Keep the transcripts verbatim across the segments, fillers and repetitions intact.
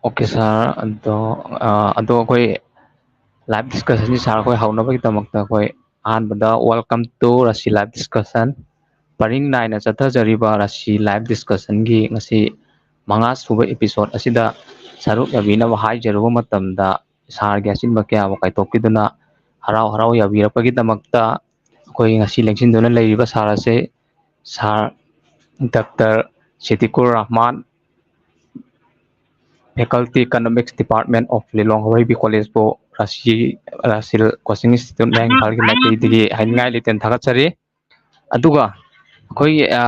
Okay, sir. ꯑꯗꯣ ꯑ, ꯑꯗꯣ ꯑꯩꯈꯣꯏ live discussion ꯁꯤ, sir, ꯑꯩꯈꯣꯏ ꯍꯧꯅꯕꯒꯤꯗꯃꯛꯇ ꯑꯩꯈꯣꯏ ꯑꯍꯥꯟꯕꯗ welcome to ꯔꯥꯁꯤ live discussion꯫ ꯄꯔꯤꯡ ꯅꯥꯏꯅ ꯆꯠꯊꯖꯔꯤꯕ ꯔꯥꯁꯤ live discussion ꯒꯤ ꯉꯁꯤ ꯃꯉꯥ ꯁꯨꯕ episode ꯑꯁꯤꯗ ꯁꯔꯨꯛ ꯌꯥꯕꯤꯅꯕ ꯍꯥꯏꯖꯔꯨꯕ ꯃꯇꯝꯗ, sir ꯒꯤ ꯑꯆꯤꯟꯕ ꯀꯌꯥꯕꯨ ꯀꯥꯏꯊꯣꯛꯄꯤꯗꯨꯅ ꯍꯔꯥꯎ ꯍꯔꯥꯎ ꯌꯥꯕꯤꯔꯛꯄꯒꯤꯗꯃꯛꯇ ꯑꯩꯈꯣꯏ ꯉꯁꯤ ꯂꯦꯡꯁꯤꯟꯗꯨꯅ ꯂꯩꯔꯤꯕ sir ꯑꯁꯦ, sir doctor Siddiqur Rahman, Faculty Economics Department of Lilong Hawaibi College ꯄꯨ ꯔꯥꯁꯤ, ꯔꯥꯁꯤꯜ Coaching Institute ꯃꯌꯥꯡ ꯏꯝꯐꯥꯜꯒꯤ ꯃꯥꯏꯀꯩꯗꯒꯤ ꯍꯥꯏꯅꯤꯡꯉꯥꯏ ꯂꯩꯇꯅ ꯊꯥꯒꯠꯆꯔꯤ꯫ ꯑꯗꯨꯒ ꯑꯩꯈꯣꯏꯒꯤ, ꯑ,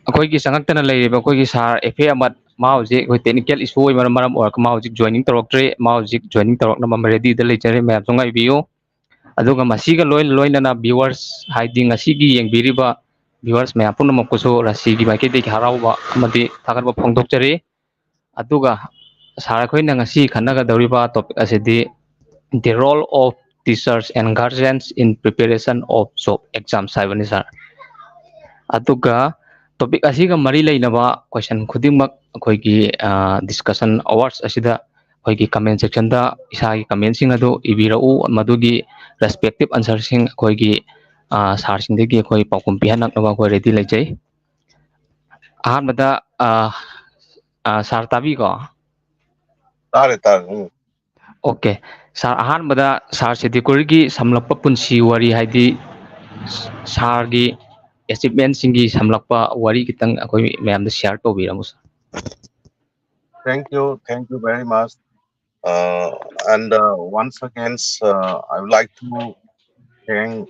ꯑꯩꯈꯣꯏꯒꯤ ꯆꯪꯉꯛꯇꯅ ꯂꯩꯔꯤꯕ ꯑꯩꯈꯣꯏꯒꯤ sir ꯑꯦꯐ ꯑꯦ ꯑꯃꯠ, ꯃꯥ ꯍꯧꯖꯤꯛ ꯑꯩꯈꯣꯏ technical issue ꯑꯣꯏꯕꯅ ꯃꯔꯝ ꯑꯣꯏꯔꯒ ꯃꯥ ꯍꯧꯖꯤꯛ joining ꯇꯧꯔꯛꯇ꯭ꯔꯤ꯫ ꯃꯥ ꯍꯧꯖꯤꯛ joining ꯇꯧꯔꯛꯅꯕ ready ꯗ ꯂꯩꯖꯔꯤ, ꯃꯌꯥꯝꯁꯨ ꯉꯥꯏꯕꯤꯌꯨ꯫ ꯑꯗꯨꯒ ꯃꯁꯤꯒ ꯂꯣꯏ ꯂꯣꯏꯅꯅ viewers, ꯍꯥꯏꯗꯤ ꯉꯁꯤꯒꯤ ꯌꯦꯡꯕꯤꯔꯤꯕ viewers ꯃꯌꯥꯝ ꯄꯨꯝꯅꯃꯛꯄꯨꯁꯨ ꯔꯥꯁꯤꯒꯤ ꯃꯥꯏꯀꯩꯗꯒꯤ ꯍꯔꯥꯎꯕ ꯑꯃꯗꯤ ꯊꯥꯒꯠꯄ ꯐꯣꯡꯗꯣꯛꯆꯔꯤ꯫ ꯑꯗꯨꯒ sir, ꯑꯩꯈꯣꯏꯅ ꯉꯁꯤ ꯈꯟꯅꯒꯗꯧꯔꯤꯕ topic ꯑꯁꯤꯗꯤ the role of teachers and guardians in preparation of job exams ꯍꯥꯏꯕꯅꯤ, sir꯫ ꯑꯗꯨꯒ topic ꯑꯁꯤꯒ ꯃꯔꯤ ꯂꯩꯅꯕ question ꯈꯨꯗꯤꯡꯃꯛ ꯑꯩꯈꯣꯏꯒꯤ, ꯑ, discussion hours ꯑꯁꯤꯗ ꯑꯩꯈꯣꯏꯒꯤ comment section ꯗ ꯏꯁꯥꯒꯤ comment ꯁꯤꯡ ꯑꯗꯨ ꯏꯕꯤꯔꯛꯎ꯫ ꯃꯗꯨꯒꯤ respective answer ꯁꯤꯡ ꯑꯩꯈꯣꯏꯒꯤ, ꯑ, sir ꯁꯤꯡꯗꯒꯤ ꯑꯩꯈꯣꯏ ꯄꯥꯎꯈꯨꯝ ꯄꯤꯍꯜꯂꯛꯅꯕ ꯑꯩꯈꯣꯏ ready ꯂꯩꯖꯩ꯫ ꯑꯍꯥꯟꯕꯗ, ꯑ, ꯑ, sir ꯇꯥꯕꯤꯀꯣ? ꯇꯥꯔꯦ, ꯇꯥꯔꯦ꯫ ꯎꯝ꯫ Okay꯫ Sir, ꯑꯍꯥꯟꯕꯗ sir ꯁꯤꯗꯤꯀꯨꯔꯒꯤ ꯁꯝꯂꯞꯄ ꯄꯨꯟꯁꯤ ꯋꯥꯔꯤ, ꯍꯥꯏꯗꯤ sir ꯒꯤ achievement ꯁꯤꯡꯒꯤ ꯁꯝꯂꯞꯄ ꯋꯥꯔꯤ ꯈꯤꯇꯪ ꯑꯩꯈꯣꯏ ꯃꯌꯥꯝꯗ share ꯇꯧꯕꯤꯔꯝꯃꯨ, sir꯫ Thank you, thank you very much. Uh, and, uh, once again, uh, I would like to thank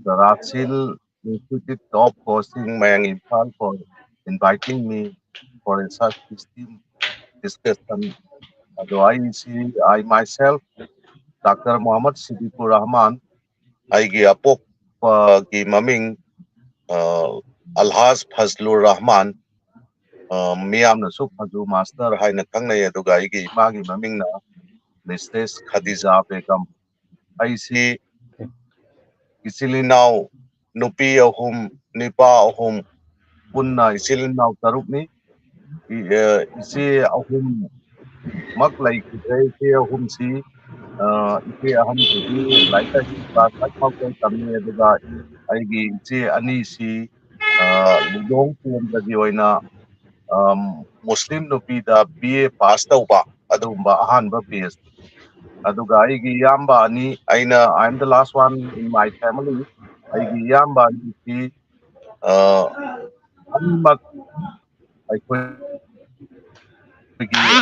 the Rasil Institute of Coaching Mayang Imphal for inviting me for a such esteemed discussion. ꯑꯗꯣ ꯑꯩꯁꯤ, I myself, Doctor Mohammad Sidikur Rahman, ꯑꯩꯒꯤ ꯑꯄꯣꯛꯄꯒꯤ ꯃꯃꯤꯡ, ꯑ, ꯑꯜꯍꯥꯖ ꯐꯖꯂꯨꯔ ꯔꯍꯃꯥꯟ, ꯑ, ꯃꯤꯌꯥꯝꯅꯁꯨ ꯐꯖꯨ master ꯍꯥꯏꯅ ꯈꯪꯅꯩ, ꯑꯗꯨꯒ ꯑꯩꯒꯤ ꯏꯃꯥꯒꯤ ꯃꯃꯤꯡꯅ ꯃꯤꯁꯇꯦꯁ ꯈꯗꯤꯖꯥ ꯕꯦꯒꯝ꯫ ꯑꯩꯁꯤ ꯏꯆꯤꯜ ꯏꯅꯥꯎ ꯅꯨꯄꯤ ꯑꯍꯨꯝ, ꯅꯨꯄꯥ ꯑꯍꯨꯝ, ꯄꯨꯟꯅ ꯏꯆꯤꯜ ꯏꯅꯥꯎ ꯇꯔꯨꯛꯅꯤ꯫ ꯑ, ꯏꯆꯦ ꯑꯍꯨꯝꯃꯛ ꯂꯩꯈꯤꯗ꯭ꯔꯦ꯫ ꯏꯆꯦ ꯑꯍꯨꯝꯁꯤ, ꯑ, ꯏꯆꯦ ꯑꯍꯟꯁꯤꯗꯤ ꯂꯥꯏꯔꯤꯛ ꯂꯥꯏꯁꯨ class five ꯐꯥꯎ ꯇꯝꯃꯤ, ꯑꯗꯨꯒ ꯑꯩꯒꯤ ꯏꯆꯦ ꯑꯅꯤꯁꯤ, ꯑ, ꯂꯤꯂꯣꯡ ꯀꯦꯟꯗ꯭ꯔꯒꯤ ꯑꯣꯏꯅ, ꯑ, ꯃꯨꯁꯂꯤꯝ ꯅꯨꯄꯤꯗ B A pass ꯇꯧꯕ, ꯑꯗꯨꯒꯨꯝꯕ ꯑꯍꯥꯟꯕ batch꯫ ꯑꯗꯨꯒ ꯑꯩꯒꯤ ꯏꯌꯥꯝꯕ ꯑꯅꯤ, ꯑꯩꯅ, I am the last one in my family꯫ ꯑꯩꯒꯤ ꯏꯌꯥꯝꯕ ꯑꯅꯤꯁꯤ, ꯑ, ꯑꯅꯤꯃꯛ ꯑꯩꯈꯣꯏꯒꯤ,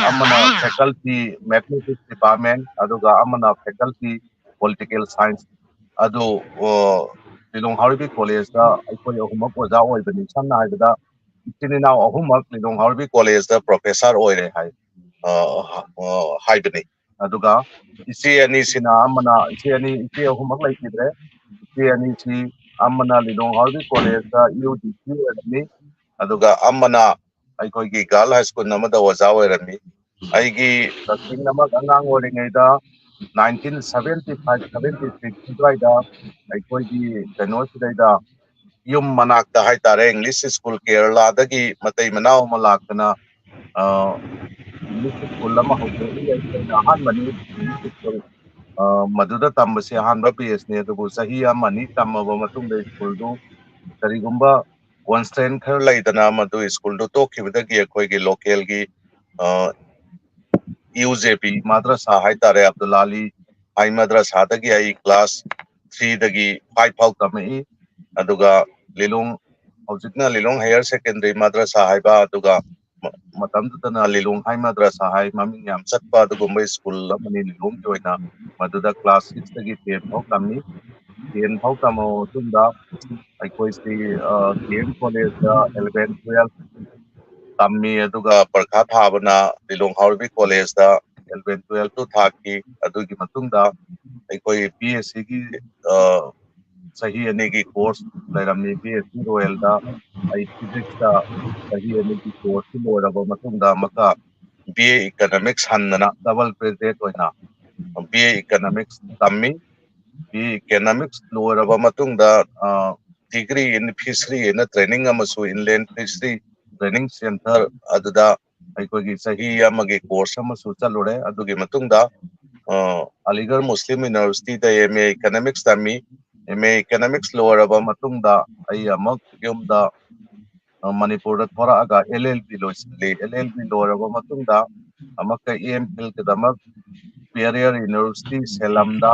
ꯑꯃꯅ faculty mathematics department, ꯑꯗꯨꯒ ꯑꯃꯅ faculty political science꯫ ꯑꯗꯨ, ꯑ, ꯂꯤꯂꯣꯡ ꯍꯥꯎꯔꯩꯕꯤ ꯀꯣꯂꯦꯖꯇ ꯑꯩꯈꯣꯏ ꯑꯍꯨꯝꯃꯛ ꯑꯣꯖꯥ ꯑꯣꯏꯕꯅꯤ꯫ ꯁꯝꯅ ꯍꯥꯏꯔꯕꯗ, ꯏꯆꯤꯟ ꯏꯅꯥꯎ ꯑꯍꯨꯝꯃꯛ ꯂꯤꯂꯣꯡ ꯍꯥꯎꯔꯩꯕꯤ ꯀꯣꯂꯦꯖꯇ professor ꯑꯣꯏꯔꯦ ꯍꯥꯏ, ꯑ, ꯑ, ꯍꯥꯏꯕꯅꯤ꯫ ꯑꯗꯨꯒ ꯏꯆꯦ ꯑꯅꯤꯁꯤꯅ, ꯑꯃꯅ, ꯏꯆꯦ ꯑꯅꯤ, ꯏꯆꯦ ꯑꯍꯨꯝꯃꯛ ꯂꯩꯈꯤꯗ꯭ꯔꯦ꯫ ꯏꯆꯦ ꯑꯅꯤꯁꯤ, ꯑꯃꯅ ꯂꯤꯂꯣꯡ ꯍꯥꯎꯔꯩꯕꯤ ꯀꯣꯂꯦꯖꯇ U D C ꯑꯣꯏꯔꯝꯃꯤ, ꯑꯗꯨꯒ ꯑꯃꯅ ꯑꯩꯈꯣꯏꯒꯤ girl high school ꯑꯃꯗ ꯑꯣꯖꯥ ꯑꯣꯏꯔꯝꯃꯤ꯫ ꯑꯩꯒꯤ ꯇꯁꯦꯡꯅꯃꯛ ꯑꯉꯥꯡ ꯑꯣꯏꯔꯤꯉꯩꯗ, nineteen seventy five seventy six ꯑꯗꯨꯋꯥꯏꯗ, ꯑꯩꯈꯣꯏꯒꯤ ꯀꯩꯅꯣꯁꯤꯗꯩꯗ, ꯌꯨꯝ ꯃꯅꯥꯛꯇ ꯍꯥꯏꯇꯥꯔꯦ, English school, ꯀꯦꯔꯂꯥꯗꯒꯤ ꯃꯇꯩ ꯃꯅꯥꯎ ꯑꯃ ꯂꯥꯛꯇꯅ, ꯑ, English school ꯑꯃ ꯍꯧꯗꯣꯛꯏ꯫ ꯑꯩꯈꯣꯏꯅ ꯑꯍꯥꯟꯕꯅꯤ English school, ꯑ, ꯃꯗꯨꯗ ꯇꯝꯕꯁꯤ ꯑꯍꯥꯟꯕ batchꯅꯤ꯫ ꯑꯗꯨꯕꯨ ꯆꯍꯤ ꯑꯃ ꯑꯅꯤ ꯇꯝꯃꯕ ꯃꯇꯨꯡꯗ schoolꯗꯨ ꯀꯔꯤꯒꯨꯝꯕ constraint ꯈꯔ ꯂꯩꯗꯅ, ꯃꯗꯨ schoolꯗꯨ ꯇꯣꯛꯈꯤꯕꯗꯒꯤ ꯑꯩꯈꯣꯏꯒꯤ localꯒꯤ, ꯑ, U J P ꯃꯗ꯭ꯔꯁꯥ ꯍꯥꯏꯇꯥꯔꯦ, ꯑꯕꯗꯨꯜ ꯑꯂꯤ ꯍꯥꯏ ꯃꯗ꯭ꯔꯁꯥꯗꯒꯤ ꯑꯩ class threeꯗꯒꯤ five ꯐꯥꯎ ꯇꯝꯃꯛꯏ꯫ ꯑꯗꯨꯒ ꯂꯤꯂꯣꯡ, ꯍꯧꯖꯤꯛꯅ ꯂꯤꯂꯣꯡ higher secondary ꯃꯗ꯭ꯔꯁꯥ ꯍꯥꯏꯕ, ꯑꯗꯨꯒ ꯃ-, ꯃꯇꯝꯗꯨꯗꯅ ꯂꯤꯂꯣꯡ ꯍꯥꯏ ꯃꯗ꯭ꯔꯁꯥ ꯍꯥꯏ ꯃꯃꯤꯡ ꯌꯥꯝ ꯆꯠꯄ ꯑꯗꯨꯒꯨꯝꯕ school ꯑꯃꯅꯤ ꯂꯤꯂꯣꯡꯒꯤ ꯑꯣꯏꯅ꯫ ꯃꯗꯨꯗ class sixꯇꯒꯤ ten ꯐꯥꯎ ꯇꯝꯃꯤ꯫ Ten ꯐꯥꯎ ꯇꯝꯃꯕ ꯃꯇꯨꯡꯗ ꯑꯩꯈꯣꯏꯁꯤ, ꯑ, D M collegeꯇ eleven twelve ꯇꯝꯃꯤ, ꯑꯗꯨꯒ ꯄꯔꯤꯈꯥ ꯊꯥꯕꯅ ꯂꯤꯂꯣꯡ ꯍꯥꯎꯔꯩꯕꯤ collegeꯇ eleven twelve ꯇꯨ ꯊꯥꯈꯤ꯫ ꯑꯗꯨꯒꯤ ꯃꯇꯨꯡꯗ ꯑꯩꯈꯣꯏ B S Cꯒꯤ, ꯑ, ꯆꯍꯤ ꯑꯅꯤꯒꯤ course ꯂꯩꯔꯝꯃꯤ꯫ B S C Royalꯗ ꯑꯩ physicsꯇ ꯆꯍꯤ ꯑꯅꯤꯒꯤ course ꯂꯣꯏꯔꯕ ꯃꯇꯨꯡꯗ ꯑꯃꯨꯛꯀ B A Economics ꯍꯟꯗꯅ double graduate ꯑꯣꯏꯅ B A Economics ꯇꯝꯃꯤ꯫ B A Economics ꯂꯣꯏꯔꯕ ꯃꯇꯨꯡꯗ, ꯑ, Degree in Fishery ꯑꯅ training ꯑꯃꯁꯨ, Inland Fishery training center ꯑꯗꯨꯗ ꯑꯩꯈꯣꯏꯒꯤ ꯆꯍꯤ ꯑꯃꯒꯤ course ꯑꯃꯁꯨ ꯆꯠꯂꯨꯔꯦ꯫ ꯑꯗꯨꯒꯤ ꯃꯇꯨꯡꯗ ꯑ, ꯑꯂꯤꯒꯔ ꯃꯨꯁꯂꯤꯝ ꯌꯨꯅꯤꯚꯔꯁꯤꯇꯤꯗ M A Economics ꯇꯝꯃꯤ꯫ M A Economics ꯂꯣꯏꯔꯕ ꯃꯇꯨꯡꯗ ꯑꯩ ꯑꯃꯨꯛ ꯌꯨꯝꯗ ꯑ, ꯃꯅꯤꯄꯨꯔꯗ ꯊꯣꯔꯛꯑꯒ L L B ꯂꯣꯏꯁꯤꯜꯂꯤ꯫ L L B ꯂꯣꯏꯔꯕ ꯃꯇꯨꯡꯗ ꯑꯃꯨꯛꯀ M Phil ꯒꯤꯗꯃꯛ ꯄꯦꯔꯤꯌꯔ ꯌꯨꯅꯤꯚꯔꯁꯤꯇꯤ ꯁꯦꯂꯝꯗ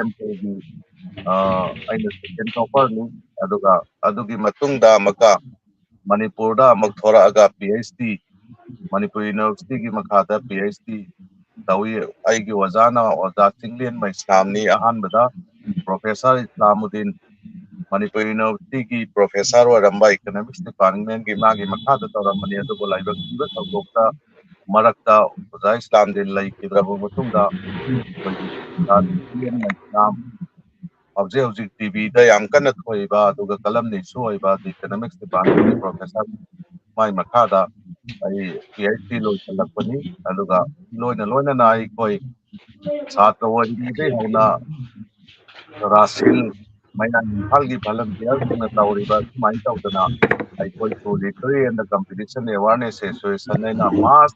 M Phil ꯒꯤ ꯑ, ꯑꯩꯅ second topper ꯅꯤ꯫ ꯑꯗꯨꯒ ꯑꯗꯨꯒꯤ ꯃꯇꯨꯡꯗ ꯑꯃꯨꯛꯀ ꯃꯅꯤꯄꯨꯔꯗ ꯑꯃꯨꯛ ꯊꯣꯔꯛꯑꯒ P H D, ꯃꯅꯤꯄꯨꯔ ꯌꯨꯅꯤꯚꯔꯁꯤꯇꯤꯒꯤ ꯃꯈꯥꯗ P H D ꯇꯧꯏ꯫ ꯑꯩꯒꯤ ꯑꯣꯖꯥꯅ ꯑꯣꯖꯥ ꯆꯤꯡꯂꯦꯟ ꯃꯩꯁꯅꯥꯝꯅꯤ꯫ ꯑꯍꯥꯟꯕꯗ ꯄ꯭ꯔꯣꯐꯦꯁꯔ ꯏꯁꯂꯥꯃꯨꯗꯤꯟ, ꯃꯅꯤꯄꯨꯔ ꯌꯨꯅꯤꯚꯔꯁꯤꯇꯤꯒꯤ ꯄ꯭ꯔꯣꯐꯦꯁꯔ ꯑꯣꯏꯔꯝꯕ, ꯏꯀꯣꯅꯣꯃꯤꯛꯁ ꯗꯤꯄꯥꯔꯠꯃꯦꯟꯒꯤ ꯃꯥꯒꯤ ꯃꯈꯥꯗ ꯇꯧꯔꯝꯕꯅꯤ꯫ ꯑꯗꯨꯕꯨ ꯂꯥꯏꯕꯛ ꯊꯤꯕ ꯊꯧꯗꯣꯛꯇ ꯃꯔꯛꯇ ꯑꯣꯖꯥ ꯏꯁꯂꯥꯝꯗꯤꯟ ꯂꯩꯈꯤꯗ꯭ꯔꯕ ꯃꯇꯨꯡꯗ ꯑꯩꯈꯣꯏꯒꯤ ꯑꯣꯖꯥ ꯆꯤꯡꯂꯦꯟ ꯃꯩꯁꯅꯥꯝ, ꯍꯧꯖꯤꯛ ꯍꯧꯖꯤꯛ T V ꯗ ꯌꯥꯝ ꯀꯟꯅ ꯊꯣꯛꯏꯕ ꯑꯗꯨꯒ ꯀꯂꯝꯅꯤꯁꯨ ꯑꯣꯏꯕ ꯏꯀꯣꯅꯣꯃꯤꯛꯁ ꯗꯤꯄꯥꯔꯠꯃꯦꯟꯒꯤ ꯄ꯭ꯔꯣꯐꯦꯁꯔ, ꯃꯥꯏ ꯃꯈꯥꯗ ꯑꯩ P H D ꯂꯣꯏꯁꯤꯜꯂꯛꯄꯅꯤ꯫ ꯑꯗꯨꯒ ꯂꯣꯏꯅ ꯂꯣꯏꯅꯅ ꯑꯩꯈꯣꯏ ꯁꯥꯇ꯭ꯔ ꯑꯣꯏꯔꯤꯉꯩꯗꯒꯤ ꯍꯧꯅ ꯔꯥꯁꯤꯜ ꯃꯌꯥꯡ ꯏꯝꯐꯥꯜꯒꯤ ꯚꯣꯂꯟꯇꯤꯌꯔꯁꯤꯡꯅ ꯇꯧꯔꯤꯕ ꯁꯨꯃꯥꯏꯅ ꯇꯧꯗꯅ ꯑꯩꯈꯣꯏ Poetry and Competition Awareness Association ꯍꯥꯏꯅ mass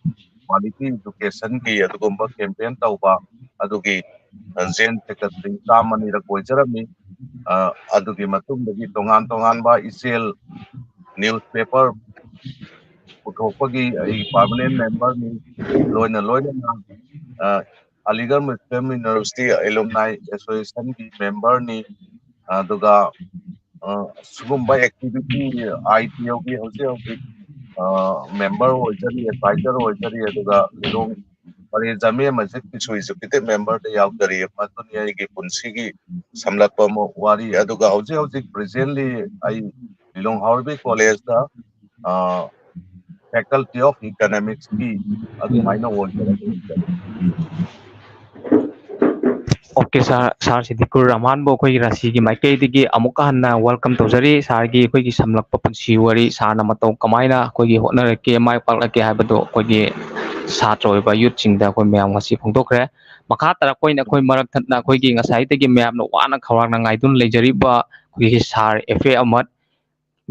quality education ꯒꯤ ꯑꯗꯨꯒꯨꯝꯕ campaign ꯇꯧꯕ ꯑꯗꯨꯒꯤ ꯖꯦꯟ ꯁꯦꯀ꯭ꯔꯦꯇꯔꯤ ꯆꯥꯝꯃꯅꯤꯔꯛ ꯑꯣꯏꯖꯔꯝꯃꯤ꯫ ꯑ, ꯑꯗꯨꯒꯤ ꯃꯇꯨꯡꯗꯒꯤ ꯇꯣꯉꯥꯟ ꯇꯣꯉꯥꯟꯕ ꯏꯆꯦꯜ ꯅ꯭ꯌꯨꯁꯄꯦꯄꯔ ꯄꯨꯊꯣꯛꯄꯒꯤ ꯑꯩ ꯄꯥꯔꯃꯅꯦꯟ ꯃꯦꯝꯕꯔꯅꯤ꯫ ꯂꯣꯏꯅ ꯂꯣꯏꯅꯅ ꯑ, ꯑꯂꯤꯒꯔ ꯃꯨꯁꯂꯤꯝ ꯌꯨꯅꯤꯚꯔꯁꯤꯇꯤ ꯑꯦꯂꯨꯝꯅꯥꯏ ꯑꯦꯁꯣꯁꯤꯌꯦꯁꯟꯒꯤ ꯃꯦꯝꯕꯔꯅꯤ꯫ ꯑꯗꯨꯒ ꯑ, ꯁꯤꯒꯨꯝꯕ ꯑꯦꯛꯇꯤꯚꯤꯇꯤ ꯑꯥꯏ ꯇꯤ ꯑꯣꯒꯤ ꯍꯧꯖꯤꯛ ꯍꯧꯖꯤꯛ ꯃꯦꯝꯕꯔ ꯑꯣꯏꯖꯔꯤ, ꯑꯦꯗꯚꯥꯏꯖꯔ ꯑꯣꯏꯖꯔꯤ꯫ ꯑꯗꯨꯒ ꯂꯤꯂꯣꯡ ꯄꯔꯦ ꯖꯥꯃꯦ ꯃꯁꯖꯤꯗꯀꯤꯁꯨ ꯑꯦꯛꯖꯤꯀ꯭ꯌꯨꯇꯤꯚ ꯃꯦꯝꯕꯔꯗ ꯌꯥꯎꯖꯔꯤ꯫ ꯃꯗꯨꯅꯤ ꯑꯩꯒꯤ ꯄꯨꯟꯁꯤꯒꯤ ꯁꯝꯂꯞꯄ ꯑꯃ ꯋꯥꯔꯤ꯫ ꯑꯗꯨꯒ ꯍꯧꯖꯤꯛ ꯍꯧꯖꯤꯛ ꯄ꯭ꯔꯦꯖꯦꯟꯂꯤ ꯑꯩ ꯂꯤꯂꯣꯡ ꯍꯥꯎꯔꯩꯕꯤ ꯀꯣꯂꯦꯖꯇ Faculty of Economics ꯀꯤ ꯑꯗꯨꯃꯥꯏꯅ ꯑꯣꯏꯖꯔꯦ꯫ ꯑꯣꯀꯦ ꯁꯥꯔ, ꯁꯥꯔ ꯁꯤꯗꯤꯀꯨꯔ ꯔꯍꯃꯥꯟꯕꯨ ꯑꯩꯈꯣꯏꯒꯤ ꯔꯥꯁꯤꯒꯤ ꯃꯥꯏꯀꯩꯗꯒꯤ ꯑꯃꯨꯛꯀ ꯍꯟꯅ ꯋꯦꯜꯀꯝ ꯇꯧꯖꯔꯤ꯫ ꯁꯥꯔꯒꯤ ꯑꯩꯈꯣꯏꯒꯤ ꯁꯝꯂꯛꯄ ꯄꯨꯟꯁꯤ ꯋꯥꯔꯤ, ꯁꯥꯔꯅ ꯃꯇꯧ ꯀꯃꯥꯏꯅ ꯑꯩꯈꯣꯏꯒꯤ ꯍꯣꯠꯅꯔꯛꯀꯦ, ꯃꯥꯏ ꯄꯥꯛꯂꯛꯀꯦ ꯍꯥꯏꯕꯗꯣ ꯑꯩꯈꯣꯏꯒꯤ ꯁꯥꯇ꯭ꯔ ꯑꯣꯏꯕ ꯌꯨꯠꯁꯤꯡꯗ ꯑꯩꯈꯣꯏ ꯃꯌꯥꯝ ꯉꯁꯤ ꯐꯣꯡꯗꯣꯛꯈ꯭ꯔꯦ꯫ ꯃꯈꯥ ꯇꯥꯔꯛꯄ ꯑꯣꯏꯅ ꯑꯩꯈꯣꯏ ꯃꯔꯛ ꯊꯠꯅ ꯑꯩꯈꯣꯏꯒꯤ ꯉꯁꯥꯏꯗꯒꯤ ꯃꯌꯥꯝꯅ ꯋꯥꯅ ꯈꯧꯔꯥꯡꯅ ꯉꯥꯏꯗꯨꯅ ꯂꯩꯖꯔꯤꯕ ꯑꯩꯈꯣꯏꯒꯤ ꯁꯥꯔ F A Ahmad,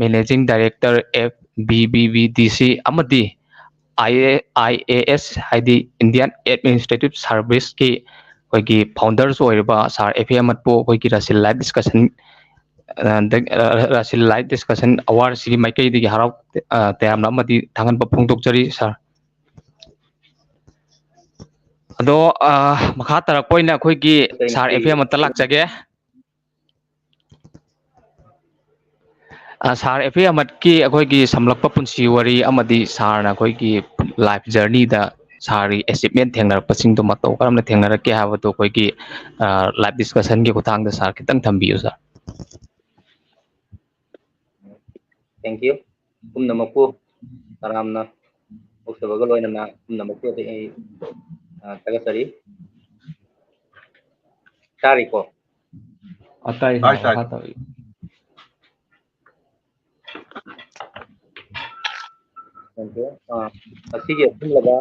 Managing Director F B B B ꯗꯤ ꯁꯤ ꯑꯃꯗꯤ I A I A S, ꯍꯥꯏꯗꯤ Indian Administrative Service ꯀꯤ ꯑꯩꯈꯣꯏꯒꯤ founders ꯑꯣꯏꯔꯤꯕ ꯁꯥꯔ ꯑꯦꯐ ꯑꯦ ꯑꯍꯃꯗꯄꯨ ꯑꯩꯈꯣꯏꯒꯤ ꯔꯥꯁꯤꯜ live discussion, ꯑ, ꯗ-, ꯑ, ꯔꯥꯁꯤꯜ live discussion award ꯁꯤꯒꯤ ꯃꯥꯏꯀꯩꯗꯒꯤ ꯍꯔꯥꯎ, ꯑ, ꯇꯌꯥꯝꯅ ꯑꯃꯗꯤ ꯊꯥꯒꯠꯄ ꯐꯣꯡꯗꯣꯛꯆꯔꯤ ꯁꯥꯔ꯫ ꯑꯗꯣ, ꯑ, ꯃꯈꯥ ꯇꯥꯔꯛꯄ ꯑꯣꯏꯅ ꯑꯩꯈꯣꯏꯒꯤ ꯁꯥꯔ ꯑꯦꯐ ꯑꯦ ꯑꯍꯃꯗꯇ ꯂꯥꯛꯆꯒꯦ꯫ ꯑ, ꯁꯥꯔ ꯑꯦꯐ ꯑꯦ ꯑꯍꯃꯗꯀꯤ ꯑꯩꯈꯣꯏꯒꯤ ꯁꯝꯂꯞꯄ ꯄꯨꯟꯁꯤ ꯋꯥꯔꯤ ꯑꯃꯗꯤ ꯁꯥꯔꯅ ꯑꯩꯈꯣꯏꯒꯤ life journey ꯗ ꯁꯥꯔꯒꯤ achievement ꯊꯦꯡꯅꯔꯛꯄꯁꯤꯡꯗꯣ ꯃꯇꯧ ꯀꯔꯝꯅ ꯊꯦꯡꯅꯔꯛꯀꯦ ꯍꯥꯏꯕꯗꯣ ꯑꯩꯈꯣꯏꯒꯤ, ꯑ, live discussion ꯒꯤ ꯈꯨꯠꯊꯥꯡꯗ ꯁꯥꯔ ꯈꯤꯇꯪ ꯊꯝꯕꯤꯌꯨ ꯁꯥꯔ꯫ Thank you꯫ ꯄꯨꯝꯅꯃꯛꯄꯨ ꯇꯔꯥꯝꯅ ꯑꯣꯛꯆꯕꯒ ꯂꯣꯏꯅꯅ ꯄꯨꯝꯅꯃꯛꯄꯨ ꯑꯩ, ꯑ, ꯊꯥꯒꯠꯆꯔꯤ꯫ ꯇꯥꯔꯤꯀꯣ? ꯑ, ꯇꯥꯏ, ꯇꯥꯏ, ꯁꯥꯔ꯫ ꯇꯥꯏ꯫ ꯃꯈꯥ ꯇꯥꯕꯤꯌꯨ꯫ Thank you꯫ ꯑ, ꯉꯁꯤꯒꯤ ꯑꯄꯨꯟꯕꯗ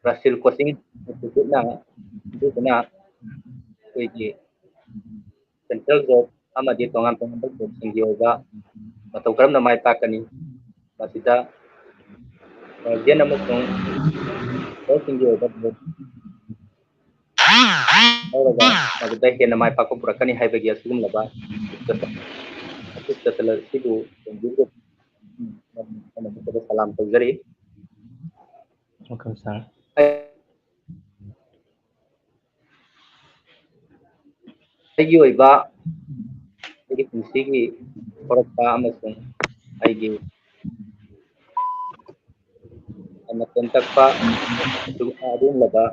ꯔꯥꯁꯤꯜ Coaching Institute ꯅ, ꯑꯗꯨꯗꯨꯅ ꯑꯩꯈꯣꯏꯒꯤ central job ꯑꯃꯗꯤ ꯇꯣꯉꯥꯟ ꯇꯣꯉꯥꯟꯕ job ꯁꯤꯡꯒꯤ ꯑꯣꯏꯕ ꯃꯇꯧ ꯀꯔꯝꯅ ꯃꯥꯏ ꯄꯥꯛꯀꯅꯤ, ꯃꯁꯤꯗ guardian ꯑꯃꯁꯨꯡ teacher ꯁꯤꯡꯒꯤ ꯑꯣꯏꯕ job ꯂꯧꯔꯒ ꯃꯗꯨꯗ ꯍꯦꯟꯅ ꯃꯥꯏ ꯄꯥꯛꯄ ꯄꯨꯔꯛꯀꯅꯤ ꯍꯥꯏꯕꯒꯤ ꯑꯁꯤꯒꯨꯝꯂꯕ discussion ꯑꯁꯤꯕꯨ ꯁꯂꯥꯝ ꯇꯧꯖꯔꯤ꯫ Okay, ꯁꯥꯔ꯫ ꯑꯩ ꯑꯩꯒꯤ ꯑꯣꯏꯕ ꯑꯩꯒꯤ ꯄꯨꯟꯁꯤꯒꯤ ꯍꯧꯔꯛꯄ ꯑꯃꯁꯨꯡ ꯑꯩꯒꯤ ꯃꯇꯝ ꯇꯛꯄ ꯑꯗꯨꯒꯨꯝꯂꯕ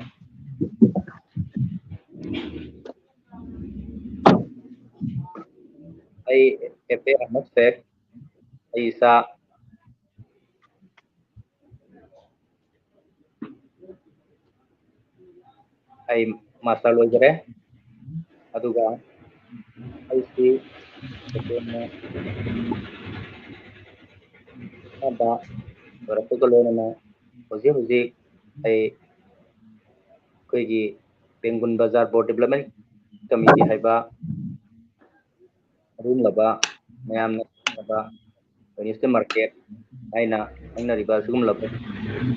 ꯑꯩ ꯑꯦꯐ ꯑꯦ ꯑꯍꯃꯗ ꯁꯦꯈ, ꯑꯩ ꯏꯁꯥ ꯑꯩ master ꯂꯣꯏꯖꯔꯦ꯫ ꯑꯗꯨꯒ ꯑꯩꯁꯤ ꯇꯁꯦꯡꯅ ꯑꯍꯥꯟꯕ ꯂꯣꯏꯔꯛꯄꯒ ꯂꯣꯏꯅꯅ ꯍꯧꯖꯤꯛ ꯍꯧꯖꯤꯛ ꯑꯩ ꯑꯩꯈꯣꯏꯒꯤ ꯄꯦꯡꯒꯨꯟ ꯕꯖꯥꯔ Board Development Committee ꯍꯥꯏꯕ ꯑꯗꯨꯒꯨꯝꯂꯕ ꯃꯌꯥꯝꯅ ꯈꯪꯅꯕ Wednesday Market ꯍꯥꯏꯅ ꯈꯪꯅꯔꯤꯕ ꯑꯁꯤꯒꯨꯝꯂꯕ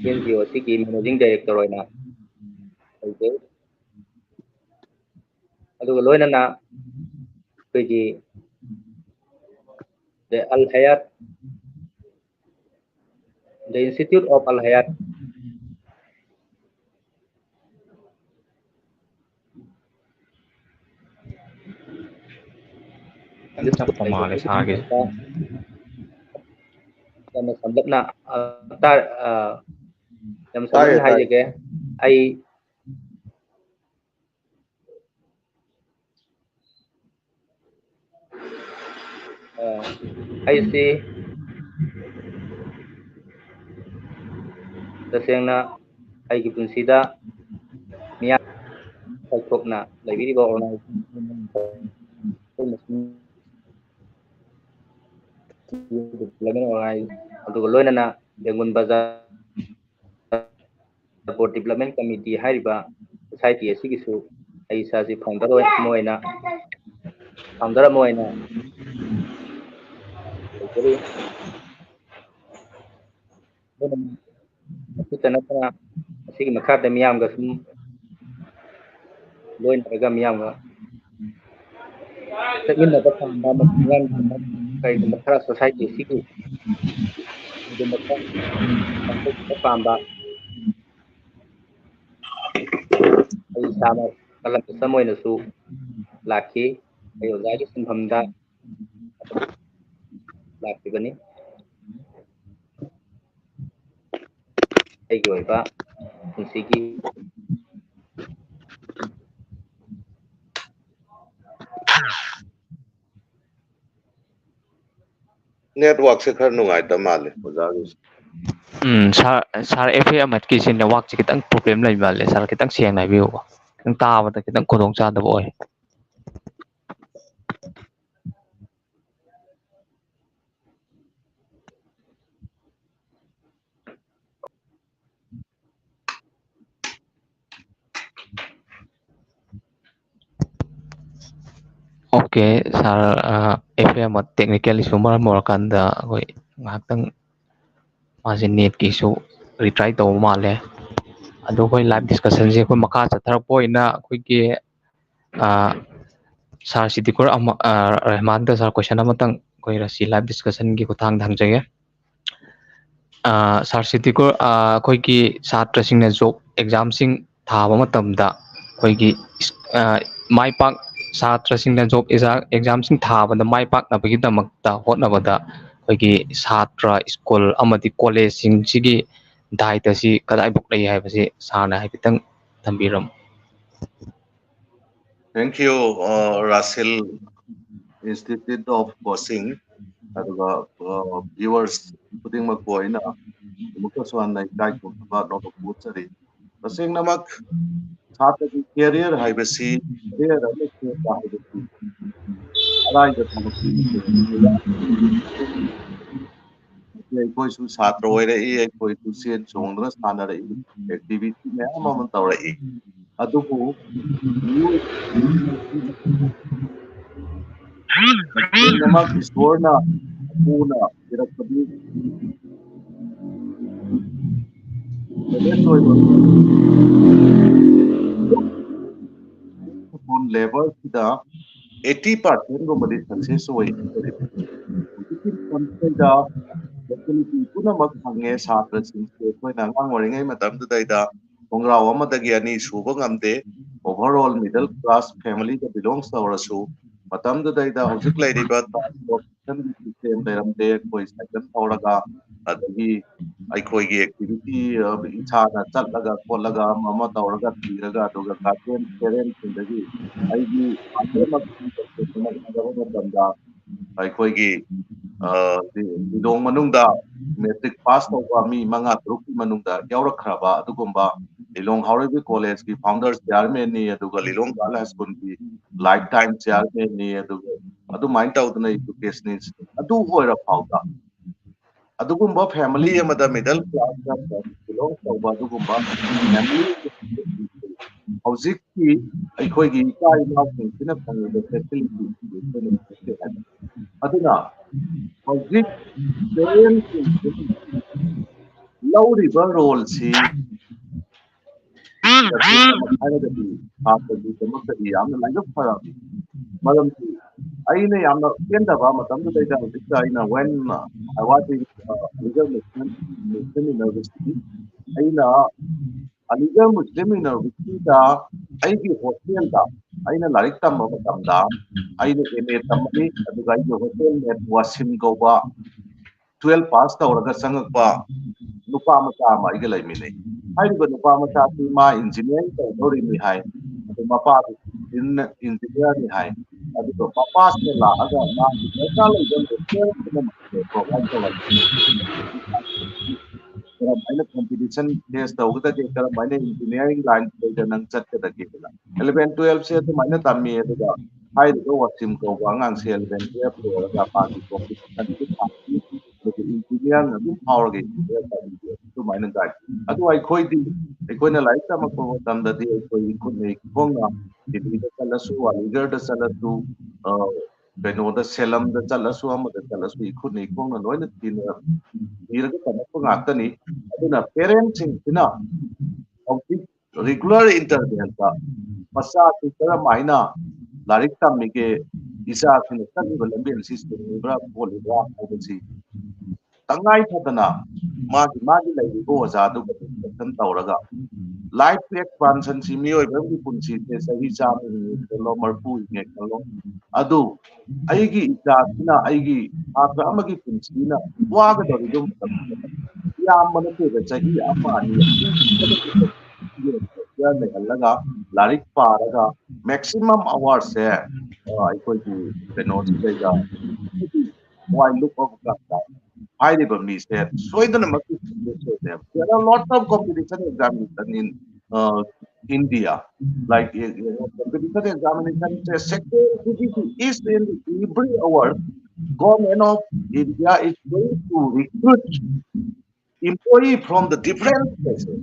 ꯑꯦꯟ ꯖꯤ ꯑꯣ ꯑꯁꯤꯒꯤ ꯃꯦꯅꯦꯖꯤꯡ ꯗꯥꯏꯔꯦꯛꯇꯔ ꯑꯣꯏꯅ ꯂꯩꯖꯩ꯫ ꯑꯗꯨꯒ ꯂꯣꯏꯅꯅ ꯑꯩꯈꯣꯏꯒꯤ the Al Hayat, the Institute of Al Hayat, ꯆꯠꯄ ꯃꯥꯜꯂꯦ ꯁꯥꯔꯒꯤ꯫ ꯌꯥꯝꯅ ꯁꯝꯂꯞꯅ ꯑ, ꯇꯥ- ꯑ, ꯌꯥꯝ ꯁꯝꯂꯞꯅ ꯍꯥꯏꯖꯒꯦ꯫ ꯑꯩ ꯑ, ꯑꯩꯁꯤ ꯇꯁꯦꯡꯅ ꯑꯩꯒꯤ ꯄꯨꯟꯁꯤꯗ ꯃꯤꯌꯥꯝ ꯆꯥꯎꯊꯣꯛꯅ ꯂꯩꯕꯤꯔꯤꯕ organization ꯑꯗꯨꯒ ꯂꯣꯏꯅꯅ ꯕꯦꯡꯒꯨꯟ ꯕꯖꯥꯔ ꯕꯣꯔꯗ ꯗꯤꯕꯂꯞꯃꯦꯟ ꯀꯃꯤꯇꯤ ꯍꯥꯏꯔꯤꯕ ꯁꯣꯁꯥꯏꯇꯤ ꯑꯁꯤꯒꯤꯁꯨ ꯑꯩ ꯏꯁꯥꯁꯤ ꯐꯥꯎꯟꯗꯔ ꯑꯃ ꯑꯣꯏꯅ ꯐꯥꯎꯟꯗꯔ ꯑꯃ ꯑꯣꯏꯅ ꯂꯩꯖꯔꯤ꯫ ꯑꯗꯨꯅ ꯑꯁꯤꯇ ꯅꯠꯇꯅ ꯑꯁꯤꯒꯤ ꯃꯈꯥꯗ ꯃꯤꯌꯥꯝꯒ ꯁꯨꯝ ꯂꯣꯏꯅꯔꯒ ꯃꯤꯌꯥꯝꯒ ꯆꯠꯃꯤꯟꯅꯕ ꯄꯥꯝꯕ ꯑꯃꯁꯨꯡ ꯃꯤꯌꯥꯝꯒꯤ ꯀꯔꯤꯒꯨꯝꯕ ꯈꯔ ꯁꯣꯁꯥꯏꯇꯤ ꯑꯁꯤꯒꯤ ꯀꯔꯤꯒꯨꯝꯕ ꯈꯔ ꯄꯥꯡꯊꯣꯛꯄ ꯄꯥꯝꯕ ꯑꯩ ꯏꯁꯥꯃꯛ ꯀꯂꯝ ꯃꯤꯁꯝ ꯑꯣꯏꯅꯁꯨ ꯂꯥꯛꯈꯤ꯫ ꯑꯩ ꯑꯣꯖꯥꯒꯤ ꯁꯤꯟꯐꯝꯗ ꯂꯥꯛꯈꯤꯕꯅꯤ꯫ ꯑꯩꯒꯤ ꯑꯣꯏꯕ ꯄꯨꯟꯁꯤꯒꯤ ꯅꯦꯠꯋꯥꯛꯁꯦ ꯈꯔ ꯅꯨꯡꯉꯥꯏꯇꯕ ꯃꯥꯜꯂꯦ ꯑꯣꯖꯥꯒꯤꯁꯦ꯫ ꯎꯝ ꯁꯥꯔ ꯁꯥꯔ ꯑꯦꯐ ꯑꯦ ꯑꯃꯠꯀꯤꯁꯦ ꯅꯦꯠꯋꯥꯛꯁꯦ ꯈꯤꯇꯪ ꯄ꯭ꯔꯣꯕ꯭ꯂꯦꯝ ꯂꯩꯕ ꯃꯥꯜꯂꯦ ꯁꯥꯔ ꯈꯤꯇꯪ ꯁꯦꯡꯅ ꯍꯥꯏꯕꯤꯌꯨꯀꯣ꯫ ꯈꯤꯇꯪ ꯇꯥꯕꯗ ꯈꯤꯇꯪ ꯈꯨꯗꯣꯡ ꯆꯥꯗꯕ ꯑꯣꯏ꯫ ꯑꯣ Okay, sir, F M technical issue ꯃꯔꯝ ꯑꯣꯏꯔꯀꯥꯟꯗ ꯑꯩꯈꯣꯏ ꯉꯥꯏꯍꯥꯛꯇꯪ ꯃꯥꯁꯦ netꯀꯤꯁꯨ retry ꯇꯧꯕ ꯃꯥꯜꯂꯦ꯫ ꯑꯗꯣ ꯑꯩꯈꯣꯏ live discussionꯁꯦ ꯑꯩꯈꯣꯏ ꯃꯈꯥ ꯆꯠꯊꯔꯛꯄ ꯑꯣꯏꯅ ꯑꯩꯈꯣꯏꯒꯤ ꯁꯥꯔ ꯁꯤꯗꯤꯀꯨꯔ ꯔꯍꯃꯥꯟꯗ ꯁꯥꯔ question ꯑꯃꯇꯪ ꯑꯩꯈꯣꯏ ꯔꯁꯤ live discussionꯒꯤ ꯈꯨꯠꯊꯥꯡꯗ ꯍꯪꯖꯒꯦ꯫ ꯁꯥꯔ ꯁꯤꯗꯤꯀꯨꯔ, ꯑꯩꯈꯣꯏꯒꯤ ꯁꯥꯇ꯭ꯔꯁꯤꯡꯅ job examꯁꯤꯡ ꯊꯥꯕ ꯃꯇꯝꯗ ꯑꯩꯈꯣꯏꯒꯤ ꯃꯥꯏ ꯄꯥꯛ ꯁꯥꯇ꯭ꯔꯁꯤꯡꯅ job examꯁꯤꯡ ꯊꯥꯕꯗ ꯃꯥꯏ ꯄꯥꯛꯅꯕꯒꯤꯗꯃꯛꯇ ꯍꯣꯠꯅꯕꯗ ꯑꯩꯈꯣꯏꯒꯤ ꯁꯥꯇ꯭ꯔ, ꯁ꯭ꯀꯨꯜ ꯑꯃꯗꯤ ꯀꯣꯂꯦꯖꯁꯤꯡꯁꯤꯒꯤ ꯗꯥꯏꯇ ꯑꯁꯤ ꯀꯗꯥꯏꯐꯥꯎ ꯂꯩ ꯍꯥꯏꯕꯁꯤ ꯁꯥꯔꯅ ꯍꯥꯏꯐꯦꯠꯇꯪ ꯊꯝꯕꯤꯔꯝꯃꯨ꯫ Thank you, uh, Russell Institute of Coaching, ꯑꯗꯨꯒ viewers ꯈꯨꯗꯤꯡꯃꯛꯄꯨ ꯑꯩꯅ ꯑꯃꯨꯛꯀꯁꯨ ꯍꯟꯅ ꯏꯀꯥꯏ ꯈꯨꯝꯅꯕ ꯅꯣꯡꯃ ꯄꯨꯖꯔꯤ꯫ ꯇꯁꯦꯡꯅꯃꯛ ꯁꯥꯇ꯭ꯔꯒꯤ career ꯍꯥꯏꯕꯁꯤ, career ꯑꯃ ꯁꯦꯝꯕ ꯍꯥꯏꯕꯁꯤ ꯑꯔꯥꯏꯕ ꯊꯕꯛꯇꯤ ꯑꯩꯈꯣꯏꯁꯨ ꯁꯥꯇ꯭ꯔ ꯑꯣꯏꯔꯛꯏ, ꯑꯩꯈꯣꯏꯁꯨ ꯆꯦꯟ ꯆꯣꯡꯗꯅ ꯁꯥꯟꯅꯔꯛꯏ, activity ꯃꯌꯥꯝ ꯑꯃ ꯇꯧꯔꯛꯏ꯫ ꯑꯗꯨꯕꯨ ꯃꯤꯑꯣꯏꯕ ꯏꯁꯣꯔꯅ ꯃꯄꯨꯅ ꯄꯤꯔꯛꯄꯗꯤ talent ꯑꯣꯏꯕ ꯂꯦꯕꯔꯁꯤꯗ eighty percent ꯒꯨꯝꯕꯗꯤ success ꯑꯣꯏ꯫ ꯍꯧꯖꯤꯛꯀꯤ ꯃꯇꯝꯁꯤꯗ facility ꯄꯨꯝꯅꯃꯛ ꯐꯪꯉꯦ꯫ ꯁꯥꯇ꯭ꯔꯁꯤꯡꯁꯦ ꯑꯩꯈꯣꯏꯅ ꯑꯉꯥꯡ ꯑꯣꯏꯔꯤꯉꯩ ꯃꯇꯝꯗꯨꯗꯩꯗ ꯈꯣꯡꯒ꯭ꯔꯥꯎ ꯑꯃꯗꯒꯤ ꯑꯅꯤ ꯁꯨꯕ ꯉꯝꯗꯦ꯫ Overall middle class family ꯗ belongs ꯇꯧꯔꯁꯨ ꯃꯇꯝꯗꯨꯗꯩꯗ ꯍꯧꯖꯤꯛ ꯂꯩꯔꯤꯕ transportation system ꯂꯩꯔꯝꯗꯦ꯫ ꯑꯩꯈꯣꯏ ꯁꯥꯏꯀꯜ ꯊꯧꯔꯒ, ꯑꯗꯒꯤ ꯑꯩꯈꯣꯏꯒꯤ activity ꯏꯁꯥꯅ ꯆꯠꯂꯒ ꯈꯣꯠꯂꯒ ꯑꯃ ꯑꯃ ꯇꯧꯔꯒ ꯊꯤꯔꯒ, ꯑꯗꯨꯒ guardian parent ꯁꯤꯡꯗꯒꯤ ꯑꯩꯒꯤ ꯃꯇꯝꯗ ꯑꯩꯈꯣꯏꯒꯤ ꯂꯤꯂꯣꯡ ꯃꯅꯨꯡꯗ matric pass ꯇꯧꯕ ꯃꯤ ꯃꯉꯥ ꯇꯔꯨꯛꯀꯤ ꯃꯅꯨꯡꯗ ꯌꯥꯎꯔꯛꯈ꯭ꯔꯕ ꯑꯗꯨꯒꯨꯝꯕ ꯂꯤꯂꯣꯡ ꯍꯥꯎꯔꯩꯕꯤ ꯀꯣꯂꯦꯖꯀꯤ founder chairman ꯅꯤ, ꯑꯗꯨꯒ ꯂꯤꯂꯣꯡ girl high school ꯒꯤ life time chairman ꯅꯤ, ꯑꯗꯨꯒ ꯑꯗꯨꯃꯥꯏꯅ ꯇꯧꯗꯅ educationist ꯑꯗꯨ ꯑꯣꯏꯔ ꯐꯥꯎꯕ ꯑꯗꯨꯒꯨꯝꯕ family ꯑꯃꯗ middle class ꯇ belong ꯇꯧꯕ ꯑꯗꯨꯒꯨꯝꯕ family ꯍꯧꯖꯤꯛꯀꯤ ꯑꯩꯈꯣꯏꯒꯤ ꯏꯆꯥ ꯏꯅꯥꯎꯁꯤꯡꯁꯤꯅ ꯐꯪꯉꯤꯕ facility ꯑꯩꯈꯣꯏꯅ ꯐꯪꯗꯦ ꯍꯥꯏꯕ꯫ ꯑꯗꯨꯅ ꯍꯧꯖꯤꯛ parents ꯁꯤꯡꯁꯤꯅ ꯂꯧꯔꯤꯕ role ꯁꯤ ꯍꯥꯏꯔꯒꯗꯤ ꯁꯥꯇ꯭ꯔꯒꯤꯗꯃꯛꯇꯗꯤ ꯌꯥꯝꯅ ꯂꯥꯏꯕꯛ ꯐꯔꯕꯅꯤ꯫ ꯃꯔꯝꯗꯤ ꯑꯩꯅ ꯌꯥꯝꯅ ꯄꯦꯟꯗꯕ ꯃꯇꯝꯗꯨꯗꯩꯗ ꯍꯧꯖꯤꯛꯇ ꯑꯩꯅ when I was in, uh, Aligarh Muslim, Muslim University, ꯑꯩꯅ ꯑꯂꯤꯒꯔ ꯃꯨꯁꯂꯤꯝ ꯌꯨꯅꯤꯚꯔꯁꯤꯇꯤꯗ ꯑꯩꯒꯤ ꯍꯣꯁꯇꯦꯜꯗ ꯑꯩꯅ ꯂꯥꯏꯔꯤꯛ ꯇꯝꯕ ꯃꯇꯝꯗ ꯑꯩꯅ M A ꯇꯝꯃꯤ, ꯑꯗꯨꯒ ꯑꯩꯒꯤ ꯍꯣꯁꯇꯦꯜ ꯃꯦꯠ ꯋꯥꯁꯤꯝ ꯀꯧꯕ twelve pass ꯇꯧꯔꯒ ꯆꯪꯉꯛꯄ ꯅꯨꯄꯥ ꯃꯆꯥ ꯑꯃ ꯑꯩꯒ ꯂꯩꯃꯤꯟꯅꯩ꯫ ꯍꯥꯏꯔꯤꯕ ꯅꯨꯄꯥ ꯃꯆꯥꯁꯤ ꯃꯥ engineering ꯇꯧꯗꯧꯔꯤꯅꯤ ꯍꯥꯏ, ꯑꯗꯨ ꯃꯄꯥꯗꯨ engineer ꯅꯤ ꯍꯥꯏ꯫ ꯑꯗꯨꯒ ꯃꯄꯥꯁꯤꯅ ꯂꯥꯛꯑꯒ ꯃꯥꯒꯤ ꯗꯔꯀꯥꯔ ꯂꯩꯕ material ꯄꯨꯝꯅꯃꯛꯁꯦ provide ꯇꯧꯔꯝꯃꯤ꯫ ꯀꯔꯝ ꯍꯥꯏꯅ competition face ꯇꯧꯒꯗꯒꯦ, ꯀꯔꯝ ꯍꯥꯏꯅ engineering line ꯗ ꯅꯪ ꯆꯠꯀꯗꯒꯦ ꯍꯥꯏꯅ꯫ Eleven twelve ꯁꯦ ꯑꯗꯨꯃꯥꯏꯅ ꯇꯝꯃꯤ꯫ ꯑꯗꯨꯒ ꯍꯥꯏꯔꯤꯕ ꯋꯥꯁꯤꯝ ꯀꯧꯕ ꯑꯉꯥꯡꯁꯦ eleven twelve ꯂꯣꯏꯔꯒ ꯃꯥꯒꯤ competition ꯊꯥꯈꯤ꯫ ꯑꯗꯨꯒ engineering ꯑꯗꯨꯝ ꯐꯥꯎꯔꯒ engineer ꯇꯧꯔꯤ꯫ ꯑꯗꯨꯃꯥꯏꯅ ꯇꯥꯏ꯫ ꯑꯗꯨ ꯑꯩꯈꯣꯏꯗꯤ, ꯑꯩꯈꯣꯏꯅ ꯂꯥꯏꯔꯤꯛ ꯇꯝꯃꯛꯄ ꯃꯇꯝꯗꯗꯤ ꯑꯩꯈꯣꯏ ꯏꯈꯨꯠꯅ ꯏꯈꯣꯡꯅ ꯗꯤꯜꯂꯤꯗ ꯆꯠꯂꯁꯨ, ꯑꯂꯤꯒꯔꯗ ꯆꯠꯂꯁꯨ, ꯑ, ꯀꯩꯅꯣꯗ ꯁꯦꯂꯝꯗ ꯆꯠꯂꯁꯨ, ꯑꯃꯗ ꯆꯠꯂꯁꯨ ꯏꯈꯨꯠꯅ ꯏꯈꯣꯡꯅ ꯂꯣꯏꯅ ꯊꯤꯅ ꯊꯤꯔꯒ ꯇꯝꯃꯛꯄ ꯉꯥꯛꯇꯅꯤ꯫ ꯑꯗꯨꯅ parent ꯁꯤꯡꯁꯤꯅ ꯍꯧꯖꯤꯛ regular interval ꯗ ꯃꯆꯥꯁꯤ ꯀꯔꯝ ꯍꯥꯏꯅ ꯂꯥꯏꯔꯤꯛ ꯇꯝꯃꯤꯒꯦ, ꯏꯆꯥꯁꯤꯅ ꯆꯠꯂꯤꯕ ꯂꯝꯕꯦꯜ ꯑꯁꯤ ꯆꯨꯝꯃꯤꯕ꯭ꯔꯥ ꯈꯣꯠꯂꯤꯕ꯭ꯔꯥ ꯍꯥꯏꯕꯁꯤ ꯇꯉꯥꯏ ꯐꯗꯅ ꯃꯥꯒꯤ, ꯃꯥꯒꯤ ꯂꯩꯔꯤꯕ ꯑꯣꯖꯥꯗꯨꯒ discussion ꯇꯧꯔꯒ, life expansion ꯁꯤ ꯃꯤꯑꯣꯏꯕ ꯑꯃꯒꯤ ꯄꯨꯟꯁꯤꯁꯦ ꯆꯍꯤ ꯆꯥꯝꯃ ꯍꯤꯡꯉꯦ ꯈꯜꯂꯣ, ꯃꯔꯐꯨ ꯍꯤꯡꯉꯦ ꯈꯜꯂꯣ, ꯑꯗꯨ ꯑꯩꯒꯤ ꯏꯆꯥꯁꯤꯅ, ꯑꯩꯒꯤ ꯁꯥꯇ꯭ꯔ ꯑꯃꯒꯤ ꯄꯨꯟꯁꯤꯅ ꯋꯥꯒꯗꯧꯔꯤꯕ ꯃꯇꯝꯁꯤꯗ ꯌꯥꯝꯕ ꯅꯠꯇꯦꯗ, ꯆꯍꯤ ꯑꯃ ꯑꯅꯤ ꯂꯩꯍꯜꯂꯒ ꯂꯥꯏꯔꯤꯛ ꯄꯥꯔꯒ maximum hours ꯁꯦ, ꯑ, ꯑꯩꯈꯣꯏꯒꯤ ꯀꯩꯅꯣꯁꯤꯗꯩꯗ while look of ꯍꯥꯏꯔꯤꯕ ꯃꯤꯁꯦ ꯁꯣꯏꯗꯅꯃꯛꯀꯤ success ꯑꯣꯏꯅꯦꯕ꯫ There are lot of competition examination in, uh, India. Like, uh, competition examination say sector is in every hour. Government of India is going to recruit employee from the different places.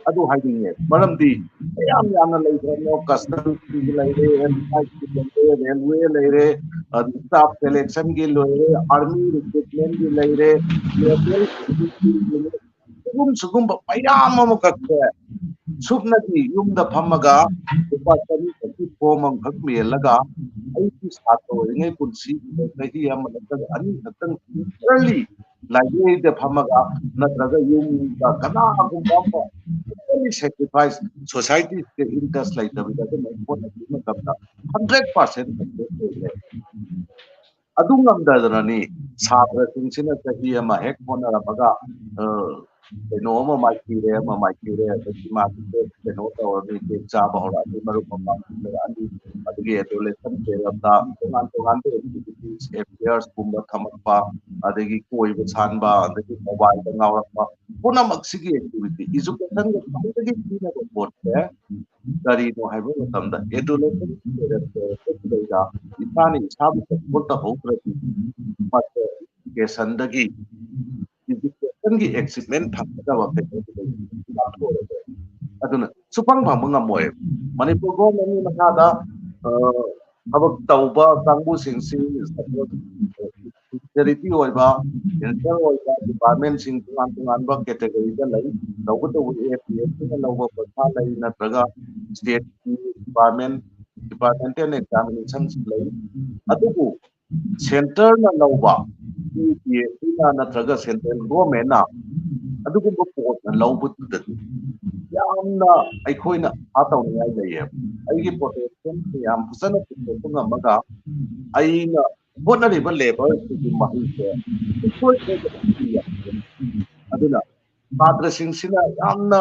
ꯑꯗꯨ ꯍꯥꯏꯅꯤꯡꯉꯦ꯫ ꯃꯔꯝꯗꯤ ꯃꯌꯥꯝ ꯌꯥꯝꯅ ꯂꯩꯈ꯭ꯔꯕꯅꯦ꯫ ꯀꯁꯇꯝꯁꯀꯤ ꯂꯩꯔꯦ, M I C ꯂꯩꯔꯦ, railway ꯂꯩꯔꯦ, ꯑꯗꯨ staff ꯁꯦꯂꯦꯛꯁꯟꯒꯤ ꯂꯩꯔꯦ, ꯑꯥꯔꯃꯤ ꯔꯤꯀ꯭ꯔꯨꯠꯃꯦꯟꯒꯤ ꯂꯩꯔꯦ, ꯅꯦꯁꯅꯦꯜ ꯁꯤꯒꯨꯝ ꯁꯤꯒꯨꯝꯕ ꯃꯌꯥꯝ ꯑꯃꯈꯛꯁꯦ ꯁꯨꯞꯅꯒꯤ ꯌꯨꯝꯗ ꯐꯝꯃꯒ ꯂꯨꯄꯥ ꯆꯅꯤ ꯈꯛꯀꯤ ꯐꯣꯝ ꯑꯃꯈꯛ ꯃꯦꯜꯂꯒ ꯑꯩꯒꯤ ꯁꯥꯇ꯭ꯔ ꯑꯣꯏꯔꯤꯉꯩ ꯄꯨꯟꯁꯤꯁꯤꯗ ꯆꯍꯤ ꯑꯃ ꯅꯠꯇ꯭ꯔꯒ ꯑꯅꯤ ꯈꯛꯇꯪ ꯂꯤꯇꯔꯦꯜꯂꯤ ꯂꯥꯏꯕ꯭ꯔꯦꯔꯤꯗ ꯐꯝꯃꯒ ꯅꯠꯇ꯭ꯔꯒ ꯌꯨꯝꯗ ꯀꯅꯥꯒꯨꯝꯕ ꯑꯃ ꯁꯦꯀ꯭ꯔꯤꯐꯥꯏꯁ ꯁꯣꯁꯥꯏꯇꯤꯁꯤꯗ ꯏꯟꯇꯔꯦꯁ ꯂꯩꯇꯕꯤꯗ ꯑꯗꯨꯝ ꯍꯣꯠꯅꯕ ꯃꯇꯝꯗ ꯍꯟꯗ꯭ꯔꯦꯠ ꯄꯥꯔꯁꯦꯟ ꯁꯛꯁꯦꯁ ꯑꯣꯏꯔꯦ꯫ ꯑꯗꯨ ꯉꯝꯗꯗꯅꯅꯤ ꯁꯥꯇ꯭ꯔꯁꯤꯡꯁꯤꯅ ꯆꯍꯤ ꯑꯃ ꯍꯦꯛ ꯍꯣꯠꯅꯔꯝꯃꯒ ꯀꯩꯅꯣ ꯑꯃ ꯃꯥꯏꯊꯤꯔꯦ, ꯑꯃ ꯃꯥꯏꯊꯤꯔꯦ, ꯑꯗꯒꯤ ꯃꯥꯁꯦ ꯀꯩꯅꯣ ꯇꯧꯔꯅꯤ, ꯆꯦꯛ ꯆꯥꯕ ꯍꯧꯔꯛꯑꯅꯤ, ꯃꯔꯨꯞ ꯃꯄꯥꯡ ꯂꯩꯔꯛꯑꯅꯤ, ꯑꯗꯒꯤ ꯑꯦꯗꯣꯂꯦꯁꯟ ꯄꯦꯔꯞꯇ ꯇꯣꯉꯥꯟ ꯇꯣꯉꯥꯟꯕ ꯑꯦꯛꯇꯤꯚꯤꯇꯤꯁ, ꯑꯦꯐꯤꯌꯔꯁꯀꯨꯝꯕ ꯊꯝꯃꯛꯄ, ꯑꯗꯒꯤ ꯀꯣꯏꯕ ꯁꯥꯟꯕ, ꯑꯗꯒꯤ ꯃꯣꯕꯥꯏꯜꯗ ꯉꯥꯎꯔꯛꯄ, ꯄꯨꯝꯅꯃꯛꯁꯤꯒꯤ ꯑꯦꯛꯇꯤꯚꯤꯇꯤ ꯏꯖꯨꯀꯦꯁꯟꯒ ꯈ꯭ꯋꯥꯏꯗꯒꯤ ꯄꯤꯅꯕ ꯄꯣꯠꯁꯦ ꯀꯔꯤꯅꯣ ꯍꯥꯏꯕ ꯃꯇꯝꯗ ꯑꯦꯗꯣꯂꯦꯁꯟ ꯄꯦꯔꯞꯇ ꯏꯁꯥꯅ ꯏꯁꯥꯕꯨ ꯀꯟꯇ꯭ꯔꯣꯜ ꯇꯧꯍꯧꯗ꯭ꯔꯗꯤ ꯃꯁꯦ ꯏꯖꯨꯀꯦꯁꯟꯗꯒꯤ ꯏꯖꯨꯀꯦꯁꯟꯒꯤ ꯑꯦꯆꯤꯞꯃꯦꯟ ꯐꯪꯒꯗꯕ ꯀꯩꯅꯣꯗꯨꯗꯒꯤ ꯂꯥꯞꯊꯣꯛꯑꯒ ꯑꯗꯨꯅ ꯁꯨꯐꯪ ꯐꯪꯕ ꯉꯝꯃꯣꯏ꯫ ꯃꯅꯤꯄꯨꯔ ꯒꯣꯔꯃꯦꯟꯒꯤ ꯃꯈꯥꯗ ꯊꯕꯛ ꯇꯧꯕ ꯀꯥꯡꯕꯨꯁꯤꯡꯁꯤ ꯁꯦꯟꯁꯤꯇꯤꯚ ꯑꯣꯏꯕ, ꯁꯦꯟꯁꯤꯇꯤꯚ ꯑꯣꯏꯕ ꯗꯤꯄꯥꯔꯠꯃꯦꯟꯁꯤꯡ ꯇꯣꯉꯥꯟ ꯇꯣꯉꯥꯟꯕ ꯀꯦꯇꯦꯒꯣꯔꯤꯗ ꯂꯩ꯫ ꯇꯧꯕꯇꯕꯨ ꯑꯦ ꯄꯤ ꯑꯦꯁ ꯁꯤꯅ ꯂꯧꯕ ꯄꯩꯈꯥ ꯂꯩ, ꯅꯠꯇ꯭ꯔꯒ ꯁ꯭ꯇꯦꯠꯀꯤ ꯗꯤꯄꯥꯔꯠꯃꯦꯟ ꯗꯤꯄꯥꯔꯠꯃꯦꯟꯇꯦꯜ ꯑꯦꯛꯖꯥꯃꯤꯅꯦꯁꯟꯁꯤꯡ ꯂꯩ꯫ ꯑꯗꯨꯕꯨ ꯁꯦꯟꯇꯔꯅ ꯂꯧꯕ, ꯌꯨ ꯄꯤ ꯑꯦꯁ ꯁꯤꯅ ꯅꯠꯇ꯭ꯔꯒ ꯁꯦꯟꯇ꯭ꯔꯦꯜ ꯒꯣꯔꯃꯦꯟꯅ ꯑꯗꯨꯒꯨꯝꯕ ꯄꯣꯠꯅ ꯂꯧꯕꯗꯨꯗꯗꯤ ꯌꯥꯝꯅ ꯑꯩꯈꯣꯏꯅ ꯑꯥ ꯇꯧꯅꯤꯡꯉꯥꯏ ꯂꯩꯌꯦꯕ꯫ ꯑꯩꯒꯤ ꯄꯣꯇꯦꯟꯁꯤꯌꯦꯜꯁꯦ ꯌꯥꯝ ꯐꯖꯅ ꯄꯨꯊꯣꯛꯄ ꯉꯝꯃꯒ ꯑꯩꯅ ꯍꯣꯠꯅꯔꯤꯕ ꯂꯦꯕꯔꯁꯤꯒꯤ ꯃꯍꯩꯁꯦ ꯁꯨꯡꯁꯣꯏ ꯁꯣꯏꯗꯅ ꯄꯤ ꯌꯥꯏ꯫ ꯑꯗꯨꯅ ꯁꯥꯇ꯭ꯔꯁꯤꯡꯁꯤꯅ ꯌꯥꯝꯅ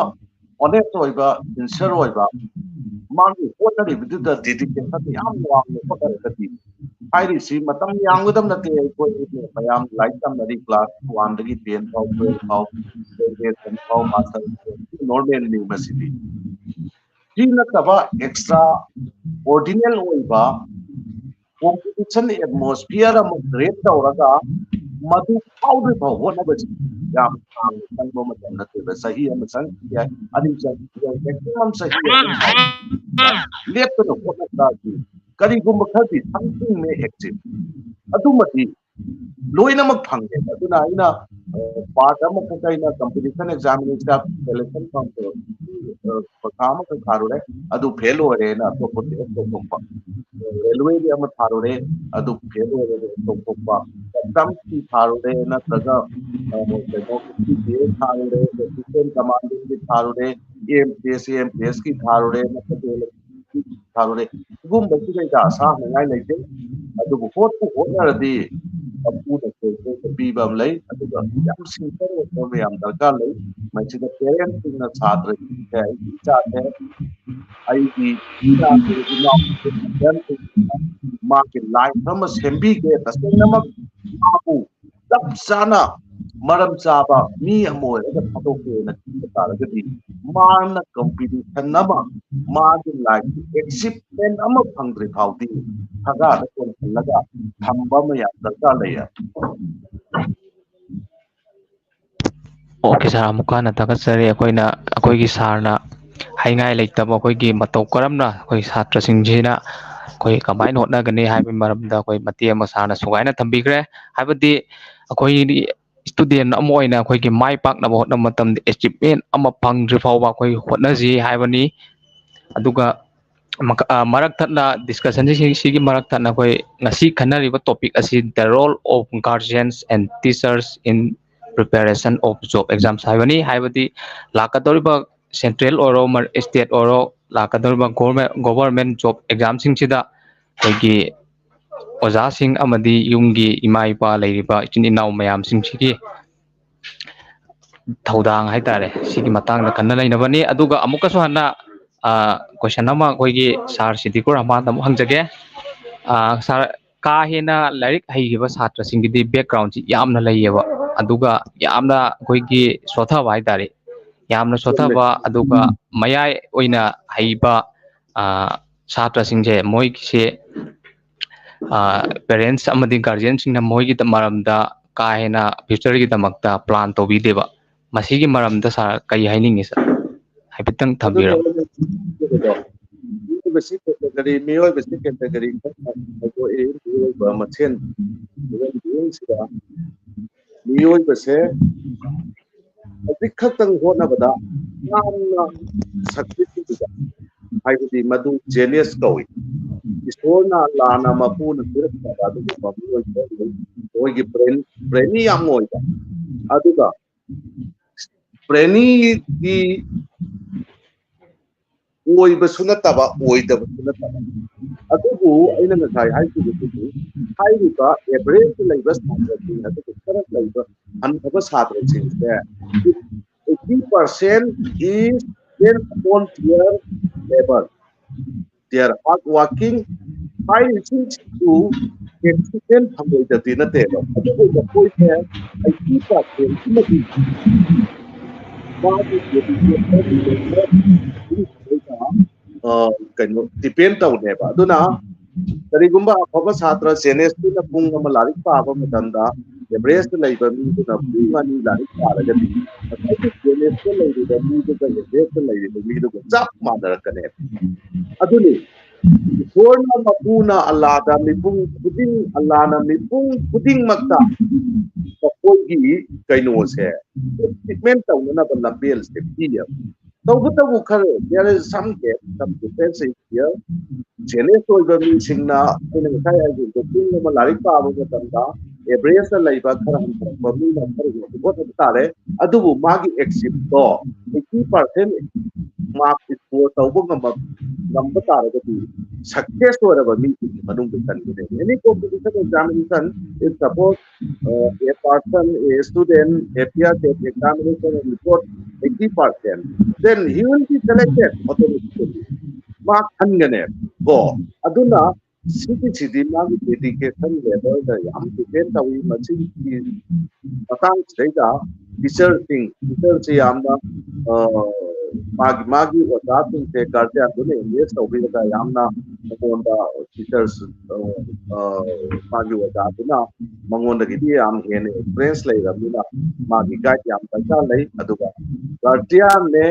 ꯑꯣꯅꯦꯁ ꯑꯣꯏꯕ, ꯁꯤꯟꯁꯤꯌꯔ ꯑꯣꯏꯕ, ꯃꯥꯒꯤ ꯍꯣꯠꯅꯔꯤꯕꯗꯨꯗ ꯗꯦꯗꯤꯀꯦꯁꯟ ꯌꯥꯝ ꯋꯥꯡꯅ ꯍꯣꯠꯅꯔꯒꯗꯤ ꯍꯥꯏꯔꯤꯁꯤ ꯃꯇꯝ ꯌꯥꯝꯒꯗꯕ ꯅꯠꯇꯦ꯫ ꯑꯩꯈꯣꯏ ꯃꯌꯥꯝ ꯂꯥꯏꯔꯤꯛ ꯇꯝꯅꯔꯤ, ꯀ꯭ꯂꯥꯁ ꯋꯥꯟꯗꯒꯤ ꯇꯦꯟ ꯐꯥꯎ, ꯇꯨꯋꯦꯜꯐ ꯐꯥꯎ, ꯒ꯭ꯔꯦꯖꯨꯑꯦꯁꯟ ꯐꯥꯎ, ꯃꯥꯁꯇꯔ ꯅꯣꯔꯃꯦꯜꯅꯤ ꯃꯁꯤꯗꯤ꯫ ꯁꯤ ꯅꯠꯇꯕ ꯑꯦꯛꯁꯇ꯭ꯔꯥ ꯑꯣꯔꯗꯤꯅꯦꯜ ꯑꯣꯏꯕ ꯀꯣꯝꯄꯤꯇꯤꯁꯟ ꯑꯦꯠꯃꯣꯁꯐꯤꯌꯔ ꯑꯃ ꯀ꯭ꯔꯤꯌꯦꯠ ꯇꯧꯔꯒ ꯃꯗꯨ ꯐꯥꯎꯗ꯭ꯔꯤ ꯐꯥꯎ ꯍꯣꯠꯅꯕꯁꯤ ꯌꯥꯝ ꯁꯥꯡꯅ ꯆꯪꯕ ꯃꯇꯝ ꯅꯠꯇꯦꯕ꯫ ꯆꯍꯤ ꯑꯃ ꯆꯪꯈꯤ ꯌꯥꯏ, ꯑꯅꯤ ꯆꯪꯈꯤ ꯌꯥꯏ, ꯃꯦꯛꯁꯤꯃꯝ ꯆꯍꯤ ꯑꯍꯨꯝ ꯐꯥꯎ ꯂꯦꯞꯇꯅ ꯍꯣꯠꯅ ꯇꯥꯔꯗꯤ ꯀꯔꯤꯒꯨꯝꯕ ꯈꯔꯗꯤ something may achieve, ꯑꯗꯨꯃꯗꯤ ꯂꯣꯏꯅꯃꯛ ꯐꯪꯉꯦ꯫ ꯑꯗꯨꯅ ꯑꯩꯅ ꯄꯥꯔꯠ ꯑꯃꯈꯛꯇ ꯑꯩꯅ ꯀꯝꯄꯤꯇꯤꯁꯟ ꯑꯦꯛꯖꯥꯝ ꯁꯦꯂꯦꯛꯁꯟ ꯀꯥꯎꯟꯁꯤꯜ ꯄꯩꯈꯥ ꯑꯃꯈꯛ ꯊꯥꯔꯨꯔꯦ, ꯑꯗꯨ ꯐꯦꯜ ꯑꯣꯏꯔꯦꯅ ꯑꯇꯣꯞꯄ ꯇꯧꯊꯣꯛꯄ, ꯔꯦꯜꯋꯦꯒꯤ ꯑꯃ ꯊꯥꯔꯨꯔꯦ, ꯑꯗꯨ ꯐꯦꯜ ꯑꯣꯏꯔꯦꯅ ꯇꯧꯊꯣꯛꯄ, ꯀꯁꯇꯝꯁꯀꯤ ꯊꯥꯔꯨꯔꯦ, ꯅꯠꯇ꯭ꯔꯒ ꯀꯩꯅꯣ ꯊꯥꯔꯨꯔꯦ, ꯑꯦꯁꯤꯁꯇꯦꯟ ꯀꯃꯥꯟꯗꯦꯟꯒꯤ ꯊꯥꯔꯨꯔꯦ, M P S M P ꯑꯦꯁꯀꯤ ꯊꯥꯔꯨꯔꯦ, ꯅꯠꯇ꯭ꯔꯒ ꯊꯥꯔꯨꯔꯦ꯫ ꯁꯤꯒꯨꯝꯕꯁꯤꯗꯩꯗ ꯑꯁꯥ ꯍꯥꯏꯅꯤꯡꯉꯥꯏ ꯂꯩꯇꯦ꯫ ꯑꯗꯨꯕꯨ ꯍꯣꯠꯄꯨ ꯍꯣꯠꯅꯔꯗꯤ ꯃꯄꯨꯅ ꯀꯩ ꯀꯩ ꯄꯤꯕ ꯑꯃ ꯂꯩ꯫ ꯑꯗꯨꯒ ꯌꯥꯝ ꯁꯤꯝꯄꯜ ꯑꯣꯏꯕ ꯑꯃ ꯌꯥꯝ ꯗꯔꯀꯥꯔ ꯂꯩ꯫ ꯃꯁꯤꯗ ꯄꯦꯔꯦꯟꯁꯁꯤꯡꯅ ꯁꯥꯇ꯭ꯔꯁꯤꯡꯁꯦ, ꯑꯩꯒꯤ ꯏꯆꯥꯁꯦ, ꯑꯩꯒꯤ ꯏꯆꯥꯁꯦ, ꯏꯅꯥꯎꯁꯤꯡ, ꯃꯥꯒꯤ ꯂꯥꯏꯐ ꯑꯃ ꯁꯦꯝꯕꯤꯒꯦ, ꯇꯁꯦꯡꯅꯃꯛ ꯃꯥꯕꯨ ꯆꯞ ꯆꯥꯅ ꯃꯔꯝ ꯆꯥꯕ ꯃꯤ ꯑꯃ ꯑꯣꯏꯔꯒ ꯊꯥꯗꯣꯛꯀꯦꯅ ꯈꯟꯕ ꯇꯥꯔꯒꯗꯤ, ꯃꯥꯅ ꯀꯝꯄꯤꯇꯤꯁꯟ ꯑꯃ, ꯃꯥꯒꯤ ꯂꯥꯏꯐꯀꯤ ꯑꯦꯆꯤꯞꯃꯦꯟ ꯑꯃ ꯐꯪꯗ꯭ꯔꯤ ꯐꯥꯎꯗꯤ ꯁꯔꯀꯥꯔꯗ ꯀꯣꯟꯁꯤꯜꯂꯒ ꯊꯝꯕ ꯑꯃ ꯌꯥꯝ ꯗꯔꯀꯥꯔ ꯂꯩꯌꯦ꯫ ꯑꯣꯀꯦ ꯁꯥꯔ, ꯑꯃꯨꯛꯀ ꯍꯟꯅ ꯊꯥꯒꯠꯆꯔꯤ꯫ ꯑꯩꯈꯣꯏꯅ, ꯑꯩꯈꯣꯏꯒꯤ ꯁꯥꯔꯅ ꯍꯥꯏꯉꯥꯏ ꯂꯩꯇꯕ ꯑꯩꯈꯣꯏꯒꯤ ꯃꯇꯧ ꯀꯔꯝꯅ ꯑꯩꯈꯣꯏ ꯁꯥꯇ꯭ꯔꯁꯤꯡꯁꯤꯅ ꯑꯩꯈꯣꯏ ꯀꯃꯥꯏꯅ ꯍꯣꯠꯅꯒꯅꯤ ꯍꯥꯏꯕꯒꯤ ꯃꯔꯝꯗ ꯑꯩꯈꯣꯏ ꯃꯇꯦꯛ ꯑꯃ ꯁꯥꯔꯅ ꯁꯨꯒꯥꯏꯅ ꯊꯝꯕꯤꯈ꯭ꯔꯦ꯫ ꯍꯥꯏꯕꯗꯤ ꯑꯩꯈꯣꯏ ꯏꯁꯇꯨꯗꯦꯟ ꯑꯃ ꯑꯣꯏꯅ ꯑꯩꯈꯣꯏꯒꯤ ꯃꯥꯏ ꯄꯥꯛꯅꯕ ꯍꯣꯠꯅꯕ ꯃꯇꯝꯗ ꯑꯦꯆꯤꯞꯃꯦꯟ ꯑꯃ ꯐꯪꯗ꯭ꯔꯤ ꯐꯥꯎꯕ ꯑꯩꯈꯣꯏ ꯍꯣꯠꯅꯁꯤ ꯍꯥꯏꯕꯅꯤ꯫ ꯑꯗꯨꯒ ꯃꯔꯛ ꯊꯠꯅ ꯗꯤꯁꯀꯁꯟꯁꯤ, ꯁꯤꯒꯤ ꯃꯔꯛ ꯊꯠꯅ ꯑꯩꯈꯣꯏ ꯉꯁꯤ ꯈꯟꯅꯔꯤꯕ ꯇꯣꯄꯤꯛ ꯑꯁꯤ the role of guardians and teachers in preparation of job exams ꯍꯥꯏꯕꯅꯤ꯫ ꯍꯥꯏꯕꯗꯤ ꯂꯥꯛꯀꯗꯧꯔꯤꯕ ꯁꯦꯟꯇ꯭ꯔꯦꯜ ꯑꯣꯏꯔꯣ, ꯏꯁꯇꯦꯠ ꯑꯣꯏꯔꯣ, ꯂꯥꯛꯀꯗꯧꯔꯤꯕ ꯒꯣꯔꯃꯦꯟ, ꯒꯣꯚꯔꯃꯦꯟ ꯖꯣꯕ ꯑꯦꯛꯖꯥꯝꯁꯤꯡꯁꯤꯗ ꯑꯩꯈꯣꯏꯒꯤ ꯑꯣꯖꯥꯁꯤꯡ ꯑꯃꯗꯤ ꯌꯨꯝꯒꯤ ꯏꯃꯥ ꯏꯄꯥ ꯂꯩꯔꯤꯕ ꯏꯆꯤꯟ ꯏꯅꯥꯎ ꯃꯌꯥꯝꯁꯤꯡꯁꯤꯒꯤ ꯊꯧꯗꯥꯡ ꯍꯥꯏꯇꯥꯔꯦ, ꯁꯤꯒꯤ ꯃꯇꯥꯡꯗ ꯀꯟꯅ ꯅꯩꯅꯕꯅꯤ꯫ ꯑꯗꯨꯒ ꯑꯃꯨꯛꯀꯁꯨ ꯍꯟꯅ ꯀꯣꯏꯁꯟ ꯑꯃ ꯑꯩꯈꯣꯏꯒꯤ ꯁꯥꯔ ꯁꯤꯗꯤꯀꯨꯔ ꯔꯍꯃꯥꯟꯗ ꯑꯃꯨꯛ ꯍꯪꯖꯒꯦ꯫ ꯁꯥꯔ, ꯀꯥ ꯍꯦꯟꯅ ꯂꯥꯏꯔꯤꯛ ꯍꯩꯈꯤꯕ ꯁꯥꯇ꯭ꯔꯁꯤꯡꯒꯤꯗꯤ ꯕꯦꯛꯒ꯭ꯔꯥꯎꯟꯁꯤ ꯌꯥꯝꯅ ꯂꯩꯌꯦꯕ, ꯑꯗꯨꯒ ꯌꯥꯝꯅ ꯑꯩꯈꯣꯏꯒꯤ ꯁꯣꯊꯕ ꯍꯥꯏꯇꯥꯔꯦ, ꯌꯥꯝꯅ ꯁꯣꯊꯕ, ꯑꯗꯨꯒ ꯃꯌꯥꯏ ꯑꯣꯏꯅ ꯍꯩꯕ ꯁꯥꯇ꯭ꯔꯁꯤꯡꯁꯦ, ꯃꯣꯏꯒꯤꯁꯦ ꯄꯦꯔꯦꯟꯁ ꯑꯃꯗꯤ ꯒꯥꯔꯖꯤꯌꯟꯁꯤꯡꯅ ꯃꯣꯏꯒꯤ ꯃꯔꯝꯗ ꯀꯥ ꯍꯦꯟꯅ future ꯒꯤꯗꯃꯛꯇ plan ꯇꯧꯕꯤꯗꯦꯕ꯫ ꯃꯁꯤꯒꯤ ꯃꯔꯝꯗ sir ꯀꯔꯤ ꯍꯥꯏꯅꯤꯡꯉꯤ sir? ꯍꯥꯏꯐꯦꯠꯇꯪ ꯊꯝꯕꯤꯔꯝꯃꯨ꯫ ꯃꯤꯑꯣꯏꯕꯁꯤ category, ꯃꯤꯑꯣꯏꯕꯁꯤ category ꯈꯥꯏꯗꯣꯛꯏ꯫ ꯃꯤꯑꯣꯏꯕ ꯃꯁꯦꯟ ꯃꯤꯑꯣꯏꯕꯁꯤꯗ ꯃꯤꯑꯣꯏꯕꯁꯦ ꯍꯧꯖꯤꯛ ꯈꯛꯇꯪ ꯍꯣꯠꯅꯕꯗ ꯌꯥꯝꯅ success ꯑꯣꯏꯕ, ꯍꯥꯏꯕꯗꯤ ꯃꯗꯨ genius ꯀꯧꯏ꯫ ꯏꯁꯣꯔꯅ ꯂꯥꯟꯅ ꯃꯄꯨꯅ ꯄꯤꯔꯛꯇꯕ ꯑꯗꯨꯒꯨꯝꯕ ꯃꯤꯑꯣꯏꯕ ꯑꯩꯈꯣꯏꯒꯤ brain, brainy ꯌꯥꯝ ꯑꯣꯏꯕ, ꯑꯗꯨꯒ brainy ꯗꯤ ꯑꯣꯏꯕꯁꯨ ꯅꯠꯇꯕ, ꯑꯣꯏꯗꯕꯁꯨ ꯅꯠꯇꯕ꯫ ꯑꯗꯨꯕꯨ ꯑꯩꯅ ꯉꯁꯥꯏ ꯍꯥꯏꯈꯤꯕꯗꯨꯗꯤ, ꯍꯥꯏꯔꯤꯕ average ꯂꯩꯕ ꯁꯥꯇ꯭ꯔꯁꯤꯡ ꯑꯗꯨꯒ ꯈꯔ ꯂꯩꯕ ꯍꯟꯊꯕ ꯁꯥꯇ꯭ꯔꯁꯤꯡꯁꯦ, eighty percent is based on their labor, their hard working, ꯍꯥꯏꯔꯤꯁꯤꯡꯁꯤꯁꯨ achievement ꯐꯪꯂꯣꯏꯗꯕꯗꯤ ꯅꯠꯇꯦꯕ꯫ ꯑꯗꯨꯕꯨ ꯃꯈꯣꯏꯁꯦ eighty percent ꯑꯃꯗꯤ ꯃꯥꯒꯤ dedication, ꯑ, ꯀꯩꯅꯣ, depend ꯇꯧꯅꯦꯕ꯫ ꯑꯗꯨꯅ ꯀꯔꯤꯒꯨꯝꯕ ꯑꯐꯕ ꯁꯥꯇ꯭ꯔ genius ꯇꯨꯅ ꯄꯨꯡ ꯑꯃ ꯂꯥꯏꯔꯤꯛ ꯄꯥꯕ ꯃꯇꯝꯗ average ꯇ ꯂꯩꯕ ꯃꯤꯗꯨꯅ ꯄꯨꯡ ꯑꯅꯤ ꯂꯥꯏꯔꯤꯛ ꯄꯥꯔꯒꯗꯤ ꯉꯁꯥꯏꯒꯤ genius ꯇ ꯂꯩꯔꯤꯕ ꯃꯤꯗꯨꯒ average ꯇ ꯂꯩꯔꯤꯕ ꯃꯤꯗꯨꯒ ꯆꯞ ꯃꯥꯟꯅꯔꯛꯀꯅꯦꯕ꯫ ꯑꯗꯨꯅꯤ ꯏꯁꯣꯔꯅ ꯃꯄꯨꯅ ꯑꯜꯂꯥꯗ ꯃꯤꯄꯨꯝ ꯈꯨꯗꯤꯡ, ꯑꯜꯂꯥꯅ ꯃꯤꯄꯨꯝ ꯈꯨꯗꯤꯡꯃꯛꯇ ꯃꯈꯣꯏꯒꯤ ꯀꯩꯅꯣꯁꯦ achievement ꯇꯧꯅꯅꯕ ꯂꯝꯕꯦꯜꯁꯦ ꯄꯤꯌꯦꯕ꯫ ꯇꯧꯕꯇꯕꯨ ꯈꯔ, there is some gap, some differences here. Genius ꯑꯣꯏꯕ ꯃꯤꯁꯤꯡꯅ, ꯑꯩꯅ ꯉꯁꯥꯏ ꯍꯥꯏꯈꯤꯕꯗꯣ, ꯄꯨꯡ ꯑꯃ ꯂꯥꯏꯔꯤꯛ ꯄꯥꯕ ꯃꯇꯝꯗ average ꯇ ꯂꯩꯕ ꯈꯔ ꯍꯟꯊꯔꯛꯄ ꯃꯤꯅ ꯈꯔ ꯍꯦꯟꯅ ꯍꯣꯠꯅꯕ ꯇꯥꯔꯦ꯫ ꯑꯗꯨꯕꯨ ꯃꯥꯒꯤ achieve ꯗꯣ eighty percent mark score ꯇꯧꯕ ꯉꯝꯕ, ꯉꯝꯕ ꯇꯥꯔꯒꯗꯤ success ꯑꯣꯏꯔꯕ ꯃꯤꯁꯤꯡꯒꯤ ꯃꯅꯨꯡꯗ ꯆꯟꯒꯅꯤ꯫ Any competition examination, if suppose, uh, a person, a student appears at examination and report eighty percent, then he will be selected automatically. Mark ꯈꯟꯒꯅꯦꯕ ꯀꯣ꯫ ꯑꯗꯨꯅ ꯁꯤꯒꯤꯁꯤꯗꯤ ꯃꯥꯒꯤ dedication level ꯗ ꯌꯥꯝ depend ꯇꯧꯏ꯫ ꯃꯁꯤꯒꯤ ꯃꯇꯥꯡꯁꯤꯗꯩꯗ teacher ꯁꯤꯡ, teacher ꯁꯤ ꯌꯥꯝꯅ, ꯑ, ꯃꯥꯒꯤ ꯃꯥꯒꯤ ꯑꯣꯖꯥꯁꯤꯡꯁꯦ ꯒꯥꯔꯖꯤꯌꯥꯟꯗꯨꯅ ꯑꯦꯡꯒꯦꯖ ꯇꯧꯕꯤꯔꯒ ꯌꯥꯝꯅ ꯃꯉꯣꯟꯗ ꯇꯤꯆꯔꯁ ꯃꯥꯒꯤ ꯑꯣꯖꯥꯗꯨꯅ ꯃꯉꯣꯟꯗꯒꯤꯗꯤ ꯌꯥꯝ ꯍꯦꯟꯅ ꯑꯦꯛꯁꯄꯤꯔꯤꯌꯦꯟꯁ ꯂꯩꯔꯕꯅꯤꯅ ꯃꯥꯒꯤ ꯒꯥꯏꯗ ꯌꯥꯝ ꯗꯔꯀꯥꯔ ꯂꯩ꯫ ꯑꯗꯨꯒ ꯒꯥꯔꯖꯤꯌꯥꯟꯅꯦ,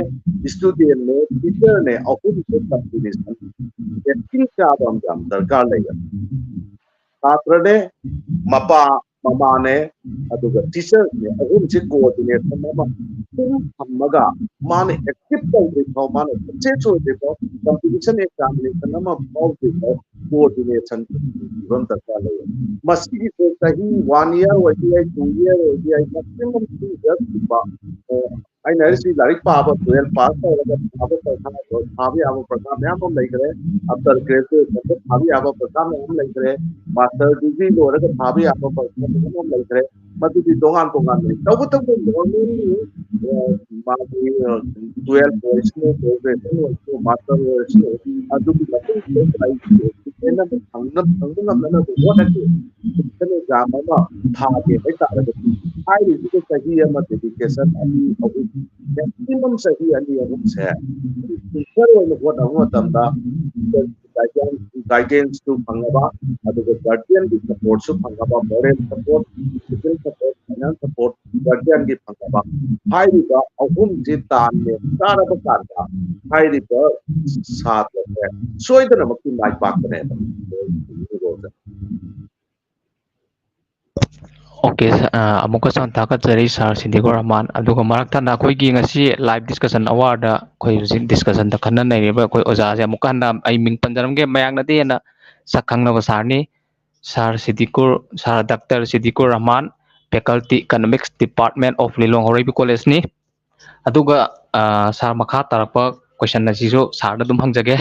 ꯏꯁꯇꯨꯗꯦꯟꯅꯦ, ꯇꯤꯆꯔꯅꯦ, ꯑꯍꯨꯝꯁꯦ ꯀꯝꯕꯤꯅꯦꯁꯟ ꯃꯦꯆꯤꯡ ꯆꯥꯕ ꯑꯃ ꯌꯥꯝ ꯗꯔꯀꯥꯔ ꯂꯩꯌꯦ꯫ ꯁꯥꯇ꯭ꯔꯅꯦ, ꯃꯄꯥ ꯃꯃꯥꯅꯦ, ꯑꯗꯨꯒ ꯇꯤꯆꯔꯅꯦ, ꯑꯍꯨꯝꯁꯦ ꯀꯣꯑꯣꯔꯗꯤꯅꯦꯁꯟ ꯑꯃ ꯄꯨꯡ ꯊꯝꯃꯒ ꯃꯥꯅ ꯑꯦꯛꯇꯤꯚ ꯇꯧꯗ꯭ꯔꯤ ꯐꯥꯎ, ꯃꯥꯅ ꯁꯛꯁꯦꯁ ꯑꯣꯏꯗ꯭ꯔꯤ ꯐꯥꯎ, ꯀꯝꯄꯤꯇꯤꯁꯟ ꯑꯦꯛꯖꯥꯃꯤꯅꯦꯁꯟ ꯑꯃ ꯐꯥꯎꯗ꯭ꯔꯤ ꯐꯥꯎ ꯀꯣꯑꯣꯔꯗꯤꯅꯦꯁꯟ ꯄꯤꯕ ꯑꯃ ꯗꯔꯀꯥꯔ ꯂꯩ꯫ ꯃꯁꯤꯒꯤꯁꯦ ꯆꯍꯤ ꯋꯥꯟ ꯏꯌꯥꯔ ꯑꯣꯏꯕ ꯌꯥꯏ, ꯇꯨ ꯏꯌꯥꯔ ꯑꯣꯏꯕ ꯌꯥꯏ, ꯃꯦꯛꯁꯤꯃꯝ ꯇꯨ ꯏꯌꯥꯔꯁꯀꯨꯝꯕ꯫ ꯑꯩꯅ ꯍꯥꯏꯔꯤꯁꯤ ꯂꯥꯏꯔꯤꯛ ꯄꯥꯕ, ꯇꯨꯋꯦꯜꯐ ꯄꯥꯁ ꯇꯧꯔꯒ ꯊꯥꯕ ꯄꯔꯤꯈꯥ, ꯊꯥꯕ ꯌꯥꯕ ꯄꯔꯤꯈꯥ ꯃꯌꯥꯝ ꯑꯃ ꯂꯩꯈ꯭ꯔꯦ꯫ ꯑꯞꯇꯔ ꯒ꯭ꯔꯦꯖꯨꯑꯦꯁꯟꯗ ꯊꯥꯕ ꯌꯥꯕ ꯄꯔꯤꯈꯥ ꯃꯌꯥꯝ ꯑꯃ ꯂꯩꯈ꯭ꯔꯦ꯫ ꯃꯥꯁꯇꯔ ꯗꯤꯒ꯭ꯔꯤ ꯂꯣꯏꯔꯒ ꯊꯥꯕ ꯌꯥꯕ ꯄꯔꯤꯈꯥ ꯃꯌꯥꯝ ꯑꯃ ꯂꯩꯈ꯭ꯔꯦ꯫ ꯃꯗꯨꯗꯤ ꯇꯣꯉꯥꯟ ꯇꯣꯉꯥꯟꯕꯅꯤ꯫ ꯇꯧꯕꯇꯕꯨ ꯅꯣꯔꯃꯦꯜꯂꯤ ꯃꯥꯒꯤ ꯇꯨꯋꯦꯜꯐ ꯑꯣꯏꯔꯁꯨ, ꯒ꯭ꯔꯦꯖꯨꯑꯦꯁꯟ ꯑꯣꯏꯔꯁꯨ, ꯃꯥꯁꯇꯔ ꯑꯣꯏꯔꯁꯨ, ꯑꯗꯨꯒꯤ ꯃꯇꯨꯡ ꯈꯦꯠꯅꯕ ꯐꯪꯕ ꯉꯝꯅꯅꯕ ꯍꯣꯠꯅꯒꯦ꯫ ꯀꯝꯄꯤꯇꯤꯁꯟ ꯑꯦꯛꯖꯥꯝ ꯑꯃ ꯊꯥꯒꯦ ꯍꯥꯏꯇꯥꯔꯒꯗꯤ ꯍꯥꯏꯔꯤꯁꯤꯗ ꯆꯍꯤ ꯑꯃ ꯗꯦꯗꯤꯀꯦꯁꯟ ꯑꯅꯤ ꯑꯍꯨꯝ, ꯃꯦꯛꯁꯤꯃꯝ ꯆꯍꯤ ꯑꯅꯤ ꯑꯍꯨꯝꯁꯦ ꯇꯤꯆꯔ ꯑꯣꯏꯅ ꯍꯣꯠꯅꯕ ꯃꯇꯝꯗ ꯒꯥꯏꯗꯦꯟꯁꯇꯨ ꯐꯪꯉꯕ, ꯑꯗꯨꯒ ꯒꯥꯔꯖꯤꯌꯟꯒꯤ ꯁꯄꯣꯔꯠꯁꯨ ꯐꯪꯉꯕ, moral support, physical support, finance support, ꯒꯥꯔꯖꯤꯌꯟꯒꯤ ꯐꯪꯉꯕ꯫ ꯍꯥꯏꯔꯤꯕ ꯑꯍꯨꯝꯁꯤ ꯇꯥꯟꯅꯦ ꯆꯥꯔꯕ ꯀꯥꯟꯗ ꯍꯥꯏꯔꯤꯕ ꯁꯥꯇ꯭ꯔꯁꯦ ꯁꯣꯏꯗꯅꯃꯛꯀꯤ ꯃꯥꯏ ꯄꯥꯛꯀꯅꯦꯕ꯫ ꯑꯣꯀꯦ, ꯑꯃꯨꯛꯀꯁꯨ ꯍꯟꯅ ꯊꯥꯒꯠꯆꯔꯤ ꯁꯥꯔ ꯁꯤꯗꯤꯀꯨꯔ ꯔꯍꯃꯥꯟ꯫ ꯑꯗꯨꯒ ꯃꯔꯛ ꯊꯠꯅ ꯑꯩꯈꯣꯏꯒꯤ ꯉꯁꯤ ꯂꯥꯏꯚ ꯗꯤꯁꯀꯁꯟ ꯑꯋꯥꯔꯗ ꯑꯩꯈꯣꯏ ꯍꯧꯖꯤꯛ ꯗꯤꯁꯀꯁꯟꯗ ꯈꯟꯅ ꯅꯩꯔꯤꯕ ꯑꯩꯈꯣꯏ ꯑꯣꯖꯥꯁꯦ ꯑꯃꯨꯛꯀ ꯍꯟꯅ ꯑꯩ ꯃꯤꯡ ꯄꯟꯖꯔꯝꯒꯦ, ꯃꯌꯥꯝꯅꯗꯤ ꯍꯦꯟꯅ ꯁꯛ ꯈꯪꯅꯕ ꯁꯥꯔꯅꯤ꯫ Sir Siddiqur, sir doctor Siddiqur Rahman, faculty economics department of Lilong Haoreibi ꯀꯣꯂꯦꯖꯅꯤ꯫ ꯑꯗꯨꯒ ꯁꯥꯔ, ꯃꯈꯥ ꯇꯥꯔꯛꯄ ꯀꯣꯏꯁꯟ ꯑꯁꯤꯁꯨ ꯁꯥꯔꯗ ꯑꯗꯨꯝ ꯍꯪꯖꯒꯦ꯫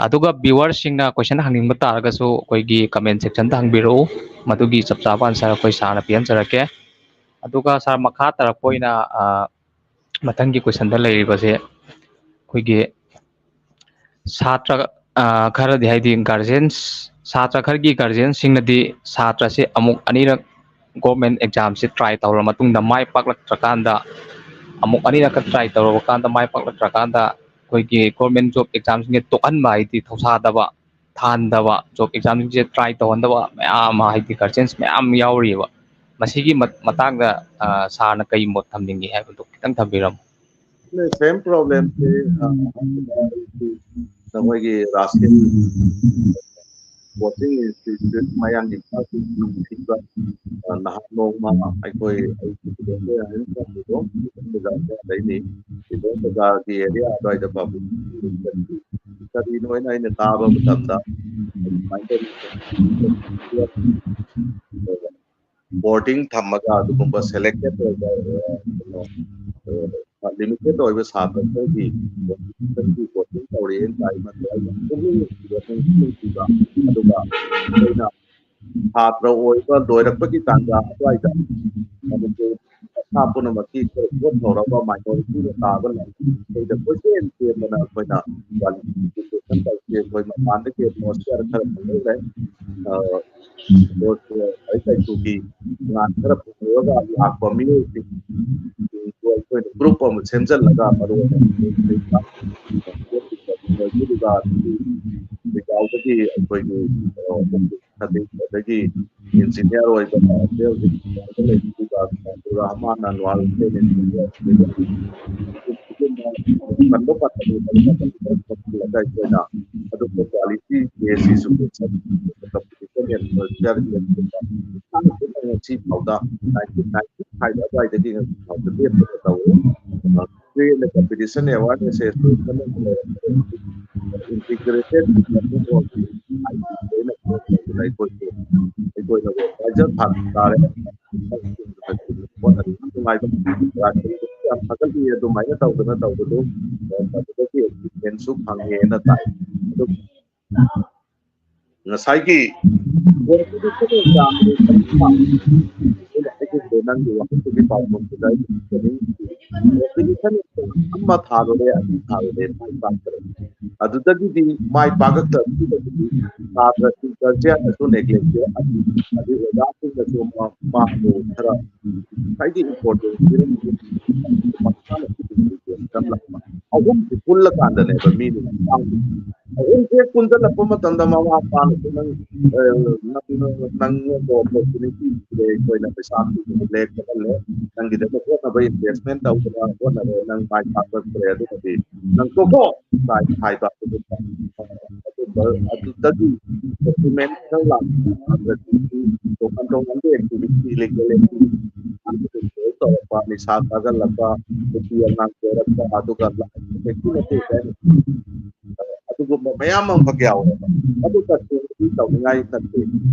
ꯑꯗꯨꯒ ꯚ꯭ꯌꯨꯋꯔꯁꯤꯡꯅ ꯀꯣꯏꯁꯟ ꯍꯪꯅꯤꯡꯕ ꯇꯥꯔꯒꯁꯨ ꯑꯩꯈꯣꯏꯒꯤ ꯀꯃꯦꯟ ꯁꯦꯛꯁꯟꯗ ꯍꯪꯕꯤꯔꯛꯎ, ꯃꯗꯨꯒꯤ ꯆꯞ ꯆꯥꯕ ꯑꯟꯁꯔ ꯑꯩꯈꯣꯏ ꯁꯥꯔꯅ ꯄꯤꯍꯟꯖꯔꯛꯀꯦ꯫ ꯑꯗꯨꯒ ꯁꯥꯔ, ꯃꯈꯥ ꯇꯥꯔꯛꯄ ꯑꯣꯏꯅ ꯃꯊꯪꯒꯤ ꯀꯣꯏꯁꯟꯗ ꯂꯩꯔꯤꯕꯁꯦ ꯑꯩꯈꯣꯏꯒꯤ ꯁꯥꯇ꯭ꯔ ꯈꯔꯗꯤ, ꯍꯥꯏꯗꯤ ꯒꯥꯔꯖꯤꯌꯟꯁ, ꯁꯥꯇ꯭ꯔ ꯈꯔꯒꯤ ꯒꯥꯔꯖꯤꯌꯟꯁꯤꯡꯅꯗꯤ ꯁꯥꯇ꯭ꯔꯁꯦ ꯑꯃꯨꯛ ꯑꯅꯤꯔꯛ ꯒꯣꯔꯃꯦꯟ ꯑꯦꯛꯖꯥꯝꯁꯦ ꯇ꯭ꯔꯥꯏ ꯇꯧꯔ ꯃꯇꯨꯡꯗ ꯃꯥꯏ ꯄꯥꯛꯂꯛꯇ꯭ꯔꯀꯥꯟꯗ ꯑꯃꯨꯛ ꯑꯅꯤꯔꯛꯀ ꯇ꯭ꯔꯥꯏ ꯇꯧꯔꯕ ꯀꯥꯟꯗ ꯃꯥꯏ ꯄꯥꯛꯂꯛꯇ꯭ꯔꯀꯥꯟꯗ ꯑꯩꯈꯣꯏꯒꯤ ꯒꯣꯔꯃꯦꯟ ꯖꯣꯕ ꯑꯦꯛꯖꯥꯝꯁꯤꯡꯁꯦ ꯇꯣꯛꯍꯟꯕ, ꯍꯥꯏꯗꯤ ꯊꯧꯁꯥꯗꯕ, ꯊꯥꯍꯟꯗꯕ, ꯖꯣꯕ ꯑꯦꯛꯖꯥꯝꯁꯤꯡꯁꯦ ꯇ꯭ꯔꯥꯏ ꯇꯧꯍꯟꯗꯕ ꯃꯌꯥꯝ ꯑꯃ, ꯍꯥꯏꯗꯤ ꯀꯟꯁꯦꯟꯁ ꯃꯌꯥꯝ ꯌꯥꯎꯔꯤꯑꯕ꯫ ꯃꯁꯤꯒꯤ ꯃꯠ- ꯃꯇꯥꯡꯗ, ꯑ, ꯁꯥꯔꯅ ꯀꯩ ꯃꯣꯠ ꯊꯝꯅꯤꯡꯒꯦ ꯍꯥꯏꯕꯗꯨ ꯈꯤꯇꯪ ꯊꯝꯕꯤꯔꯝꯃꯨ꯫ ꯁꯦꯝ ꯄ꯭ꯔꯣꯕ꯭ꯂꯦꯝꯁꯤ, ꯑ, ꯅꯈꯣꯏꯒꯤ ꯔꯥꯁꯀꯤꯟ ꯀꯣꯆꯤꯡ ꯏꯟꯁꯇꯤꯇ꯭ꯌꯨꯠ ꯃꯌꯥꯡꯒꯤ ꯅꯨꯡꯊꯤꯟꯗ, ꯑ, ꯅꯍꯥꯟ ꯅꯣꯡꯃ ꯑꯩꯈꯣꯏ, ꯑꯩ ꯁꯤꯗ ꯑꯩꯈꯣꯏ ꯑꯍꯟ ꯇꯝꯕꯗꯣ, ꯁꯤꯗ ꯂꯩꯅꯤ꯫ ꯁꯤꯗ ꯕꯖꯥꯔꯒꯤ ꯑꯦꯔꯤꯌꯥ ꯑꯗꯨꯋꯥꯏꯗ ꯄꯥꯕꯨꯡ ꯀꯔꯤꯅꯣ ꯍꯥꯏꯅ ꯑꯩꯅ ꯇꯥꯕ ꯃꯇꯝꯗ ꯑꯗꯨꯃꯥꯏꯅ ꯇꯧꯔꯤ꯫ ꯕꯣꯔꯗꯤꯡ ꯊꯝꯃꯒ ꯑꯗꯨꯒꯨꯝꯕ ꯁꯦꯂꯦꯛꯇꯦꯠ ꯑꯣꯏꯕ, ꯑ, ꯀꯩꯅꯣ, ꯑ, ꯂꯤꯃꯤꯇꯦꯠ ꯑꯣꯏꯕ ꯁꯥꯇ꯭ꯔ ꯈꯔꯒꯤ ꯀꯣꯆꯤꯡ ꯇꯧꯔꯤꯅ ꯇꯥꯏ꯫ ꯃꯗꯨ ꯑꯩꯅ ꯄꯨꯛꯅꯤꯡ ꯅꯨꯡꯁꯤꯕ, ꯄꯨꯛꯅꯤꯡ ꯅꯨꯡꯁꯤꯕ꯫ ꯑꯗꯨꯒ ꯑꯩꯈꯣꯏꯅ ꯁꯥꯇ꯭ꯔ ꯑꯣꯏꯕ ꯂꯣꯏꯔꯛꯄꯒꯤ ꯇꯥꯟꯖꯥ ꯑꯗꯨꯋꯥꯏꯗ ꯃꯅꯤꯄꯨꯔ ꯃꯁꯥ ꯄꯨꯝꯅꯃꯛꯀꯤ ꯄꯣꯠ ꯊꯧꯔꯕ ꯃꯥꯏꯅꯣꯔꯤꯇꯤꯗ ꯇꯥꯕ ꯂꯥꯏꯔꯤꯛꯁꯤꯡꯗ ꯀꯣꯏꯆꯦꯟ ꯆꯦꯟꯗꯅ ꯑꯩꯈꯣꯏꯅ ꯀ꯭ꯋꯥꯂꯤꯐꯤꯀꯦꯁꯟ ꯇꯧꯁꯤ꯫ ꯑꯩꯈꯣꯏ ꯃꯄꯥꯟꯗꯒꯤ ꯑꯦꯠꯃꯣꯁꯐꯤꯌꯔ ꯈꯔ ꯐꯪꯍꯧꯔꯦ꯫ ꯑ, ꯂꯥꯏꯔꯤꯛ ꯂꯥꯏꯁꯨꯒꯤ ꯉꯥꯟ ꯈꯔ ꯐꯪꯍꯧꯔꯒ ꯂꯥꯛꯄ ꯃꯤꯑꯣꯏꯁꯤꯡ ꯑꯩꯈꯣꯏꯅ ꯒ꯭ꯔꯨꯞ ꯑꯃ ꯁꯦꯝꯖꯤꯜꯂꯒ ꯃꯔꯨ ꯑꯣꯏꯅ ꯌꯥꯎꯕꯒꯤ ꯑꯩꯈꯣꯏꯒꯤ, ꯑ, ꯑꯗꯒꯤ ꯏꯟꯖꯤꯅꯤꯌꯥꯔ ꯑꯣꯏꯕ ꯍꯧꯖꯤꯛ ꯂꯩꯔꯤꯕ ꯑꯕꯗꯨꯜ ꯔꯍꯃꯥꯟ ꯑꯟꯋꯥꯔ ꯀꯟꯕ ꯄꯥꯟꯗꯝ ꯑꯗꯨꯒ ꯑꯩꯈꯣꯏꯅ ꯑꯗꯨꯒꯨꯝꯕ ꯀ꯭ꯋꯥꯂꯤꯇꯤ ꯕꯦꯁ ꯏꯖꯨꯀꯦꯁꯟ ꯀꯝꯄꯤꯇꯤꯁꯟ ꯉꯁꯤ ꯐꯥꯎꯗ ꯅꯥꯏꯟꯇꯤꯟ ꯅꯥꯏꯟꯇꯤ ꯐꯥꯏꯚ ꯑꯗꯨꯋꯥꯏꯗꯒꯤ ꯉꯁꯤ ꯐꯥꯎꯗ ꯂꯦꯞꯇꯅ ꯇꯧꯔꯤ꯫ ꯀꯝꯄꯤꯇꯤꯁꯟ ꯑꯦꯋꯥꯔꯅꯦꯁ ꯑꯦꯁꯣꯁꯤꯌꯦꯁꯟ ꯑꯃ ꯂꯩꯔꯝꯕꯗꯒꯤ ꯏꯟꯇꯤꯒ꯭ꯔꯦꯇꯦꯠ ꯑꯩꯈꯣꯏꯁꯨ ꯑꯩꯈꯣꯏꯅ ꯑꯦꯗꯚꯥꯏꯖꯔ ꯊꯥꯕ ꯇꯥꯔꯦ꯫ ꯅꯨꯡꯉꯥꯏꯕ ꯌꯥꯝ ꯊꯥꯒꯠꯂꯤ꯫ ꯑꯗꯨꯃꯥꯏꯅ ꯇꯧꯗꯅ ꯇꯧꯕꯗꯨ ꯃꯗꯨꯗꯒꯤ ꯑꯦꯛꯁꯄꯤꯔꯤꯌꯦꯟꯁꯁꯨ ꯐꯪꯉꯦꯅ ꯇꯥꯏ꯫ ꯑꯗꯨ ꯉꯁꯥꯏꯒꯤ ꯅꯪꯒꯤ ꯋꯥꯍꯪꯗꯨꯒꯤ ꯄꯥꯎꯈꯨꯝꯗꯨꯗ ꯑꯩ ꯀꯝꯄꯤꯇꯤꯁꯟ ꯑꯃ ꯊꯥꯔꯨꯔꯦ, ꯑꯅꯤ ꯊꯥꯔꯨꯔꯦ, ꯃꯥꯏ ꯄꯥꯛꯇꯔꯦ꯫ ꯑꯗꯨꯗꯒꯤꯗꯤ ꯃꯥꯏ ꯄꯥꯛꯂꯛꯇꯕꯗꯨꯗꯒꯤꯗꯤ ꯁꯥꯇ꯭ꯔꯁꯤꯡ ꯒꯥꯔꯖꯤꯌꯥꯟꯅꯁꯨ ꯅꯦꯒ꯭ꯂꯦꯛ ꯇꯧ, ꯑꯗꯨꯗꯒꯤ ꯑꯣꯖꯥꯁꯤꯡꯅꯁꯨ ꯃꯥ-, ꯃꯥꯕꯨ ꯈꯔ ꯉꯁꯥꯏꯒꯤ ꯏꯝꯄꯣꯔꯇꯦꯟꯁ ꯄꯤꯔꯝꯕꯗꯨ ꯑꯍꯨꯝꯁꯤ ꯄꯨꯜꯂꯀꯥꯟꯗꯅꯦꯕ ꯃꯤꯅ ꯌꯥꯝ ꯇꯥꯡꯕ꯫ ꯑꯍꯨꯝꯁꯦ ꯄꯨꯟꯁꯤꯜꯂꯛꯄ ꯃꯇꯝꯗ ꯃꯃꯥ ꯃꯄꯥꯅꯁꯨ ꯅꯪ, ꯑ, ꯅꯪ, ꯅꯪꯉꯣꯟꯗ opportunity ꯄꯤꯔꯦ, ꯑꯩꯈꯣꯏꯅ ꯄꯩꯁꯥ ꯄꯤꯕꯗ ꯂꯦꯛ ꯆꯠꯍꯜꯂꯦ, ꯅꯪꯒꯤꯗꯃꯛ ꯍꯣꯠꯅꯕ investment ꯇꯧꯗꯅ ꯍꯣꯠꯅꯔꯦ, ꯅꯪ ꯃꯥꯏ ꯄꯥꯛꯂꯛꯇ꯭ꯔꯦ, ꯑꯗꯨꯒꯗꯤ ꯅꯪ ꯇꯣꯛꯊꯣꯛ ꯍꯥꯏꯕ ꯑꯗꯨꯒꯨꯝꯕ, ꯑꯗꯨꯝꯕ, ꯑꯗꯨꯗꯒꯤ document ꯈꯔ ꯂꯥꯛꯄ, ꯇꯣꯉꯥꯟ ꯇꯣꯉꯥꯟꯕ activity, illegal activity, ꯇꯧꯔꯛꯄ, ꯅꯤꯁꯥ ꯆꯥꯁꯤꯜꯂꯛꯄ, ꯅꯨꯄꯤ ꯑꯉꯥꯡ ꯀꯣꯏꯔꯛꯄ, ꯑꯗꯨꯒ ꯑꯗꯨꯛꯀꯤ ꯃꯇꯤꯛ ꯑꯗꯨꯒꯨꯝꯕ ꯃꯌꯥꯝ ꯑꯃꯈꯛ ꯌꯥꯎꯋꯦꯕ꯫ ꯑꯗꯨ ꯇꯁꯦꯡꯅꯗꯤ ꯇꯧꯅꯤꯡꯉꯥꯏ ꯅꯠꯇꯦ꯫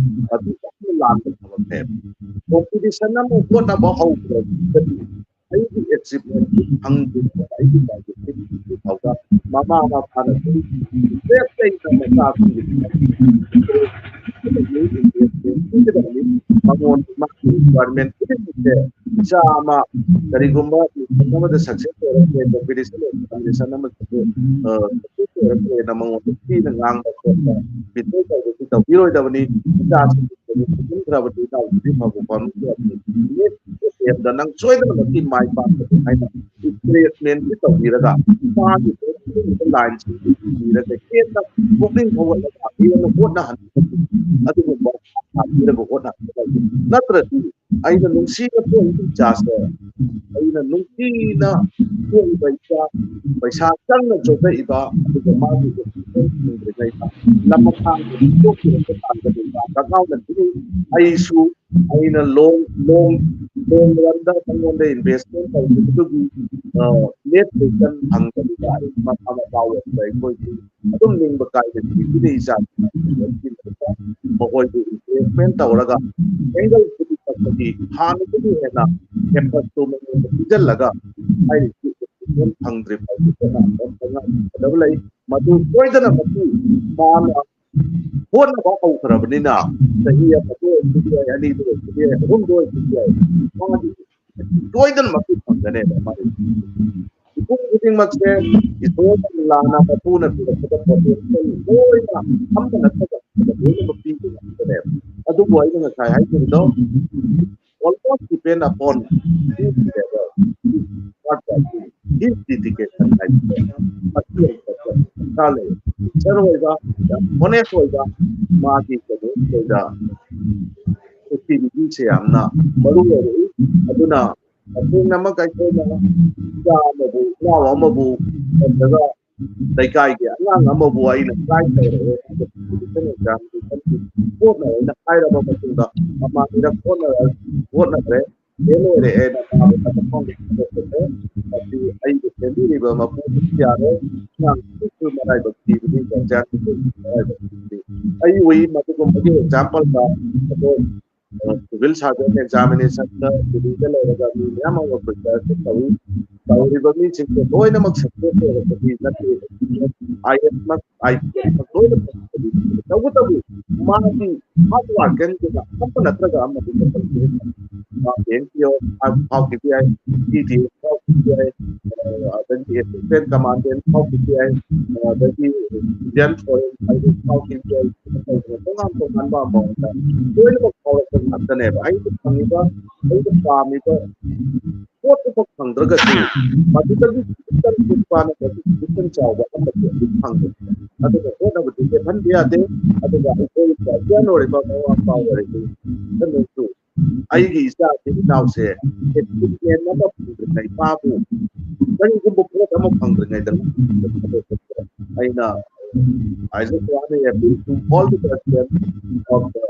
ꯑꯗꯨ ꯌꯥꯝꯅ ꯂꯥꯟꯕ ꯊꯕꯛꯅꯦꯕ꯫ Competition ꯑꯃ ꯍꯣꯠꯅꯕ ꯍꯧꯈ꯭ꯔꯒꯗꯤ ꯑꯩꯒꯤ achievement ꯐꯪꯗ꯭ꯔꯤꯕ, ꯑꯩꯒꯤ target ꯐꯥꯎꯕ ꯃꯃꯥ ꯃꯄꯥꯅ ꯁꯨꯝ interest ꯂꯩꯅ ꯃꯆꯥꯁꯤꯡꯒꯤ ꯄꯤꯒꯗꯕꯅꯤ꯫ ꯃꯉꯣꯟ ꯃꯥꯒꯤ requirement ꯈꯨꯗꯤꯡꯃꯛꯁꯦ ꯏꯆꯥ ꯑꯃ ꯀꯔꯤꯒꯨꯝꯕ ꯃꯤꯐꯝ ꯑꯃꯗ success ꯑꯣꯏꯔꯛꯇ꯭ꯔꯦ, competition competition ꯑꯃꯗꯁꯨ, ꯑ, success ꯑꯣꯏꯔꯛꯇ꯭ꯔꯦꯅ ꯃꯉꯣꯟꯗ ꯊꯤꯅ ꯉꯥꯡꯕ ꯈꯣꯠꯄ, ꯕꯤꯇ꯭ꯔꯦ ꯇꯧꯕꯁꯤ ꯇꯧꯕꯤꯔꯣꯏꯗꯕꯅꯤ꯫ ꯏꯆꯥꯁꯤꯡ ꯈꯨꯝꯈ꯭ꯔꯕꯗꯤ ꯏꯅꯥꯎꯁꯤꯗꯤ ꯐꯕ ꯐꯕ ꯅꯪ ꯁꯣꯏꯗꯅꯃꯛꯀꯤ ꯃꯥꯏ ꯄꯥꯛꯀꯅꯤ ꯍꯥꯏꯅ encouragement ꯁꯤ ꯇꯧꯕꯤꯔꯒ ꯏꯆꯥꯒꯤ ꯂꯥꯏꯟꯁꯤꯡꯗꯨ ꯊꯤꯕꯤꯔꯒ ꯍꯦꯟꯅ ꯄꯨꯛꯅꯤꯡ ꯊꯧꯒꯠꯂꯒ ꯍꯦꯟꯅ ꯍꯣꯠꯅꯍꯟꯕ ꯑꯗꯨꯒꯨꯝꯕ ꯊꯝꯕꯤꯔꯒ ꯍꯣꯠꯅꯍꯟꯒꯗꯕꯅꯤ꯫ ꯅꯠꯇ꯭ꯔꯗꯤ ꯑꯩꯅ ꯅꯨꯡꯁꯤꯅ ꯄꯣꯛꯏꯕ ꯏꯆꯥꯁꯦ, ꯑꯩꯅ ꯅꯨꯡꯁꯤꯅ ꯄꯣꯛꯏꯕ ꯏꯆꯥ, ꯄꯩꯁꯥ ꯆꯪꯅ ꯌꯣꯛꯂꯛꯏꯕ, ꯑꯗꯨꯒ ꯃꯥꯒꯤ education ꯐꯪꯗ꯭ꯔꯤꯉꯩꯗ ꯂꯝ ꯃꯈꯥꯡꯗ ꯄꯣꯛꯈꯤꯕ ꯇꯥꯔꯒꯗꯤ ꯃꯥ ꯀꯛꯉꯥꯎꯅ ꯊꯤꯅꯤ꯫ ꯑꯩꯁꯨ ꯑꯩꯅ ꯂꯣꯡ ꯂꯣꯡ ꯂꯣꯡ ꯔꯟꯗ ꯃꯉꯣꯟꯗ investment ꯇꯧꯈꯤꯕꯗꯨꯒꯤ net return ꯐꯪꯗꯕꯤꯗ ꯑꯩ ꯃꯃꯥ ꯃꯄꯥ ꯑꯣꯏꯕꯗ ꯑꯩꯈꯣꯏꯒꯤ ꯑꯗꯨꯝ ꯅꯤꯡꯕ ꯀꯥꯏꯕ ꯊꯤꯗꯨꯅ ꯏꯆꯥ ꯃꯈꯣꯏꯕꯨ investment ꯇꯧꯔꯒ angle ꯈꯨꯗꯤꯡꯃꯛꯇꯒꯤ ꯍꯥꯟꯅꯗꯒꯤ ꯍꯦꯟꯅ campus ꯇꯨ ꯃꯉꯣꯟꯗ ꯄꯤꯁꯤꯜꯂꯒ ꯍꯥꯏꯔꯤꯕ education ꯐꯪꯗ꯭ꯔꯤ ꯐꯥꯎꯕ ꯀꯅꯥꯒꯗꯕ ꯂꯩ꯫ ꯃꯗꯨ ꯁꯣꯏꯗꯅꯃꯛꯀꯤ ꯃꯥꯅ ꯍꯣꯠꯅꯕ ꯍꯧꯈ꯭ꯔꯕꯅꯤꯅ ꯆꯍꯤ ꯑꯃꯗ ꯑꯣꯏꯔꯁꯨ ꯌꯥꯏ, ꯑꯅꯤꯗ ꯑꯣꯏꯔꯁꯨ ꯌꯥꯏ, ꯑꯍꯨꯝꯗ ꯑꯣꯏꯔꯁꯨ ꯌꯥꯏ, ꯃꯥꯒꯤ ꯂꯣꯏꯅꯃꯛꯇꯤ ꯐꯪꯒꯅꯦꯕ꯫ ꯃꯥꯒꯤ ꯃꯤꯄꯨꯝ ꯈꯨꯗꯤꯡꯃꯛꯁꯦ ꯏꯁꯣꯔꯅ ꯂꯥꯟꯅ ꯃꯄꯨꯅ ꯄꯤꯔꯛꯄꯗ potential ꯂꯣꯏꯅ ꯑꯝꯇ ꯅꯠꯇꯕ ꯂꯣꯏꯅꯃꯛ ꯄꯤꯕ ꯉꯝꯒꯅꯦꯕ꯫ ꯑꯗꯨꯕꯨ ꯑꯩꯅ ꯉꯁꯥꯏ ꯍꯥꯏꯈꯤꯕꯗꯣ, almost depend upon each level, what we are doing. His dedication ꯍꯥꯏꯕꯁꯦ ꯃꯁꯤ ꯑꯃ ꯗꯔꯀꯥꯔ ꯂꯩ꯫ ꯁꯤꯟꯁꯤꯌꯔ ꯑꯣꯏꯕ, ꯌꯥꯝ ꯑꯣꯅꯦꯁ ꯑꯣꯏꯕ, ꯃꯥꯒꯤ ꯀꯩꯅꯣ ꯑꯣꯏꯕ ꯑꯦꯛꯇꯤꯚꯤꯇꯤꯁꯦ ꯌꯥꯝꯅ ꯃꯔꯨ ꯑꯣꯏꯔꯛꯏ꯫ ꯑꯗꯨꯅ ꯇꯁꯦꯡꯅꯃꯛ ꯑꯩꯈꯣꯏꯅ ꯏꯆꯥ ꯑꯃꯕꯨ, ꯏꯅꯥꯎ ꯑꯃꯕꯨ, ꯅꯠꯇ꯭ꯔꯒ ꯂꯩꯀꯥꯏꯒꯤ ꯑꯉꯥꯡ ꯑꯃꯕꯨ ꯑꯩꯅ ꯒꯥꯏꯗ ꯇꯧꯔꯛꯑꯦ, ꯀꯝꯄꯤꯇꯤꯁꯟ ꯑꯦꯛꯖꯥꯝꯒꯤ ꯍꯣꯠꯅꯔꯦꯅ ꯍꯥꯏꯔꯕ ꯃꯇꯨꯡꯗ ꯃꯃꯥ ꯑꯅꯤꯔꯛ ꯍꯣꯠꯅꯔ-, ꯍꯣꯠꯅꯈ꯭ꯔꯦ, ꯐꯦꯜ ꯑꯣꯏꯔꯛꯑꯦꯅ ꯃꯥꯕꯨ ꯊꯕꯛ ꯐꯪꯗ꯭ꯔꯦ꯫ ꯃꯁꯤ ꯑꯩꯕꯨ ꯁꯦꯝꯕꯤꯔꯤꯕ ꯃꯄꯨꯗꯨꯁꯨ ꯌꯥꯔꯣꯏ, ꯑꯉꯥꯡꯗꯨꯁꯨ ꯃꯔꯥꯏꯕꯛ ꯊꯤꯕꯅꯤ, ꯒꯥꯔꯖꯤꯌꯥꯟꯗꯨꯁꯨ ꯃꯔꯥꯏꯕꯛ ꯊꯤꯕꯅꯤ꯫ ꯑꯩ ꯎꯏ ꯃꯗꯨꯒꯨꯝꯕꯒꯤ ꯑꯦꯛꯖꯥꯝꯄꯜꯗ ꯑꯩꯈꯣꯏ ꯁꯤꯚꯤꯜ ꯁꯥꯔꯚꯤꯁ ꯑꯦꯛꯖꯥꯃꯤꯅꯦꯁꯟꯗ ꯗꯤꯜꯂꯤꯗ ꯂꯩꯔꯒ ꯃꯤ ꯃꯌꯥꯝ ꯑꯃ ꯄ꯭ꯔꯤꯄꯦꯌꯔ ꯇꯧꯏ꯫ ꯇꯧꯔꯤꯕ ꯃꯤꯁꯤꯡꯁꯦ ꯂꯣꯏꯅꯃꯛ ꯁꯛꯁꯦꯁ ꯑꯣꯏꯔꯛꯄꯗꯤ ꯅꯠꯇꯦ꯫ ꯑꯥꯏ ꯑꯦꯁꯃꯛ, ꯑꯥꯏ ꯄꯤ ꯑꯦꯁꯃꯛ ꯂꯣꯏꯅ ꯐꯪꯕꯗꯤ ꯅꯠꯇꯦ꯫ ꯇꯧꯕꯇꯕꯨ ꯃꯥꯒꯤ ꯍꯥꯔꯗ ꯋꯥꯔꯛ ꯀꯟꯕꯗ ꯑꯃ ꯅꯠꯇ꯭ꯔꯒ ꯑꯃꯗꯤ ꯃꯇꯝ ꯄꯤꯔꯛꯀꯅꯤ꯫ ꯃꯥ ꯕꯦꯡ ꯄꯤ ꯑꯣ ꯐꯥꯎꯈꯤꯕ ꯌꯥꯏ, ꯄꯤ ꯗꯤ ꯑꯦꯁ ꯐꯥꯎꯈꯤꯕ ꯌꯥꯏ, ꯑꯗꯒꯤ ꯑꯦꯁꯤꯁꯇꯦꯟ ꯀꯃꯥꯟꯗꯦꯟ ꯐꯥꯎꯈꯤꯕ ꯌꯥꯏ, ꯑꯗꯒꯤ ꯏꯟꯗꯤꯌꯟ ꯐꯣꯔꯦꯟ ꯁꯥꯔꯚꯤꯁ ꯐꯥꯎꯈꯤꯕ ꯌꯥꯏ꯫ ꯇꯣꯉꯥꯟ ꯇꯣꯉꯥꯟꯕ ꯑꯃꯃꯝꯗ ꯂꯣꯏꯅꯃꯛ ꯐꯥꯎꯔꯛꯄ ꯉꯥꯛꯇꯅꯦꯕ꯫ ꯑꯩꯅ ꯐꯪꯉꯤꯕ, ꯑꯩꯅ ꯄꯥꯝꯃꯤꯕ ꯄꯣꯠꯇꯨꯃꯛ ꯐꯪꯗ꯭ꯔꯒꯁꯨ ꯃꯗꯨꯗꯒꯤ ꯈꯤꯇꯪ ꯄꯤꯛꯄ ꯅꯠꯇ꯭ꯔꯒ ꯈꯤꯇꯪ ꯆꯥꯎꯕ ꯑꯃꯗꯤ ꯑꯗꯨꯝ ꯐꯪꯒꯅꯤ꯫ ꯑꯗꯨꯅ ꯍꯣꯠꯅꯕꯗꯤ ꯂꯦꯞꯍꯟꯕ ꯌꯥꯗꯦ꯫ ꯑꯗꯨꯒ ꯑꯩꯈꯣꯏ ꯒꯥꯔꯖꯤꯌꯥꯟ ꯑꯣꯏꯔꯤꯕ ꯃꯃꯥ ꯃꯄꯥ ꯑꯣꯏꯔꯤꯕ ꯈꯨꯗꯤꯡꯃꯛꯁꯨ ꯑꯩꯒꯤ ꯏꯆꯥ ꯑꯃ ꯐꯪꯗ꯭ꯔꯤꯉꯩ, ꯃꯥꯕꯨ ꯀꯔꯤꯒꯨꯝꯕ ꯄꯣꯠ ꯑꯃ ꯐꯪꯗ꯭ꯔꯤꯉꯩꯗ ꯑꯩꯅ, I just want to appeal to all the president of the,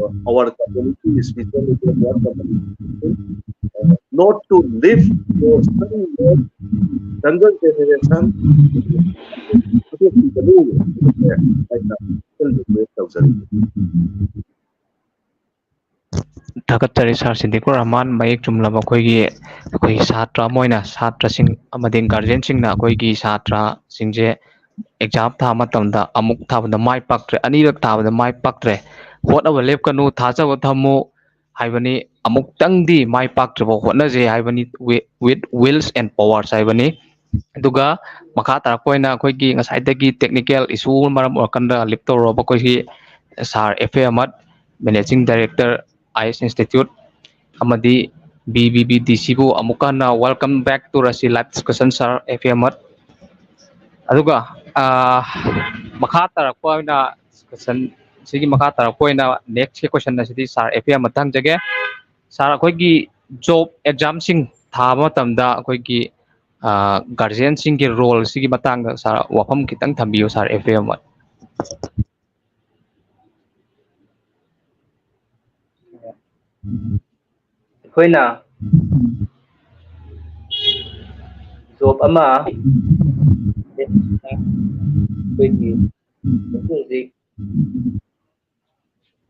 uh, our community, especially the poor community, uh, not to leave your son, your younger generation, ꯑꯩꯅ request ꯇꯧꯖꯔꯤ꯫ ꯊꯥꯒꯠꯆꯔꯤ ꯁꯥꯔ ꯁꯤꯗꯤꯀꯨꯔ ꯔꯍꯃꯥꯟ꯫ ꯃꯌꯦꯛ ꯆꯨꯝꯂꯕ ꯑꯩꯈꯣꯏꯒꯤ, ꯑꯩꯈꯣꯏꯒꯤ ꯁꯥꯇ꯭ꯔ ꯑꯃ ꯑꯣꯏꯅ ꯁꯥꯇ꯭ꯔꯁꯤꯡ ꯑꯃꯗꯤ ꯒꯥꯔꯖꯤꯌꯟꯁꯤꯡꯅ ꯑꯩꯈꯣꯏꯒꯤ ꯁꯥꯇ꯭ꯔꯁꯤꯡꯁꯦ ꯑꯦꯛꯖꯥꯝ ꯊꯥꯕ ꯃꯇꯝꯗ ꯑꯃꯨꯛ ꯊꯥꯕꯗ ꯃꯥꯏ ꯄꯥꯛꯇ꯭ꯔꯦ, ꯑꯅꯤꯔꯛ ꯊꯥꯕꯗ ꯃꯥꯏ ꯄꯥꯛꯇ꯭ꯔꯦ, ꯍꯣꯠꯅꯕ ꯂꯦꯞꯀꯅꯨ, ꯊꯥꯖꯕ ꯊꯝꯃꯨ ꯍꯥꯏꯕꯅꯤ꯫ ꯑꯃꯨꯛꯇꯪꯗꯤ ꯃꯥꯏ ꯄꯥꯛꯇ꯭ꯔꯤꯐꯥꯎ ꯍꯣꯠꯅꯖꯦ ꯍꯥꯏꯕꯅꯤ, with wills and powers ꯍꯥꯏꯕꯅꯤ꯫ ꯑꯗꯨꯒ ꯃꯈꯥ ꯇꯥꯔꯛꯄ ꯑꯣꯏꯅ ꯑꯩꯈꯣꯏꯒꯤ ꯉꯁꯥꯏꯗꯒꯤ technical issue ꯃꯔꯝ ꯑꯣꯏꯔꯀꯥꯟꯗ ꯂꯤꯞ ꯇꯧꯔꯨꯔꯕ ꯑꯩꯈꯣꯏꯒꯤ ꯁꯥꯔ ꯑꯦꯐ ꯑꯦ ꯑꯍꯃꯗ, managing director, I S Institute, ꯑꯃꯗꯤ B B B D Cꯕꯨ ꯑꯃꯨꯛꯀ ꯍꯟꯅ welcome back to Rashi live discussion, sir F A Ahmed. ꯑꯗꯨꯒ, ꯑ, ꯃꯈꯥ ꯇꯥꯔꯛꯄ ꯑꯣꯏꯅ discussion ꯁꯤꯒꯤ ꯃꯈꯥ ꯇꯥꯔꯛꯄ ꯑꯣꯏꯅ next question ꯑꯁꯤꯗꯤ sir F A Ahmedꯇ ꯍꯪꯖꯒꯦ꯫ Sir, ꯑꯩꯈꯣꯏꯒꯤ job examꯁꯤꯡ ꯊꯥꯕ ꯃꯇꯝꯗ ꯑꯩꯈꯣꯏꯒꯤ, ꯑ, guardianꯁꯤꯡꯒꯤ role ꯁꯤꯒꯤ ꯃꯇꯥꯡꯗ sir ꯋꯥꯐꯝ ꯈꯤꯇꯪ ꯊꯝꯕꯤꯌꯨ, sir F A Ahmed꯫ ꯑꯩꯈꯣꯏꯅ job ꯑꯃ ꯑꯩꯈꯣꯏꯒꯤ ꯍꯧꯖꯤꯛ ꯍꯧꯖꯤꯛ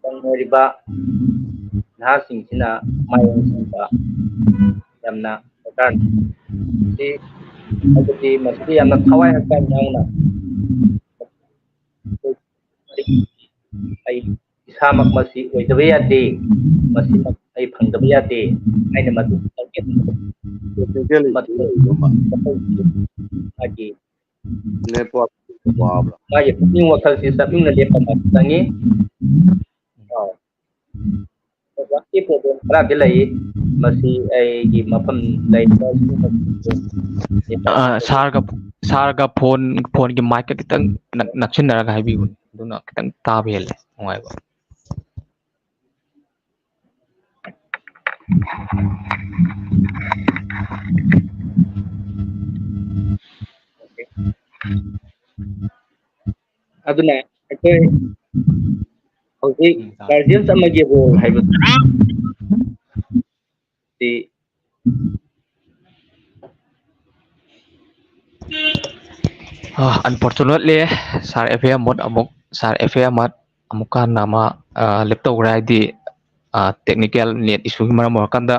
ꯇꯝꯃꯤꯕ ꯅꯍꯥꯁꯤꯡꯁꯤꯅ ꯃꯥꯏ ꯑꯣꯟꯁꯤꯟꯕ ꯌꯥꯝꯅ ꯗꯔꯀꯥꯔ꯫ ꯃꯁꯤ, ꯍꯥꯏꯕꯗꯤ ꯃꯁꯤꯗ ꯌꯥꯝꯅ ꯊꯋꯥꯏ ꯍꯛꯆꯥꯡ ꯌꯥꯎꯅ ꯑꯩ ꯏꯁꯥꯃꯛ ꯃꯁꯤ ꯑꯣꯏꯗꯕ ꯌꯥꯗꯦ, ꯃꯁꯤꯃꯛ ꯑꯩ ꯐꯪꯗꯕ ꯌꯥꯗꯦ ꯍꯥꯏꯅ ꯃꯗꯨ target ꯃꯗꯨ ꯃꯥꯒꯤ ꯅꯦꯠꯋꯥꯛ ꯋꯥꯕ꯭ꯔꯥ? ꯃꯥꯒꯤ ꯄꯨꯛꯅꯤꯡ ꯋꯥꯈꯜꯁꯤ ꯆꯞꯅꯤꯡꯅ ꯂꯦꯞꯄ ꯑꯃ ꯆꯪꯉꯤ꯫ ꯑꯥ꯫ ꯅꯦꯠꯋꯥꯛꯀꯤ problem ꯈꯔꯗꯤ ꯂꯩ꯫ ꯃꯁꯤ ꯑꯩꯒꯤ ꯃꯐꯝ ꯂꯩꯔꯤꯕ ꯑ, sirꯒ, sirꯒ phone, phoneꯒꯤ micꯀ ꯈꯤꯇꯪ ꯅꯛ-, ꯅꯛꯁꯤꯟꯅꯔꯒ ꯍꯥꯏꯕꯤꯌꯨ꯫ ꯑꯗꯨꯅ ꯈꯤꯇꯪ ꯇꯥꯕ ꯍꯦꯜꯂꯦ, ꯅꯨꯡꯉꯥꯏꯕ꯫ ꯑꯗꯨꯅ ꯑꯩꯈꯣꯏ ꯍꯧꯖꯤꯛ ꯎꯝ, ꯇꯥꯔꯦ꯫ Guardians ꯑꯃꯒꯤ role ꯍꯥꯏꯕꯁꯤ ꯑ, unfortunately, sir F A Ahmed ꯑꯃꯨꯛ, sir F A Ahmed ꯑꯃꯨꯛꯀ ꯍꯟꯅ ꯑꯃ, ꯑ, leave ꯇꯧꯈ꯭ꯔꯦ, ꯍꯥꯏꯗꯤ, ꯑ, technical net issueꯒꯤ ꯃꯔꯝ ꯑꯣꯏꯔꯀꯥꯟꯗ꯫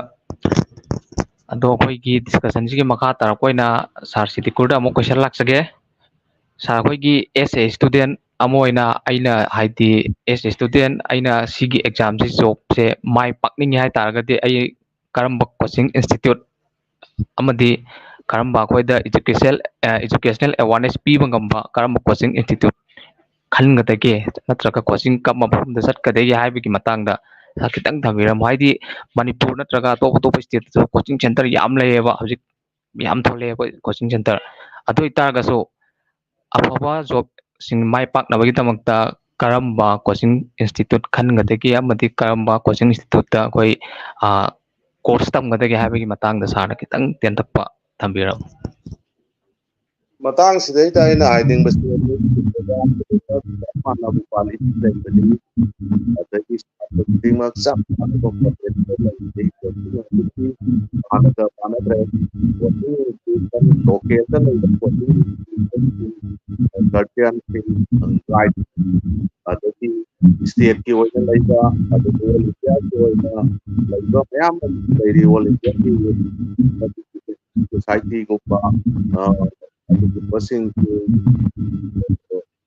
ꯑꯗꯣ ꯑꯩꯈꯣꯏꯒꯤ discussionꯁꯤꯒꯤ ꯃꯈꯥ ꯇꯥꯔꯛꯄ ꯑꯣꯏꯅ sir ꯁꯤꯗꯤꯀꯨꯔꯗ ꯑꯃꯨꯛ question ꯂꯥꯛꯆꯒꯦ꯫ Sir, ꯑꯩꯈꯣꯏꯒꯤ as a student ꯑꯃ ꯑꯣꯏꯅ ꯑꯩꯅ, ꯍꯥꯏꯗꯤ, as a student ꯑꯩꯅ ꯁꯤꯒꯤ examꯁꯤ, jobꯁꯦ ꯃꯥꯏ ꯄꯥꯛꯅꯤꯡꯉꯦ ꯍꯥꯏ ꯇꯥꯔꯒꯗꯤ ꯑꯩ ꯀꯔꯝꯕ coaching institute ꯑꯃꯗꯤ ꯀꯔꯝꯕ ꯑꯩꯈꯣꯏꯗ education, ꯑ, educational awareness ꯄꯤꯕ ꯉꯝꯕ ꯀꯔꯝꯕ coaching institute ꯈꯟꯒꯗꯒꯦ, ꯅꯠꯇ꯭ꯔꯒ coaching ꯀꯔꯝꯕ ꯃꯐꯝꯗ ꯆꯠꯀꯗꯒꯦ ꯍꯥꯏꯕꯒꯤ ꯃꯇꯥꯡꯗ ꯈꯤꯇꯪ ꯊꯝꯕꯤꯔꯝꯃꯣ꯫ ꯍꯥꯏꯗꯤ ꯃꯅꯤꯄꯨꯔ ꯅꯠꯇ꯭ꯔꯒ ꯑꯇꯣꯞ ꯑꯇꯣꯞꯄ stateꯇꯁꯨ coaching centre ꯌꯥꯝ ꯂꯩꯌꯦꯕ, ꯍꯧꯖꯤꯛ ꯌꯥꯝ ꯊꯣꯛꯂꯛꯑꯦ ꯑꯩꯈꯣꯏ coaching centre꯫ ꯑꯗꯨ ꯑꯣꯏꯇꯥꯔꯒꯁꯨ ꯑꯐꯕ jobꯁꯤꯡ ꯃꯥꯏ ꯄꯥꯛꯅꯕꯒꯤꯗꯃꯛꯇ ꯀꯔꯝꯕ coaching institute ꯈꯟꯒꯗꯒꯦ ꯑꯃꯗꯤ ꯀꯔꯝꯕ coaching instituteꯇ ꯑꯩꯈꯣꯏ course ꯇꯝꯒꯗꯒꯦ ꯍꯥꯏꯕꯒꯤ ꯃꯇꯥꯡꯗ sirꯅ ꯈꯤꯇꯪ ꯇꯦꯟꯇꯛꯄ ꯊꯝꯕꯤꯔꯝꯃꯨ꯫ ꯃꯇꯥꯡꯁꯤꯗꯩꯗ ꯑꯩꯅ ꯍꯥꯏꯅꯤꯡꯕꯁꯦ, ꯆꯞ ꯃꯥꯟꯅꯕ quality ꯂꯩꯕꯅꯤ꯫ ꯑꯗꯒꯤ ꯁꯥꯇ꯭ꯔ ꯈꯨꯗꯤꯡꯃꯛ ꯆꯞ ꯃꯥꯟꯅꯕ potential ꯂꯩꯕꯅꯤ꯫ Coaching ꯍꯧꯖꯤꯛꯇꯤ ꯍꯥꯟꯅꯒ ꯃꯥꯟꯅꯗ꯭ꯔꯦ꯫ Coaching institution, localꯗ ꯂꯩꯕ coaching institution, guardianꯁꯤꯡ, guide, ꯑꯗꯒꯤ stateꯀꯤ ꯑꯣꯏꯅ ꯂꯩꯕ, ꯑꯗꯒꯤ all Indiaꯒꯤ ꯑꯣꯏꯅ ꯂꯩꯕ ꯃꯌꯥꯝ ꯑꯃ ꯂꯩꯔꯤ꯫ All Indiaꯒꯤ societyꯒꯨꯝꯕ, ꯑ, ꯑꯗꯨꯒꯨꯝꯕꯁꯤꯡꯁꯨ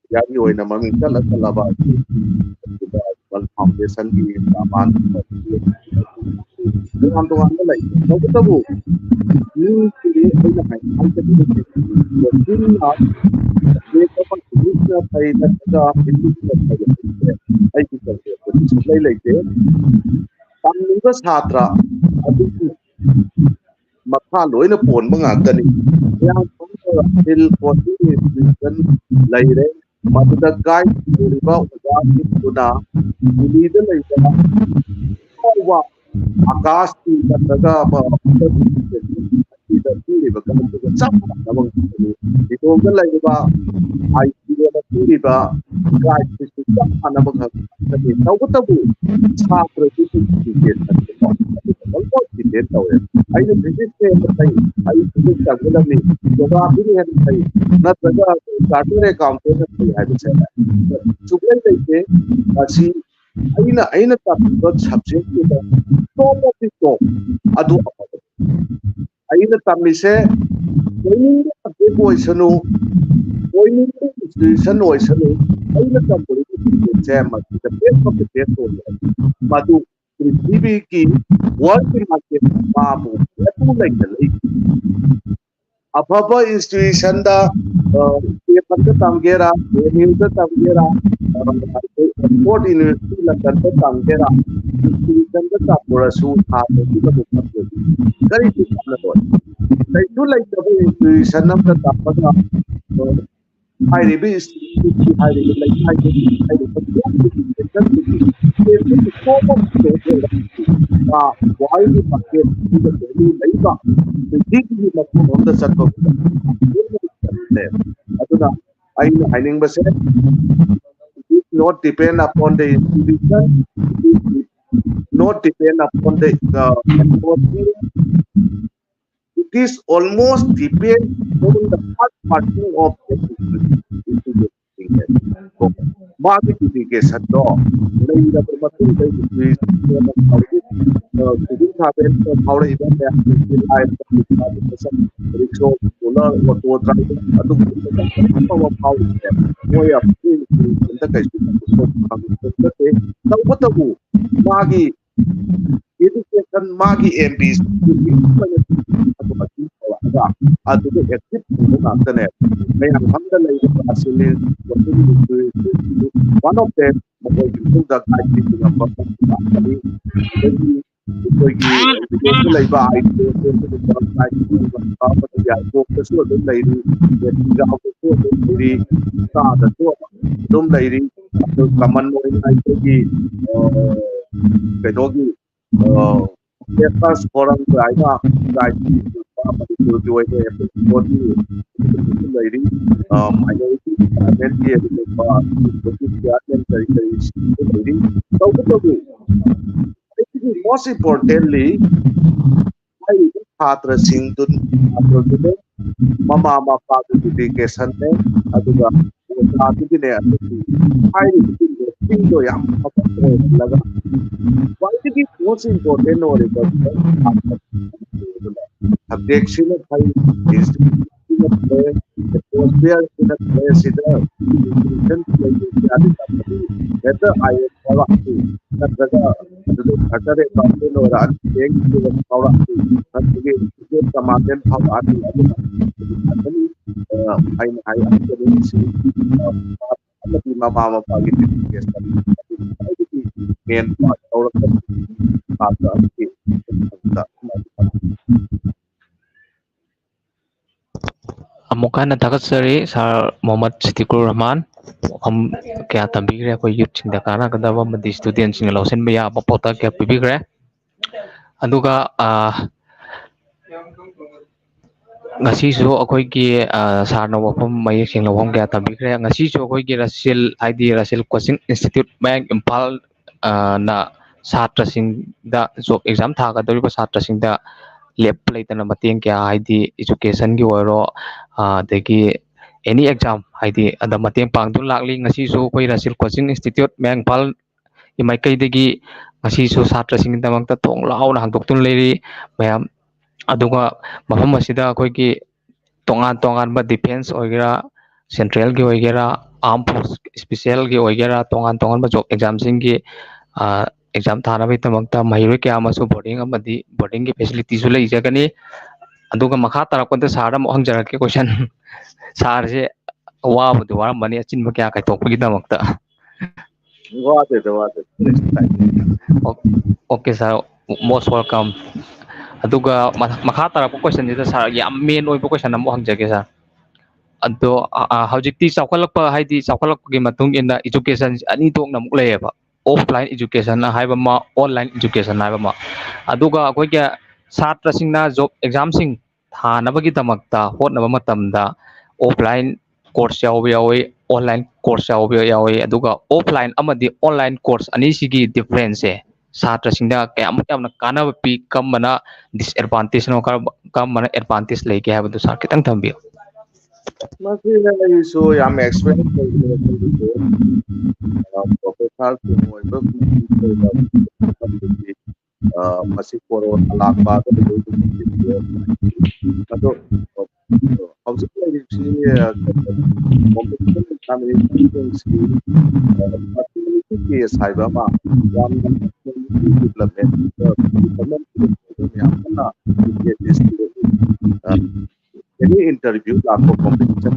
ꯏꯟꯗꯤꯌꯥꯒꯤ ꯑꯣꯏꯅ ꯃꯃꯤꯡ ꯆꯠꯂ ꯆꯠꯂꯕ ꯑꯗꯨꯒ World Foundationꯒꯤ ꯃꯌꯥꯝ ꯇꯣꯉꯥꯟꯕ ꯂꯩ꯫ ꯇꯧꯕꯇꯕꯨ ꯃꯤꯁꯤꯗꯤ ꯑꯩꯅ ꯍꯥꯏ-, ꯍꯥꯏꯖꯅꯤꯡꯕꯁꯦ, ꯆꯤꯟꯅ ꯂꯦꯞꯄ ꯏꯪꯂꯤꯁꯅ ꯐꯩ ꯅꯠꯇ꯭ꯔꯒ ꯍꯤꯟꯗꯤꯁꯤꯅ ꯐꯩ ꯍꯥꯏꯕꯁꯦ ꯑꯩꯒꯤ ꯀꯟꯁꯦꯞꯇꯗꯤ ꯁꯨꯡꯂꯩ ꯂꯩꯇꯦ꯫ ꯇꯝꯂꯤꯕ ꯁꯥꯇ꯭ꯔ ꯑꯗꯨꯒꯤ ꯃꯈꯥ ꯂꯣꯏꯅ ꯄꯣꯟꯕ ꯉꯥꯛꯇꯅꯤ꯫ ꯃꯌꯥꯝ ꯄꯨꯝꯅꯃꯛ ꯐꯤꯜ ꯀꯣꯆꯤꯡ ꯏꯟꯁꯇꯤꯇ꯭ꯌꯨꯁꯟ ꯂꯩꯔꯦ, ꯃꯗꯨꯗ ꯒꯥꯏꯗ ꯇꯧꯔꯤꯕ ꯑꯣꯖꯥꯁꯤꯡꯗꯨꯅ ꯗꯤꯜꯂꯤꯗ ꯂꯩꯕ ꯑꯐꯥꯎꯕ ꯑꯀꯥꯁꯀꯤ ꯅꯠꯇ꯭ꯔꯒ ꯑꯃ ꯑꯁꯤꯗ ꯄꯤꯔꯤꯕ ꯀꯔꯝꯕꯒ ꯆꯞ ꯃꯥꯟꯅꯕ ꯉꯥꯛꯇꯅꯤ꯫ ꯂꯤꯂꯣꯡꯗ ꯂꯩꯔꯤꯕ ꯑꯥꯏ ꯇꯤ ꯑꯣꯅ ꯄꯤꯔꯤꯕ ꯒꯥꯏꯗꯁꯤꯁꯨ ꯆꯞ ꯃꯥꯟꯅꯕ ꯉꯥꯛꯇꯅꯤ꯫ ꯇꯧꯕꯇꯕꯨ ꯁꯥꯇ꯭ꯔꯗꯨꯒꯤ ꯗꯤꯄꯦꯟ ꯇꯧꯋꯦ꯫ ꯑꯩꯅ ꯐꯤꯖꯤꯛꯁ ꯍꯦꯟꯅ ꯐꯩ, ꯑꯩ ꯐꯤꯖꯤꯛꯁ ꯇꯝꯒꯗꯕꯅꯤ, ꯖꯣꯒ꯭ꯔꯥꯐꯤꯅ ꯍꯦꯟꯅ ꯐꯩ, ꯅꯠꯇ꯭ꯔꯒ ꯆꯥꯔꯇꯔ ꯑꯦꯀꯥꯎꯟꯇꯦꯟꯅ ꯐꯩ ꯍꯥꯏꯕꯁꯦ ꯁꯨꯡꯂꯩ ꯂꯩꯇꯦ꯫ ꯃꯁꯤ ꯑꯩꯅ, ꯑꯩꯅ ꯇꯝꯃꯤꯕ ꯁꯕꯖꯦꯛꯇꯨꯗ top of the top ꯑꯗꯨ ꯑꯐꯕ꯫ ꯑꯩꯅ ꯇꯝꯃꯤꯁꯦ ꯑꯣꯏꯅꯤꯡꯕ ꯁꯕꯖꯦꯛ ꯑꯣꯏꯁꯅꯨ, ꯑꯣꯏꯅꯤꯡꯕ ꯏꯟꯁꯇꯤꯇ꯭ꯌꯨꯁꯟ ꯑꯣꯏꯁꯅꯨ, ꯑꯩꯅ ꯇꯝꯖꯔꯤꯕ ꯁꯕꯖꯦꯛꯁꯦ ꯃꯁꯤꯗ best of the best ꯑꯣꯏꯕ, ꯃꯗꯨ ꯄ꯭ꯔꯤꯊꯤꯕꯤꯒꯤ world market ꯃꯥꯕꯨ ꯃꯄꯨ ꯂꯩꯅ ꯂꯩ꯫ ꯑꯐꯕ ꯏꯟꯁꯇꯤꯇ꯭ꯌꯨꯁꯟꯗ, ꯑ, ꯁ꯭ꯇꯦꯐꯟꯗ ꯇꯝꯒꯦꯔꯥ, ꯑꯦꯝ ꯌꯨꯗ ꯇꯝꯒꯦꯔꯥ, ꯑꯣꯛꯁꯐꯣꯔꯗ ꯌꯨꯅꯤꯚꯔꯁꯤꯇꯤ ꯂꯟꯗꯟꯗ ꯇꯝꯒꯦꯔꯥ, ꯏꯟꯁꯇꯤꯇ꯭ꯌꯨꯁꯟꯗ ꯇꯝꯃꯨꯔꯁꯨ ꯁꯥꯇ꯭ꯔꯗꯨꯅ ꯑꯗꯨꯝ ꯇꯝꯖꯒꯦ꯫ ꯀꯔꯤꯁꯨ ꯀꯥꯟꯅꯔꯣꯏ꯫ ꯂꯩꯁꯨ ꯂꯩꯇꯕ ꯏꯟꯁꯇꯤꯇ꯭ꯌꯨꯁꯟ ꯑꯃꯗ ꯇꯝꯃꯒ, ꯑ, ꯍꯥꯏꯔꯤꯕ ꯏꯟꯁꯇꯤꯇ꯭ꯌꯨꯁꯟ, ꯍꯥꯏꯔꯤꯕ ꯂꯩꯀꯥꯏꯗꯨꯒꯤ, ꯍꯥꯏꯔꯤꯕ ꯁꯦꯟꯇꯔꯗꯨꯒꯤ ꯋꯥꯔꯜꯒꯤ ꯃꯥꯔꯀꯦꯠꯇꯨꯗ ꯚꯦꯂꯨ ꯂꯩꯕ ꯄ꯭ꯔꯤꯊꯤꯕꯤꯒꯤ ꯃꯐꯝ ꯑꯃꯗ ꯆꯠꯄ, ꯑꯗꯨꯅ ꯑꯩꯅ ꯍꯥꯏꯅꯤꯡꯕꯁꯦ, it is not depend upon the institution, it is not depend upon the, the atmosphere. It is almost depend on the hard working of the institution. ꯃꯥꯒꯤ ꯗꯦꯗꯤꯀꯦꯁꯟꯗꯣ ꯂꯩꯔꯕ ꯃꯇꯨꯡꯗ, ꯁꯤꯚꯤꯜ ꯁꯥꯔꯚꯦꯟ ꯐꯥꯎꯔꯛꯏꯕ ꯃꯌꯥꯝꯁꯤꯡꯁꯤ ꯂꯥꯏꯔꯕ, ꯔꯤꯛꯁꯣ, ꯁ꯭ꯀꯨꯇꯔ, ꯑꯣꯇꯣ ꯗ꯭ꯔꯥꯏꯚꯔ, ꯑꯗꯨꯒꯨꯝꯕ ꯃꯌꯥꯝ ꯑꯃ ꯐꯥꯎꯔꯤꯁꯦ ꯃꯣꯏ ꯑꯩꯈꯣꯏ ꯏꯟꯁꯇꯤꯇ꯭ꯌꯨꯁꯟꯗ ꯀꯩꯁꯨ ꯅꯠꯇꯦ꯫ ꯇꯧꯕꯇꯕꯨ ꯃꯥꯒꯤ ꯏꯗꯨꯀꯦꯁꯟ, ꯃꯥꯒꯤ ꯑꯦꯝ ꯕꯤ ꯑꯗꯨ ꯑꯆꯤꯡ ꯇꯧꯔꯛꯑꯒ ꯑꯗꯨꯗ ꯑꯦꯛꯇꯤꯚ ꯑꯣꯏꯕ ꯉꯥꯛꯇꯅꯦ꯫ ꯃꯌꯥꯝ ꯈꯪꯗ ꯂꯩꯕ ꯀ꯭ꯂꯥꯁ ꯏꯂꯦꯚꯦꯟ, ꯋꯥꯟ ꯑꯣꯐ ꯗꯦꯝ, ꯃꯈꯣꯏꯒꯤ ꯃꯅꯨꯡꯗ ꯒꯥꯏꯗ ꯄꯤꯕ ꯉꯝꯕ ꯉꯥꯛꯇꯅꯤ꯫ ꯑꯗꯒꯤ ꯑꯩꯈꯣꯏꯒꯤ ꯕꯤꯗꯦꯁꯇ ꯂꯩꯕ ꯑꯥꯏ ꯇꯤ ꯑꯦꯁ ꯑꯗꯨꯒꯨꯝꯕ ꯒꯥꯏꯗ ꯄꯤꯕ ꯉꯝꯕ ꯑꯃꯗꯤ ꯌꯥꯏꯔꯤꯄꯣꯛꯇꯁꯨ ꯑꯗꯨꯝ ꯂꯩꯔꯤ, ꯌꯥꯏꯔꯤꯄꯣꯛꯇꯁꯨ ꯑꯗꯨꯝ ꯂꯩꯔꯤ, ꯆꯥꯗꯁꯨ ꯑꯗꯨꯝ ꯂꯩꯔꯤ꯫ ꯑꯗꯨ ꯀꯃꯟ ꯑꯣꯏꯅ ꯑꯩꯈꯣꯏꯒꯤ, ꯑ, ꯀꯩꯅꯣꯒꯤ, ꯑ, ꯀꯦꯝꯄꯁ ꯐꯣꯔꯝ ꯀꯥꯏꯅ ꯃꯅꯤꯄꯨꯔꯒꯤ ꯑꯣꯏꯅ ꯕꯣꯗꯤ ꯂꯩꯔꯤ, ꯑ, ꯃꯥꯏꯅꯣꯔꯤꯇꯤ ꯗꯤꯄꯥꯔꯠꯃꯦꯟꯒꯤ ꯑꯗꯨꯒꯨꯝꯕ ꯆꯤꯌꯥꯔꯃꯦꯟ ꯀꯔꯤ ꯀꯔꯤ ꯂꯩꯔꯤ꯫ ꯇꯧꯕꯇꯕꯨ ꯑꯩꯒꯤ most importantly ꯍꯥꯏꯔꯤꯕ ꯁꯥꯇ꯭ꯔꯁꯤꯡꯗꯨ, ꯁꯥꯇ꯭ꯔꯗꯨꯅꯦ, ꯃꯃꯥ ꯃꯄꯥꯒꯤ ꯗꯦꯗꯤꯀꯦꯁꯟꯅꯦ, ꯑꯗꯨꯒ ꯑꯣꯖꯥꯗꯨꯒꯤꯅꯦ, ꯑꯗꯨꯒꯤ ꯍꯥꯏꯔꯤꯕ ꯂꯦꯁꯤꯡꯗꯣ ꯌꯥꯝ ꯐꯖꯅ ꯑꯣꯏꯍꯜꯂꯒ ꯈ꯭ꯋꯥꯏꯗꯒꯤ most important ꯑꯣꯏꯔꯤꯕ ꯁꯕꯖꯦꯛꯁꯤꯅ ꯐꯩ, ꯏꯟꯁꯇꯤꯇ꯭ꯌꯨꯠꯁꯤꯅ ꯐꯩ, ꯑꯦꯠꯃꯣꯁꯐꯤꯌꯔꯁꯤꯅ ꯐꯩ, ꯁꯤꯗ ꯏꯟꯁꯇꯤꯇ꯭ꯌꯨꯁꯟ ꯂꯩꯕ ꯌꯥꯗꯦ ꯇꯥꯔꯒꯗꯤ ꯍꯦꯛꯇ ꯑꯥꯏ ꯑꯦꯁ ꯐꯥꯎꯔꯛꯑꯁꯨ ꯅꯠꯇ꯭ꯔꯒ ꯑꯗꯨꯗ ꯆꯥꯔꯇꯔ ꯑꯦꯀꯥꯎꯟꯇꯦꯟ ꯑꯣꯏꯔꯛꯑꯅꯤ, ꯕꯦꯡꯛ ꯐꯥꯎꯔꯛꯑꯅꯤ, ꯅꯠꯇ꯭ꯔꯒ ꯏꯟꯁꯇꯤꯇ꯭ꯌꯨꯠ ꯀꯃꯥꯟꯗꯦꯟ ꯐꯥꯎꯔꯛꯑꯅꯤ꯫ ꯑꯗꯨꯅ ꯍꯧꯖꯤꯛ ꯉꯥꯛꯇꯅꯤ, ꯑ, ꯑꯩꯅ ꯍꯥꯏ ꯑꯩꯅ ꯁꯤ, ꯑ, ꯑꯃꯗꯤ ꯃꯃꯥ ꯃꯄꯥꯒꯤ dedication ꯑꯗꯨ ꯈ꯭ꯋꯥꯏꯗꯒꯤ main part ꯂꯧꯔꯛꯄ ꯁꯥꯇ꯭ꯔ ꯑꯃꯒꯤ ꯃꯐꯝꯗ ꯑꯃꯨꯛ ꯍꯟꯅ ꯊꯥꯒꯠꯆꯔꯤ ꯁꯥꯔ ꯃꯣꯍꯝꯃꯗ ꯁꯤꯗꯤꯀꯨꯔ ꯔꯍꯃꯥꯟ꯫ ꯋꯥꯐꯝ ꯀꯌꯥ ꯊꯝꯕꯤꯈ꯭ꯔꯦ ꯑꯩꯈꯣꯏ youthꯁꯤꯡꯗ ꯀꯥꯟꯅꯒꯗꯕ ꯑꯃꯗꯤ studentꯁꯤꯡꯅ ꯂꯧꯁꯤꯟꯕ ꯌꯥꯕ ꯄꯥꯎꯇꯥꯛ ꯀꯌꯥ ꯄꯤꯕꯤꯈ꯭ꯔꯦ꯫ ꯑꯗꯨꯒ ꯉꯁꯤꯁꯨ ꯑꯩꯈꯣꯏꯒꯤ ꯁꯥꯔꯅ ꯋꯥꯐꯝ ꯃꯌꯦꯛ ꯁꯦꯡꯅ ꯋꯥꯐꯝ ꯀꯌꯥ ꯊꯝꯕꯤꯈ꯭ꯔꯦ꯫ ꯉꯁꯤꯁꯨ ꯑꯩꯈꯣꯏꯒꯤ ꯔꯁꯤꯜ ꯍꯥꯏꯗꯤ ꯔꯁꯤꯜ coaching institute ꯃꯌꯥꯡ ꯏꯝꯐꯥꯜ ꯅ ꯁꯥꯇ꯭ꯔꯁꯤꯡꯗ job exam ꯊꯥꯒꯗꯧꯔꯤꯕ ꯁꯥꯇ꯭ꯔꯁꯤꯡꯗ ꯂꯦꯞꯄ ꯂꯩꯇꯅ ꯃꯇꯦꯡ ꯀꯌꯥ ꯍꯥꯏꯗꯤ educationꯒꯤ ꯑꯣꯏꯔꯣ ꯑꯗꯒꯤ any exam ꯍꯥꯏꯗꯤ ꯑꯗ ꯃꯇꯦꯡ ꯄꯥꯡꯗꯨꯅ ꯂꯥꯛꯂꯤ꯫ ꯉꯁꯤꯁꯨ ꯑꯩꯈꯣꯏ ꯔꯁꯤꯜ coaching institute ꯃꯌꯥꯡ ꯏꯝꯐꯥꯜꯒꯤ ꯃꯥꯏꯀꯩꯗꯒꯤ ꯉꯁꯤꯁꯨ ꯁꯥꯇ꯭ꯔꯁꯤꯡꯒꯤꯗꯃꯛꯇ ꯊꯣꯡ ꯂꯥꯎꯅ ꯍꯥꯡꯗꯣꯛꯇꯨꯅ ꯂꯩꯔꯤ ꯃꯌꯥꯝ꯫ ꯑꯗꯨꯒ ꯃꯐꯝ ꯑꯁꯤꯗ ꯑꯩꯈꯣꯏꯒꯤ ꯇꯣꯉꯥꯟ ꯇꯣꯉꯥꯟꯕ defence ꯑꯣꯏꯒꯦꯔꯥ, centralꯒꯤ ꯑꯣꯏꯒꯦꯔꯥ, armed force specialꯒꯤ ꯑꯣꯏꯒꯦꯔꯥ, ꯇꯣꯉꯥꯟ ꯇꯣꯉꯥꯟꯕ job examꯁꯤꯡꯒꯤ exam ꯊꯥꯅꯕꯒꯤꯗꯃꯛꯇ ꯃꯍꯩꯔꯣꯏ ꯀꯌꯥ ꯑꯃꯁꯨ boarding ꯑꯃꯗꯤ boardingꯒꯤ facilityꯁꯨ ꯂꯩꯖꯒꯅꯤ꯫ ꯑꯗꯨꯒ ꯃꯈꯥ ꯇꯥꯔꯛꯄꯗ ꯁꯥꯔꯗ ꯑꯃꯨꯛ ꯍꯪꯖꯔꯛꯀꯦ question꯫ ꯁꯥꯔꯁꯦ ꯋꯥꯕꯨꯗꯤ ꯋꯥꯔꯝꯃꯅꯤ ꯑꯆꯤꯟꯕ ꯀꯌꯥ ꯀꯥꯏꯊꯣꯛꯄꯒꯤꯗꯃꯛꯇ꯫ ꯋꯥꯗꯦꯗ ꯋꯥꯗꯦꯗ꯫ Okay sir, most welcome. ꯑꯗꯨꯒ ꯃꯈꯥ ꯇꯥꯔꯛꯄ questionꯁꯤꯗ ꯁꯥꯔ ꯌꯥꯝ main ꯑꯣꯏꯕ question ꯑꯃ ꯍꯪꯖꯒꯦ ꯁꯥꯔ꯫ ꯑꯗꯣ ꯍꯧꯖꯤꯛꯇꯤ ꯆꯥꯎꯈꯠꯂꯛꯄ ꯍꯥꯏꯗꯤ ꯆꯥꯎꯈꯠꯂꯛꯄꯒꯤ ꯃꯇꯨꯡ ꯏꯟꯅ education ꯑꯅꯤ ꯊꯣꯛꯅ ꯑꯃꯨꯛ ꯂꯩꯌꯦꯕ, offline education ꯍꯥꯏꯕ ꯑꯃ, online education ꯍꯥꯏꯕ ꯑꯃ꯫ ꯑꯗꯨꯒ ꯑꯩꯈꯣꯏꯒꯤ ꯁꯥꯇ꯭ꯔꯁꯤꯡꯅ job examꯁꯤꯡ ꯊꯥꯅꯕꯒꯤꯗꯃꯛꯇ ꯍꯣꯠꯅꯕ ꯃꯇꯝꯗ offline course ꯌꯥꯎꯕ ꯌꯥꯎꯏ, online course ꯌꯥꯎꯕ ꯌꯥꯎꯏ꯫ ꯑꯗꯨꯒ offline ꯑꯃꯗꯤ online course ꯑꯅꯤꯁꯤꯒꯤ differenceꯁꯦ ꯁꯥꯇ꯭ꯔꯁꯤꯡꯗ ꯀꯌꯥꯃꯨꯛ ꯌꯥꯝꯅ ꯀꯥꯟꯅꯕ ꯄꯤ, ꯀꯔꯝꯕꯅ disadvantageꯅꯣ, ꯀꯔꯝꯕꯅ advantage ꯂꯩꯒꯦ ꯍꯥꯏꯕꯗꯨ ꯁꯥꯔ ꯈꯤꯇꯪ ꯊꯝꯕꯤꯌꯨ꯫ ꯃꯁꯤ ꯑꯩꯁꯨ ꯌꯥꯝ explain ꯇꯧꯗꯅ ꯈꯪꯗꯦ꯫ Professorꯁꯤꯡ ꯑꯣꯏꯕ ꯃꯁꯤ ꯀꯣꯔꯣꯅꯥ ꯂꯥꯛꯄ ꯑꯗꯣ ꯍꯧꯖꯤꯛ ꯂꯩꯔꯤꯕꯁꯤ competition examinationꯁꯤꯡꯁꯤ case ꯍꯥꯏꯕ ꯑꯃ ꯌꯥꯝꯅ development ꯌꯥꯝ ꯀꯟꯅ any interview ꯂꯥꯛꯄ competition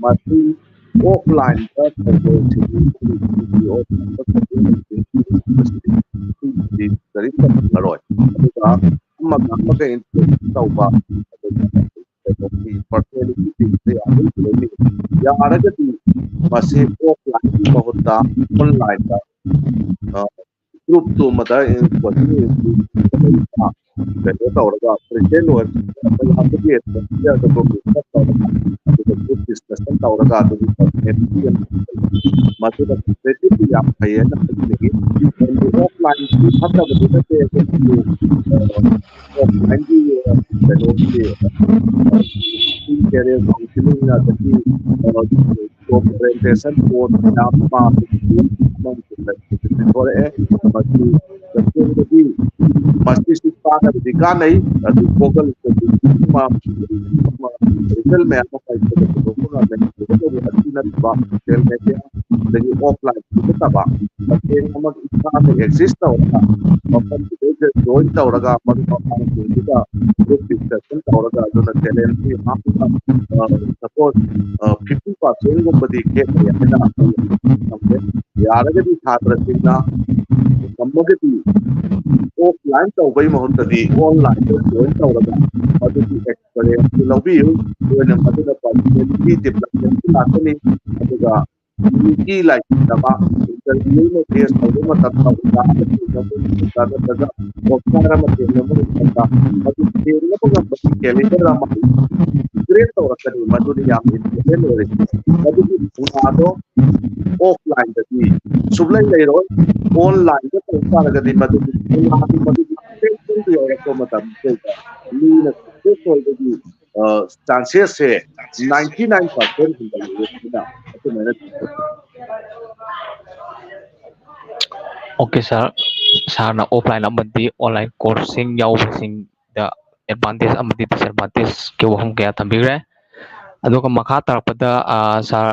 ꯃꯁꯤ ꯑꯣꯐꯂꯥꯏꯟꯗ ꯀꯔꯤꯝꯇ ꯐꯪꯉꯔꯣꯏ꯫ ꯑꯗꯨꯒ ꯑꯃꯒ ꯑꯃꯒ ꯏꯟꯇꯔꯦꯛ ꯇꯧꯕ, ꯑꯗꯨꯒ ꯀꯩꯅꯣꯒꯤ ꯄꯔꯁꯣꯅꯦꯂꯤꯇꯤ ꯌꯥꯝ ꯂꯩ꯫ ꯌꯥꯔꯒꯗꯤ ꯃꯁꯤ ꯑꯣꯐꯂꯥꯏꯟꯒꯤ ꯃꯍꯨꯠꯇ ꯑꯣꯟꯂꯥꯏꯟꯗ ꯒ꯭ꯔꯨꯞꯇꯨ ꯑꯃꯗ ꯀꯩꯅꯣ ꯇꯧꯔꯒ ꯄ꯭ꯔꯦꯖꯦꯟ ꯑꯣꯏꯔꯒ ꯒ꯭ꯔꯨꯞ ꯗꯤꯁꯀꯁꯟ ꯇꯧꯔꯒ ꯑꯗꯨꯒꯤ ꯃꯗꯨꯅ ꯌꯥꯝ ꯐꯩꯌꯦꯅ ꯈꯟꯖꯩ꯫ ꯑꯣꯐꯂꯥꯏꯟꯒꯤ ꯐꯠꯇꯕꯗꯤ ꯅꯠꯇꯦ, ꯑꯗꯨꯕꯨ ꯑꯣꯐꯂꯥꯏꯟꯒꯤ ꯀꯩꯅꯣꯒꯤ ꯀꯦꯔꯤꯌꯔ ꯀꯥꯎꯟꯁꯤꯂꯤꯡ ꯑꯗꯒꯤ ꯖꯣꯕ ꯑꯣꯔꯤꯌꯦꯟꯇꯦꯁꯟ ꯀꯣꯔꯁ ꯃꯌꯥꯝ ꯑꯃ ꯊꯣꯛꯂꯛꯑꯦ꯫ ꯃꯁꯤ ꯇꯁꯦꯡꯅꯗꯤ ꯃꯁꯤꯁꯨ ꯀꯥꯟꯅꯕꯗꯤ ꯀꯥꯟꯅꯩ, ꯑꯗꯨ ꯒꯨꯒꯜꯗꯗꯤ ꯔꯤꯖꯜ ꯃꯌꯥꯝ ꯑꯃ ꯄꯨꯊꯣꯛꯄ ꯉꯝꯃꯦ꯫ ꯑꯁꯤ ꯅꯠꯇꯕ ꯁꯣꯁꯤꯌꯦꯜ ꯃꯦꯗꯤꯌꯥ ꯑꯗꯒꯤ ꯑꯣꯐꯂꯥꯏꯟ ꯅꯠꯇꯕ ꯇꯁꯦꯡꯅꯃꯛ ꯏꯁꯥꯅ ꯑꯦꯛꯖꯤꯁ ꯇꯧꯔꯒ ꯃꯐꯝꯗꯨꯗꯩꯗ ꯖꯣꯏꯟ ꯇꯧꯔꯒ ꯃꯔꯨꯞ ꯃꯄꯥꯡꯁꯤꯡꯗꯨꯗ ꯒ꯭ꯔꯨꯞ ꯗꯤꯁꯀꯁꯟ ꯇꯧꯔꯒ ꯑꯗꯨꯅ ꯇꯦꯂꯦꯟꯁꯤ ꯍꯥꯞꯄꯒ ꯁꯄꯣꯁ ꯐꯤꯐꯇꯤ ꯄꯥꯔꯁꯦꯟꯒꯨꯝꯕꯗꯤ ꯈꯦꯠꯅꯩ ꯍꯥꯏꯅ ꯑꯩꯈꯣꯏ ꯊꯝꯖꯩ꯫ ꯌꯥꯔꯒꯗꯤ ꯁꯥꯇ꯭ꯔꯁꯤꯡꯅ ꯉꯝꯃꯒꯗꯤ ꯑꯣꯐꯂꯥꯏꯟ ꯇꯧꯕꯒꯤ ꯃꯍꯨꯠꯇꯗꯤ ꯑꯣꯟꯂꯥꯏꯟꯗ ꯖꯣꯏꯟ ꯇꯧꯔꯒ ꯃꯗꯨꯒꯤ ꯑꯦꯛꯁꯄꯤꯔꯤꯌꯦꯟꯁꯇꯨ ꯂꯧꯕꯤꯌꯨ꯫ ꯑꯗꯨꯅ ꯃꯗꯨꯅ ꯄꯔꯁꯣꯅꯦꯂꯤꯇꯤ ꯗꯤꯕ꯭ꯂꯞꯃꯦꯟꯁꯨ ꯂꯥꯛꯀꯅꯤ, ꯑꯗꯨꯒ ꯃꯤꯒꯤ ꯂꯥꯏꯔꯤꯛ ꯑꯃ ꯏꯟꯇꯔꯚ꯭ꯌꯨ ꯑꯃ ꯐꯦꯁ ꯇꯧꯕ ꯃꯇꯝꯗ ꯑꯣꯖꯥ ꯑꯃ ꯊꯦꯡꯅꯕ ꯃꯇꯝꯗ ꯅꯠꯇ꯭ꯔꯒ ꯑꯣꯐꯤꯁꯥꯔ ꯑꯃ ꯊꯦꯡꯅꯕ ꯃꯇꯝꯗ ꯃꯗꯨ ꯊꯦꯡꯅꯕ ꯉꯝꯕꯒꯤ ꯀꯦꯂꯦꯟꯗꯔ ꯑꯃ ꯀ꯭ꯔꯤꯌꯦꯠ ꯇꯧꯔꯛꯀꯅꯤ꯫ ꯃꯗꯨꯅ ꯌꯥꯝ ꯏꯝꯄꯣꯔꯇꯦꯟ ꯑꯣꯏꯔꯦ꯫ ꯃꯗꯨꯒꯤ ꯊꯧꯅꯥꯗꯣ ꯑꯣꯐꯂꯥꯏꯟꯗꯗꯤ ꯁꯨꯛꯂꯩ ꯂꯩꯔꯣꯏ꯫ ꯑꯣꯟꯂꯥꯏꯟꯗ ꯇꯧ ꯇꯥꯔꯒꯗꯤ ꯃꯗꯨꯒꯤ ꯊꯧꯅꯥꯗꯨ ꯃꯗꯨꯒꯤ ꯄꯣꯇꯦꯟꯁꯤꯌꯦꯜꯗꯨ ꯌꯧꯔꯛꯄ ꯃꯇꯝꯗ ꯃꯤꯅ ꯁꯛꯁꯦꯁ ꯑꯣꯏꯕꯒꯤ ꯆꯥꯟꯁꯦꯁꯁꯦ ꯅꯥꯏꯟꯇꯤ ꯅꯥꯏꯟ ꯄꯥꯔꯁꯦꯟ ꯍꯦꯟꯒꯠꯂꯛꯑꯦ꯫ ꯑꯗꯨꯃꯥꯏꯅ ꯑꯣꯀꯦ ꯁꯥꯔ, ꯁꯥꯔꯅ ꯑꯣꯐꯂꯥꯏꯟ ꯑꯃꯗꯤ ꯑꯣꯟꯂꯥꯏꯟ ꯀꯣꯔꯁꯁꯤꯡ ꯌꯥꯎꯕꯁꯤꯡꯗ ꯑꯦꯗꯚꯥꯟꯇꯦꯖ ꯑꯃꯗꯤ ꯗꯤꯁꯑꯦꯗꯚꯥꯟꯇꯦꯖꯀꯤ ꯋꯥꯐꯝ ꯀꯌꯥ ꯊꯝꯕꯤꯈ꯭ꯔꯦ꯫ ꯑꯗꯨꯒ ꯃꯈꯥ ꯇꯥꯔꯛꯄꯗ, ꯑ, ꯁꯥꯔ,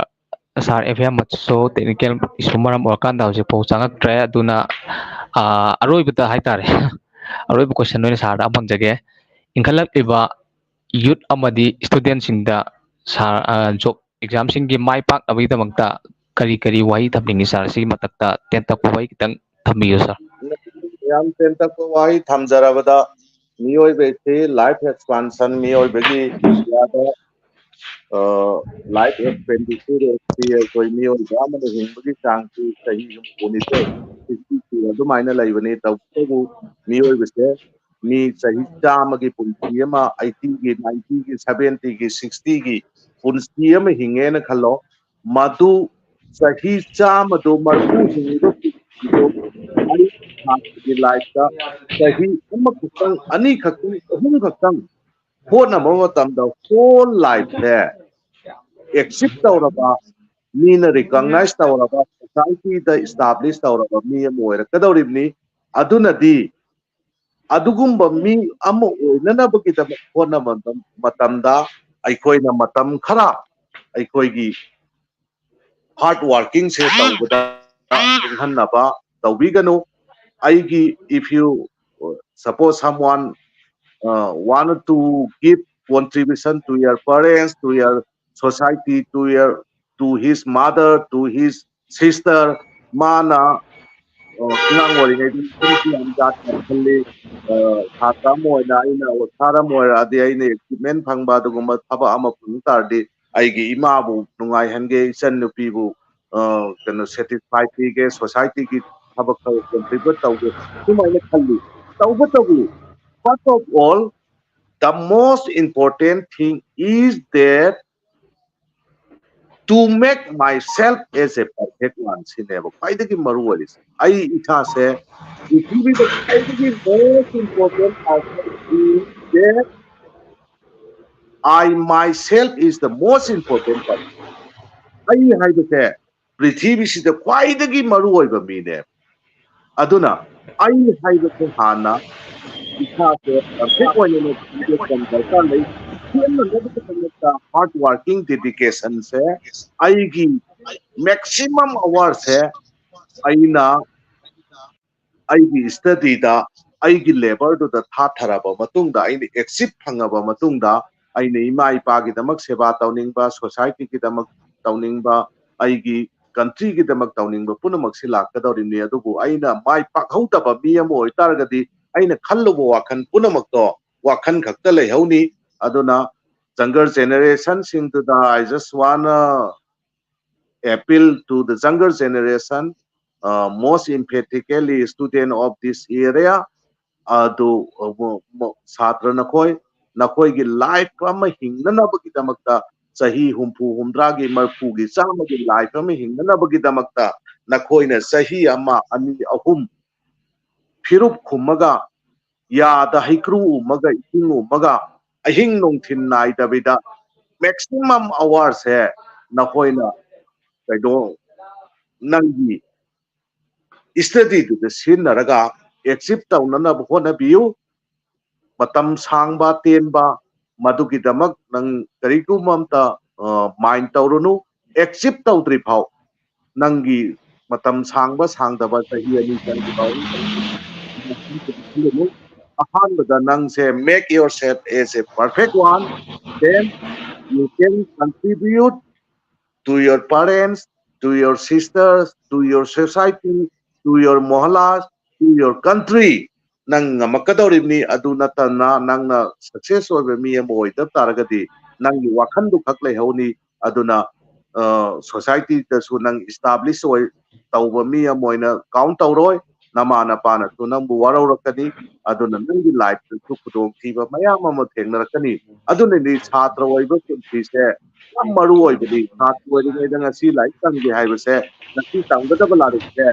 ꯁꯥꯔ ꯑꯦꯐ ꯑꯦꯝ ꯑꯃꯁꯨ ꯇꯦꯛꯅꯤꯀꯦꯜ ꯏꯁꯨ ꯃꯔꯝ ꯑꯣꯏꯔꯀꯥꯟꯗ ꯍꯧꯖꯤꯛꯐꯥꯎ ꯆꯪꯉꯛꯇ꯭ꯔꯦ꯫ ꯑꯗꯨꯅ, ꯑ, ꯑꯔꯣꯏꯕꯗ ꯍꯥꯏꯇꯥꯔꯦ, ꯑꯔꯣꯏꯕ ꯀꯣꯏꯁꯟ ꯑꯣꯏꯅ ꯁꯥꯔꯗ ꯑꯃ ꯍꯪꯖꯒꯦ꯫ ꯏꯟꯈꯠꯂꯛꯂꯤꯕ ꯌꯨꯠ ꯑꯃꯗꯤ ꯏꯁꯇꯨꯗꯦꯟꯁꯤꯡꯗ ꯁꯥꯔ, ꯑ, ꯖꯣꯕ ꯑꯦꯛꯖꯥꯝꯁꯤꯡꯒꯤ ꯃꯥꯏ ꯄꯥꯛꯅꯕꯒꯤꯗꯃꯛꯇ ꯀꯔꯤ ꯀꯔꯤ ꯋꯥꯍꯩ ꯊꯝꯅꯤꯡꯉꯤ ꯁꯥꯔ? ꯁꯤꯒꯤ ꯃꯊꯛꯇ ꯇꯦꯟꯇꯛꯄ ꯋꯥꯍꯩ ꯈꯤꯇꯪ ꯊꯝꯕꯤꯌꯨ ꯁꯥꯔ꯫ ꯌꯥꯝ ꯇꯦꯟꯇꯛꯄ ꯋꯥꯍꯩ ꯊꯝꯖꯔꯕꯗ, ꯃꯤꯑꯣꯏꯕꯁꯤ life expansion, ꯃꯤꯑꯣꯏꯕꯒꯤ ꯏꯟꯗꯤꯌꯥꯗ life expenditure ꯑꯁꯤ ꯑꯩꯈꯣꯏ ꯃꯤꯑꯣꯏꯕ ꯑꯃꯅ ꯍꯤꯡꯕꯒꯤ ꯆꯥꯡꯁꯤ ꯆꯍꯤ ꯍꯨꯝꯐꯨꯅꯤꯊꯣꯏ, ꯁꯤꯛꯁꯇꯤ ꯑꯗꯨꯃꯥꯏꯅ ꯂꯩꯕꯅꯤ꯫ ꯇꯧꯕꯇꯕꯨ ꯃꯤꯑꯣꯏꯕꯁꯦ ꯃꯤ ꯆꯍꯤ ꯆꯥꯝꯃꯒꯤ ꯄꯨꯟꯁꯤ ꯑꯃ, ꯑꯩꯠꯇꯤꯒꯤ, ꯅꯥꯏꯟꯇꯤꯒꯤ, ꯁꯚꯦꯟꯇꯤꯒꯤ, ꯁꯤꯛꯁꯇꯤꯒꯤ ꯄꯨꯟꯁꯤ ꯑꯃ ꯍꯤꯡꯉꯦꯅ ꯈꯜꯂꯣ꯫ ꯃꯗꯨ ꯆꯍꯤ ꯆꯥꯝꯃꯗꯣ, ꯃꯔꯐꯨ ꯍꯤꯡꯉꯤꯕ ꯄꯨꯟꯁꯤꯗꯣ ꯑꯩ ꯍꯥꯟꯅꯒꯤ ꯂꯥꯏꯐꯇ ꯆꯍꯤ ꯑꯃꯈꯛꯇꯪ, ꯑꯅꯤꯈꯛꯇꯪ, ꯑꯍꯨꯝꯈꯛꯇꯪ ꯍꯣꯠꯅꯕ ꯃꯇꯝꯗ whole life ꯁꯦ achieve ꯇꯧꯔꯕ, ꯃꯤꯅ recognize ꯇꯧꯔꯕ, society ꯗ establish ꯇꯧꯔꯕ ꯃꯤ ꯑꯃ ꯑꯣꯏꯔꯛꯀꯗꯧꯔꯤꯕꯅꯤ꯫ ꯑꯗꯨꯅꯗꯤ ꯑꯗꯨꯒꯨꯝꯕ ꯃꯤ ꯑꯃ ꯑꯣꯏꯅꯅꯕꯒꯤꯗꯃꯛ ꯍꯣꯠꯅꯕ ꯃꯇꯝꯗ ꯑꯩꯈꯣꯏꯅ ꯃꯇꯝ ꯈꯔ ꯑꯩꯈꯣꯏꯒꯤ hard working ꯁꯦ ꯇꯧꯕꯗ ꯇꯨꯡꯍꯟꯅꯕ ꯇꯧꯕꯤꯒꯅꯨ꯫ ꯑꯩꯒꯤ, if you, suppose someone uh, want to give contribution to your parents, to your society, to your, to his mother, to his sister, ꯃꯥꯅ ꯑꯉꯥꯡ ꯑꯣꯏꯔꯤꯉꯩꯗ ꯌꯥꯝ ꯌꯥꯝ ꯈꯜꯂꯤ꯫ ꯁꯥꯇ꯭ꯔ ꯑꯃ ꯑꯣꯏꯅ ꯑꯩꯅ ꯑꯣꯖꯥ ꯑꯃ ꯑꯣꯏꯔꯛꯑꯗꯤ ꯑꯩꯅ achievement ꯐꯪꯕ ꯑꯗꯨꯒꯨꯝꯕ ꯊꯕꯛ ꯑꯃ ꯐꯪ ꯇꯥꯔꯗꯤ ꯑꯩꯒꯤ ꯏꯃꯥꯕꯨ ꯅꯨꯡꯉꯥꯏꯍꯟꯒꯦ, ꯏꯆꯟ ꯅꯨꯄꯤꯕꯨ ꯀꯩꯅꯣ satisfy ꯄꯤꯒꯦ, society ꯒꯤ ꯊꯕꯛ ꯈꯔ contribute ꯇꯧꯒꯦ, ꯁꯨꯃꯥꯏꯅ ꯈꯜꯂꯤ꯫ ꯇꯧꯕꯇꯕꯨ, first of all, the most important thing is that to make myself as a perfect one ꯁꯤꯅꯦꯕ ꯈ꯭ꯋꯥꯏꯗꯒꯤ ꯃꯔꯨ ꯑꯣꯏꯔꯤꯁꯦ꯫ ꯑꯩ ꯏꯁꯥꯁꯦ ꯄ꯭ꯔꯤꯊꯤꯕꯤꯗ ꯈ꯭ꯋꯥꯏꯗꯒꯤ most important person is that I myself is the most important person. ꯑꯩ ꯍꯥꯏꯕꯁꯦ ꯄ꯭ꯔꯤꯊꯤꯕꯤꯁꯤꯗ ꯈ꯭ꯋꯥꯏꯗꯒꯤ ꯃꯔꯨ ꯑꯣꯏꯕ ꯃꯤꯅꯦ꯫ ꯑꯗꯨꯅ ꯑꯩ ꯍꯥꯏꯕꯁꯦ ꯍꯥꯟꯅ ꯏꯁꯥꯁꯦ perfect ꯑꯣꯏꯅ ꯂꯩꯕ ꯗꯔꯀꯥꯔ ꯂꯩ꯫ ꯁꯦꯝꯅꯅꯕꯒꯤꯗꯃꯛꯇ hard working, dedication ꯁꯦ ꯑꯩꯒꯤ maximum hour ꯁꯦ ꯑꯩꯅ ꯑꯩꯒꯤ study ꯗ, ꯑꯩꯒꯤ labour ꯗꯨꯗ ꯊꯥꯊꯔꯕ ꯃꯇꯨꯡꯗ, ꯑꯩꯅ achieve ꯐꯪꯉꯕ ꯃꯇꯨꯡꯗ, ꯑꯩꯅ ꯏꯃꯥ ꯏꯄꯥꯒꯤꯗꯃꯛ ꯁꯦꯕꯥ ꯇꯧꯅꯤꯡꯕ, ꯁꯣꯁꯥꯏꯇꯤꯒꯤꯗꯃꯛ ꯇꯧꯅꯤꯡꯕ, ꯑꯩꯒꯤ ꯀꯟꯇ꯭ꯔꯤꯒꯤꯗꯃꯛ ꯇꯧꯅꯤꯡꯕ ꯄꯨꯝꯅꯃꯛꯁꯤ ꯂꯥꯛꯀꯗꯧꯔꯤꯕꯅꯤ꯫ ꯑꯗꯨꯕꯨ ꯑꯩꯅ ꯃꯥꯏ ꯄꯥꯛꯍꯧꯗꯕ ꯃꯤ ꯑꯃ ꯑꯣꯏꯇꯥꯔꯒꯗꯤ ꯑꯩꯅ ꯈꯜꯂꯨꯕ ꯋꯥꯈꯜ ꯄꯨꯝꯅꯃꯛꯇꯣ ꯋꯥꯈꯜ ꯈꯛꯇ ꯂꯩꯍꯧꯅꯤ꯫ ꯑꯗꯨꯅ younger generationꯁꯤꯡꯗꯨꯗ I just wanna appeal to the younger generation, uh, most emphatically student of this area, ꯑꯗꯨ ꯁꯥꯇ꯭ꯔ ꯅꯈꯣꯏ, ꯅꯈꯣꯏꯒꯤ ꯂꯥꯏꯐ ꯑꯃ ꯍꯤꯡꯅꯅꯕꯒꯤꯗꯃꯛꯇ, ꯆꯍꯤ ꯍꯨꯝꯐꯨ, ꯍꯨꯝꯗ꯭ꯔꯥꯒꯤ, ꯃꯔꯐꯨꯒꯤ, ꯆꯥꯝꯃꯒꯤ ꯂꯥꯏꯐ ꯑꯃ ꯍꯤꯡꯅꯅꯕꯒꯤꯗꯃꯛꯇ ꯅꯈꯣꯏꯅ ꯆꯍꯤ ꯑꯃ, ꯑꯅꯤ, ꯑꯍꯨꯝ ꯐꯤꯔꯨꯞ ꯈꯨꯝꯃꯒ, ꯌꯥꯗ ꯍꯩꯀ꯭ꯔꯨ ꯎꯝꯃꯒ, ꯏꯁꯤꯡ ꯎꯝꯃꯒ, ꯑꯍꯤꯡ ꯅꯨꯡꯊꯤꯜ ꯅꯥꯏꯗꯕꯤꯗ maximum hourꯁꯦ ꯅꯈꯣꯏꯅ ꯀꯩꯅꯣ, ꯅꯪꯒꯤ studyꯗꯨꯗ ꯁꯤꯖꯤꯟꯅꯔꯒ achieve ꯇꯧꯅꯅꯕ ꯍꯣꯠꯅꯕꯤꯌꯨ꯫ ꯃꯇꯝ ꯁꯥꯡꯕ ꯇꯦꯟꯕ ꯃꯗꯨꯒꯤꯗꯃꯛ ꯅꯪ ꯀꯔꯤꯒꯨꯝꯕ ꯑꯝꯇ mind ꯇꯧꯔꯨꯅꯨ꯫ Achieve ꯇꯧꯗ꯭ꯔꯤ ꯐꯥꯎ ꯅꯪꯒꯤ ꯃꯇꯝ ꯁꯥꯡꯕ ꯁꯥꯡꯗꯕ ꯆꯍꯤ ꯑꯅꯤ ꯆꯪꯗ꯭ꯔꯤ ꯐꯥꯎ ꯈꯜꯂꯨꯅꯨ꯫ ꯑꯍꯥꯟꯕꯗ ꯅꯪꯁꯦ make yourself as a perfect one, then you can contribute to your parents, to your sisters, to your society, to your mohallas, to your country. ꯅꯪ ꯉꯝꯃꯛꯀꯗꯧꯔꯤꯕꯅꯤ꯫ ꯑꯗꯨ ꯅꯠꯇꯅ ꯅꯪꯅ success ꯑꯣꯏꯕ ꯃꯤ ꯑꯃ ꯑꯣꯏꯗꯕ ꯇꯥꯔꯒꯗꯤ ꯅꯪꯒꯤ ꯋꯥꯈꯜꯗꯨ ꯈꯛ ꯂꯩꯍꯧꯅꯤ꯫ ꯑꯗꯨꯅ societyꯗꯁꯨ ꯅꯪ establish ꯑꯣꯏ ꯇꯧꯕ ꯃꯤ ꯑꯃ ꯑꯣꯏꯅ count ꯇꯧꯔꯣꯏ꯫ ꯅꯃꯥ ꯅꯄꯥꯅꯁꯨ ꯅꯪꯕꯨ ꯋꯥꯔꯧꯔꯛꯀꯅꯤ꯫ ꯑꯗꯨꯅ ꯅꯪꯒꯤ lifeꯇꯁꯨ ꯈꯨꯗꯣꯡꯊꯤꯕ ꯃꯌꯥꯝ ꯑꯃ ꯊꯦꯡꯅꯔꯛꯀꯅꯤ꯫ ꯑꯗꯨꯅꯅꯤ ꯁꯥꯇ꯭ꯔ ꯑꯣꯏꯕ ꯄꯨꯟꯁꯤꯁꯦ ꯌꯥꯝ ꯃꯔꯨ ꯑꯣꯏꯕꯅꯤ꯫ ꯁꯥꯇ꯭ꯔ ꯑꯣꯏꯔꯤꯉꯩꯗ ꯉꯁꯤ ꯂꯥꯏꯔꯤꯛ ꯇꯝꯒꯦ ꯍꯥꯏꯕꯁꯦ, ꯉꯁꯤ ꯇꯝꯒꯗꯕ ꯂꯥꯏꯔꯤꯛꯁꯦ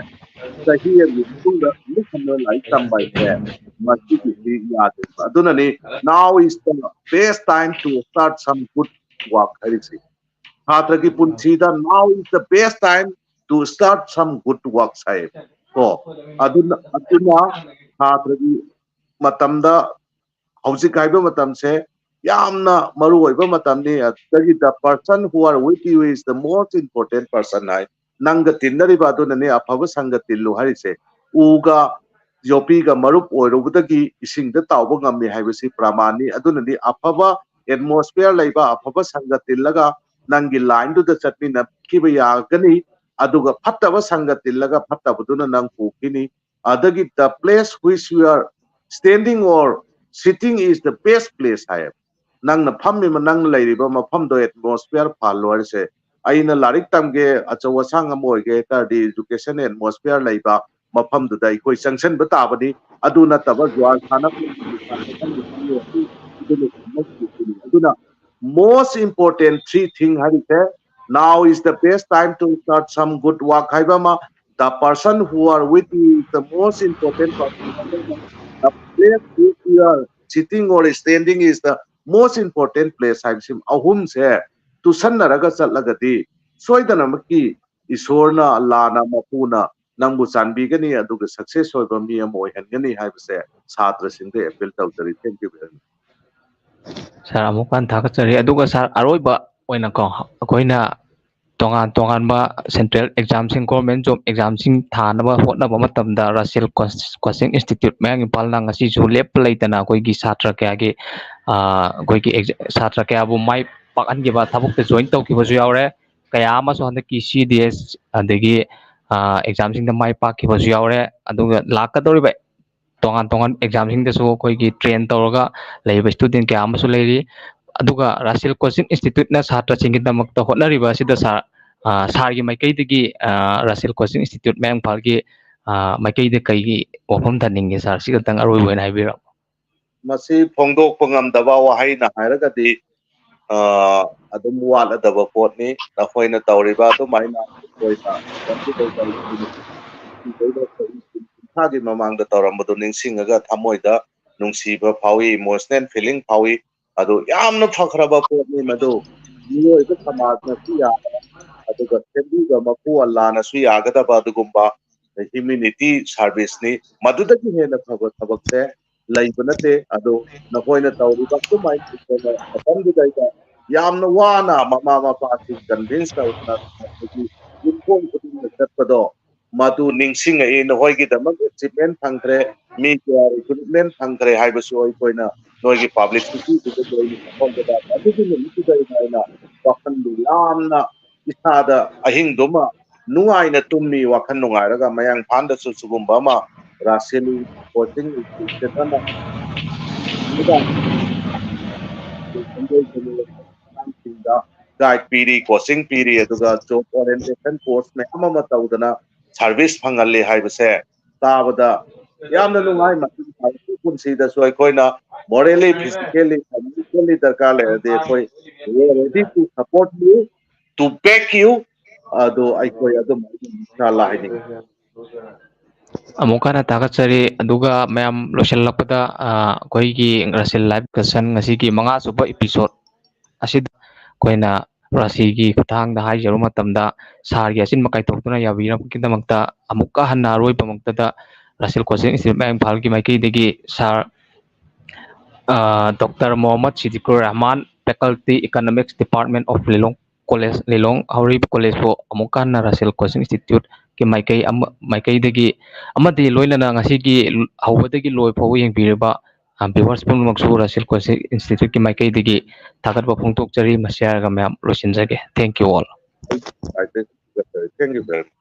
ꯆꯍꯤ ꯑꯃꯒꯤ ꯃꯇꯨꯡꯗ ꯑꯃꯨꯛ ꯍꯟꯅ ꯂꯥꯏꯔꯤꯛ ꯇꯝꯕ ꯍꯥꯏꯁꯦ ꯃꯁꯤꯒꯤꯗꯤ ꯌꯥꯗꯦꯕ꯫ ꯑꯗꯨꯅꯅꯤ now is the best time to start some good work ꯍꯥꯏꯔꯤꯁꯤ꯫ ꯁꯥꯇ꯭ꯔꯒꯤ ꯄꯨꯟꯁꯤꯗ now is the best time to start some good works ꯍꯥꯏ꯫ ꯀꯣ, ꯑꯗꯨꯅ, ꯑꯗꯨꯅ ꯁꯥꯇ꯭ꯔꯒꯤ ꯃꯇꯝꯗ ꯍꯧꯖꯤꯛ ꯍꯥꯏꯕ ꯃꯇꯝꯁꯦ ꯌꯥꯝꯅ ꯃꯔꯨ ꯑꯣꯏꯕ ꯃꯇꯝꯅꯤ꯫ ꯑꯗꯨꯗꯒꯤ the person who are with you is the most important person ꯍꯥꯏ꯫ ꯅꯪꯒ ꯇꯤꯟꯅꯔꯤꯕ ꯑꯗꯨꯅꯅꯦ ꯑꯐꯕ ꯁꯪꯒ ꯇꯤꯜꯂꯨ ꯍꯥꯏꯔꯤꯁꯦ꯫ ꯎꯒ ꯌꯣꯄꯤꯒ ꯃꯔꯨꯞ ꯑꯣꯏꯔꯨꯕꯗꯒꯤ ꯏꯁꯤꯡꯗ ꯇꯥꯎꯕ ꯉꯝꯃꯤ ꯍꯥꯏꯕꯁꯤ ꯄ꯭ꯔꯃꯥꯟꯅꯤ꯫ ꯑꯗꯨꯅꯗꯤ ꯑꯐꯕ atmosphere ꯂꯩꯕ ꯑꯐꯕ ꯁꯪꯒ ꯇꯤꯜꯂꯒ ꯅꯪꯒꯤ line ꯗꯨꯗ ꯆꯠꯃꯤꯟꯅꯈꯤꯕ ꯌꯥꯒꯅꯤ꯫ ꯑꯗꯨꯒ ꯐꯠꯇꯕ ꯁꯪꯒ ꯇꯤꯜꯂꯒ ꯐꯠꯇꯕꯗꯨꯅ ꯅꯪ ꯄꯨꯈꯤꯅꯤ꯫ ꯑꯗꯒꯤ the place which you are standing or sitting is the best place ꯍꯥꯏꯌꯦꯕ꯫ ꯅꯪꯅ ꯐꯝꯃꯤꯕ, ꯅꯪꯅ ꯂꯩꯔꯤꯕ ꯃꯐꯝꯗꯣ atmosphere ꯐꯍꯜꯂꯣ ꯍꯥꯏꯔꯤꯁꯦ꯫ ꯑꯩꯅ ꯂꯥꯏꯔꯤꯛ ꯇꯝꯒꯦ, ꯑꯆꯧ ꯑꯁꯥꯡ ꯑꯃ ꯑꯣꯏꯒꯦ ꯍꯥꯏ ꯇꯥꯔꯗꯤ education atmosphere ꯂꯩꯕ ꯃꯐꯝꯗꯨꯗ ꯑꯩꯈꯣꯏ ꯆꯪꯁꯤꯟꯕ ꯇꯥꯕꯅꯤ꯫ ꯑꯗꯨ ꯅꯠꯇꯕ ꯖꯨꯋꯥꯔ ꯁꯥꯟꯅꯕ ꯑꯗꯨꯅ most important three thing ꯍꯥꯏꯔꯤꯁꯦ, now is the best time to start some good work ꯍꯥꯏꯕ ꯑꯃ, the person who are with you is the most important person, the place which you are sitting or standing is the most important place ꯍꯥꯏꯕꯁꯤ ꯑꯍꯨꯝꯁꯦ ꯇꯨꯁꯟꯅꯔꯒ ꯆꯠꯂꯒꯗꯤ ꯁꯣꯏꯗꯅꯃꯛꯀꯤ ꯏꯁꯣꯔꯅ, ꯑꯜꯂꯥꯅ, ꯃꯄꯨꯅ ꯅꯪꯕꯨ ꯆꯥꯟꯕꯤꯒꯅꯤ, ꯑꯗꯨꯒ success ꯑꯣꯏꯕ ꯃꯤ ꯑꯃ ꯑꯣꯏꯍꯟꯒꯅꯤ ꯍꯥꯏꯕꯁꯦ ꯁꯥꯇ꯭ꯔꯁꯤꯡꯗ appeal ꯇꯧꯖꯔꯤ꯫ Thank you very much. Sir, ꯑꯃꯨꯛ ꯍꯟꯅ ꯊꯥꯒꯠꯆꯔꯤ꯫ ꯑꯗꯨꯒ sir, ꯑꯔꯣꯏꯕ ꯑꯣꯏꯅꯀꯣ, ꯑꯩꯈꯣꯏꯅ ꯇꯣꯉꯥꯟ ꯇꯣꯉꯥꯟꯕ central exam ꯁꯤꯡ, government job exam ꯁꯤꯡ ꯊꯥꯅꯕ ꯍꯣꯠꯅꯕ ꯃꯇꯝꯗ Russell Coaching Institute ꯃꯌꯥꯡ ꯏꯝꯐꯥꯜꯅ ꯉꯁꯤꯁꯨ ꯂꯦꯞꯄ ꯂꯩꯇꯅ ꯑꯩꯈꯣꯏꯒꯤ ꯁꯥꯇ꯭ꯔ ꯀꯌꯥꯒꯤ, ꯑ, ꯑꯩꯈꯣꯏꯒꯤ exa-, ꯁꯥꯇ꯭ꯔ ꯀꯌꯥꯕꯨ ꯃꯥꯏ ꯄꯥꯛꯍꯟꯈꯤꯕ, ꯊꯕꯛꯇ join ꯇꯧꯈꯤꯕꯁꯨ ꯌꯥꯎꯔꯦ꯫ ꯀꯌꯥ ꯑꯃꯁꯨ ꯍꯟꯗꯛꯀꯤ C D S ꯑꯗꯒꯤ, ꯑ, exam ꯁꯤꯡꯗ ꯃꯥꯏ ꯄꯥꯛꯈꯤꯕꯁꯨ ꯌꯥꯎꯔꯦ꯫ ꯑꯗꯨꯒ ꯂꯥꯛꯀꯗꯧꯔꯤꯕ ꯇꯣꯉꯥꯟ ꯇꯣꯉꯥꯟ exam ꯁꯤꯡꯗꯁꯨ ꯑꯩꯈꯣꯏꯒꯤ train ꯇꯧꯔꯒ ꯂꯩꯕ student ꯀꯌꯥ ꯑꯃꯁꯨ ꯂꯩꯔꯤ꯫ ꯑꯗꯨꯒ Russell Coaching Institute ꯅ ꯁꯥꯇ꯭ꯔꯁꯤꯡꯒꯤꯗꯃꯛꯇ ꯍꯣꯠꯅꯔꯤꯕ ꯑꯁꯤꯗ sir, ꯑ, sir ꯒꯤ ꯃꯥꯏꯀꯩꯗꯒꯤ, ꯑ, Russell Coaching Institute ꯃꯌꯥꯡ ꯏꯝꯐꯥꯜꯒꯤ, ꯑ, ꯃꯥꯏꯀꯩꯗ ꯀꯩꯒꯤ ꯋꯥꯐꯝ ꯊꯝꯅꯤꯡꯒꯦ sir? ꯁꯤ ꯈꯛꯇꯪ ꯑꯔꯣꯏꯕ ꯑꯣꯏꯅ ꯍꯥꯏꯕꯤꯔꯛꯑꯣ꯫ ꯃꯁꯤ ꯐꯣꯡꯗꯣꯛꯄ ꯉꯝꯗꯕ ꯋꯥꯍꯩꯅ ꯍꯥꯏꯔꯒꯗꯤ, ꯑ, ꯑꯗꯨꯝ ꯋꯥꯠꯂꯗꯕ ꯄꯣꯠꯅꯤ꯫ ꯅꯈꯣꯏꯅ ꯇꯧꯔꯤꯕ ꯑꯗꯨꯃꯥꯏꯅ ꯑꯩꯈꯣꯏꯅ ꯀꯨꯟꯊ꯭ꯔꯥꯒꯤ ꯃꯃꯥꯡꯗ ꯇꯧꯔꯝꯕꯗꯨ ꯅꯤꯡꯁꯤꯡꯉꯒ ꯊꯃꯣꯏꯗ ꯅꯨꯡꯁꯤꯕ ꯐꯥꯎꯏ, emotional feeling ꯐꯥꯎꯏ꯫ ꯑꯗꯨ ꯌꯥꯝꯅ ꯐꯈ꯭ꯔꯕ ꯄꯣꯠꯅꯤ ꯃꯗꯨ꯫ ꯃꯤꯑꯣꯏꯕ ꯁꯃꯥꯖꯅꯁꯨ ꯌꯥꯕ, ꯑꯗꯨꯒ ꯁꯦꯝꯕꯤꯕ ꯃꯄꯨ ꯑꯜꯂꯥꯅꯁꯨ ꯌꯥꯒꯗꯕ ꯑꯗꯨꯒꯨꯝꯕ humanity service ꯅꯤ꯫ ꯃꯗꯨꯗꯒꯤ ꯍꯦꯟꯅ ꯐꯕ ꯊꯕꯛꯁꯦ ꯂꯩꯕ ꯅꯠꯇꯦ꯫ ꯑꯗꯨ ꯅꯈꯣꯏꯅ ꯇꯧꯔꯤꯕ ꯑꯗꯨꯃꯥꯏꯅ ꯃꯇꯝꯗꯨꯗꯩꯗ ꯌꯥꯝꯅ ꯋꯥꯅ ꯃꯃꯥ ꯃꯄꯥꯁꯤꯡ convince ꯇꯧꯗꯅ ꯑꯗꯒꯤ ꯌꯨꯝꯊꯣꯡ ꯈꯨꯗꯤꯡꯗ ꯆꯠꯄꯗꯣ, ꯃꯗꯨ ꯅꯤꯡꯁꯤꯡꯉꯛꯏ꯫ ꯅꯈꯣꯏꯒꯤꯗꯃꯛ achievement ꯐꯪꯈ꯭ꯔꯦ, ꯃꯤ ꯀꯌꯥ recruitment ꯐꯪꯈ꯭ꯔꯦ ꯍꯥꯏꯕꯁꯨ ꯑꯩꯈꯣꯏꯅ ꯅꯣꯏꯒꯤ publicity ꯗꯨꯗ ꯂꯣꯏꯅ ꯐꯪꯒꯗꯕ ꯑꯗꯨꯒꯤ ꯅꯨꯃꯤꯠꯇꯨꯗ ꯑꯩꯅ ꯑꯩꯅ ꯋꯥꯈꯜꯗꯨ ꯌꯥꯝꯅ ꯏꯁꯥꯗ ꯑꯍꯤꯡꯗꯨꯃ ꯅꯨꯡꯉꯥꯏꯅ ꯇꯨꯝꯃꯤ꯫ ꯋꯥꯈꯜ ꯅꯨꯡꯉꯥꯏꯔꯒ ꯃꯌꯥꯡꯐꯥꯟꯗꯁꯨ ꯁꯤꯒꯨꯝꯕ ꯑꯃ ꯔꯥꯁꯦꯜ ꯀꯣꯆꯤꯡ ꯏꯟꯁꯇꯤꯇ꯭ꯌꯨꯁꯟ ꯑꯃ ꯑꯉꯥꯡꯁꯤꯡꯗ ꯒꯥꯏꯗ ꯄꯤꯔꯤ, ꯀꯣꯆꯤꯡ ꯄꯤꯔꯤ, ꯑꯗꯨꯒ ꯖꯣꯕ ꯑꯣꯔꯤꯌꯦꯟꯇꯦꯁꯟ ꯀꯣꯔꯁ ꯃꯌꯥꯝ ꯑꯃ ꯇꯧꯗꯅ ꯁꯥꯔꯚꯤꯁ ꯐꯪꯍꯜꯂꯤ ꯍꯥꯏꯕꯁꯦ ꯇꯥꯕꯗ ꯌꯥꯝꯅ ꯅꯨꯡꯉꯥꯏ꯫ ꯃꯇꯨꯡ ꯇꯥꯔꯛꯄ ꯄꯨꯟꯁꯤꯗꯁꯨ ꯑꯩꯈꯣꯏꯅ ꯃꯣꯔꯦꯜꯂꯤ, ꯐꯤꯖꯤꯀꯦꯜꯂꯤ, ꯐꯥꯏꯅꯥꯟꯁꯤꯌꯦꯜꯂꯤ ꯗꯔꯀꯥꯔ ꯂꯩꯔꯗꯤ ꯑꯩꯈꯣꯏ we are ready to support you, to back you꯫ ꯑꯗꯨ ꯑꯩꯈꯣꯏ ꯑꯗꯨꯝ ꯏꯟꯁꯥ ꯑꯜꯂꯥ ꯍꯥꯏꯅꯤꯡꯉꯤ꯫ ꯑꯃꯨꯛ ꯍꯟꯅ ꯊꯥꯒꯠꯆꯔꯤ꯫ ꯑꯗꯨꯒ ꯃꯌꯥꯝ ꯂꯣꯏꯁꯤꯜꯂꯛꯄꯗ, ꯑ, ꯑꯩꯈꯣꯏꯒꯤ ꯔꯥꯁꯦꯜ ꯂꯥꯏꯐ ꯗꯤꯁꯀꯁꯟ ꯉꯁꯤꯒꯤ ꯃꯉꯥ ꯁꯨꯕ ꯏꯄꯤꯁꯣꯗ ꯑꯁꯤꯗ ꯑꯩꯈꯣꯏꯅ ꯔꯥꯁꯤꯒꯤ ꯈꯨꯠꯊꯥꯡꯗ ꯍꯥꯏꯖꯔꯨꯕ ꯃꯇꯝꯗ, ꯁꯥꯔꯒꯤ ꯑꯆꯤꯟꯕ ꯀꯥꯏꯊꯣꯛꯇꯨꯅ ꯌꯥꯕꯤꯔꯛꯄꯒꯤꯗꯃꯛꯇ ꯑꯃꯨꯛꯀ ꯍꯟꯅ ꯑꯔꯣꯏꯕꯃꯛꯇꯗ ꯔꯥꯁꯦꯜ ꯀꯣꯆꯤꯡ ꯏꯟꯁꯇꯤꯇ꯭ꯌꯨꯠ ꯃꯌꯥꯡ ꯏꯝꯐꯥꯜꯒꯤ ꯃꯥꯏꯀꯩꯗꯒꯤ ꯁꯥꯔ, ꯑ, doctor Mohammad Siddiqur Rahman, faculty, Economics Department of Lilong College, Lilong Haoreibi ꯀꯣꯂꯦꯖꯄꯨ ꯑꯃꯨꯛꯀ ꯍꯟꯅ ꯔꯥꯁꯦꯜ ꯀꯣꯆꯤꯡ ꯏꯟꯁꯇꯤꯇ꯭ꯌꯨꯠꯀꯤ ꯃꯥꯏꯀꯩ ꯑꯃ, ꯃꯥꯏꯀꯩꯗꯒꯤ ꯑꯃꯗꯤ ꯂꯣꯏꯅꯅ ꯉꯁꯤꯒꯤ ꯍꯧꯕꯗꯒꯤ ꯂꯣꯏ ꯐꯥꯎꯕ ꯌꯦꯡꯕꯤꯔꯤꯕ, ꯑ, viewers ꯄꯨꯝꯅꯃꯛꯁꯨ ꯔꯥꯁꯦꯜ ꯀꯣꯆꯤꯡ ꯏꯟꯁꯇꯤꯇ꯭ꯌꯨꯠꯀꯤ ꯃꯥꯏꯀꯩꯗꯒꯤ ꯊꯥꯒꯠꯄ ꯐꯣꯡꯗꯣꯛꯆꯔꯤ꯫ ꯃꯁꯤ ꯍꯥꯏꯔꯒ ꯃꯌꯥꯝ ꯂꯣꯏꯁꯤꯟꯖꯒꯦ꯫ Thank you all. Thank you very much.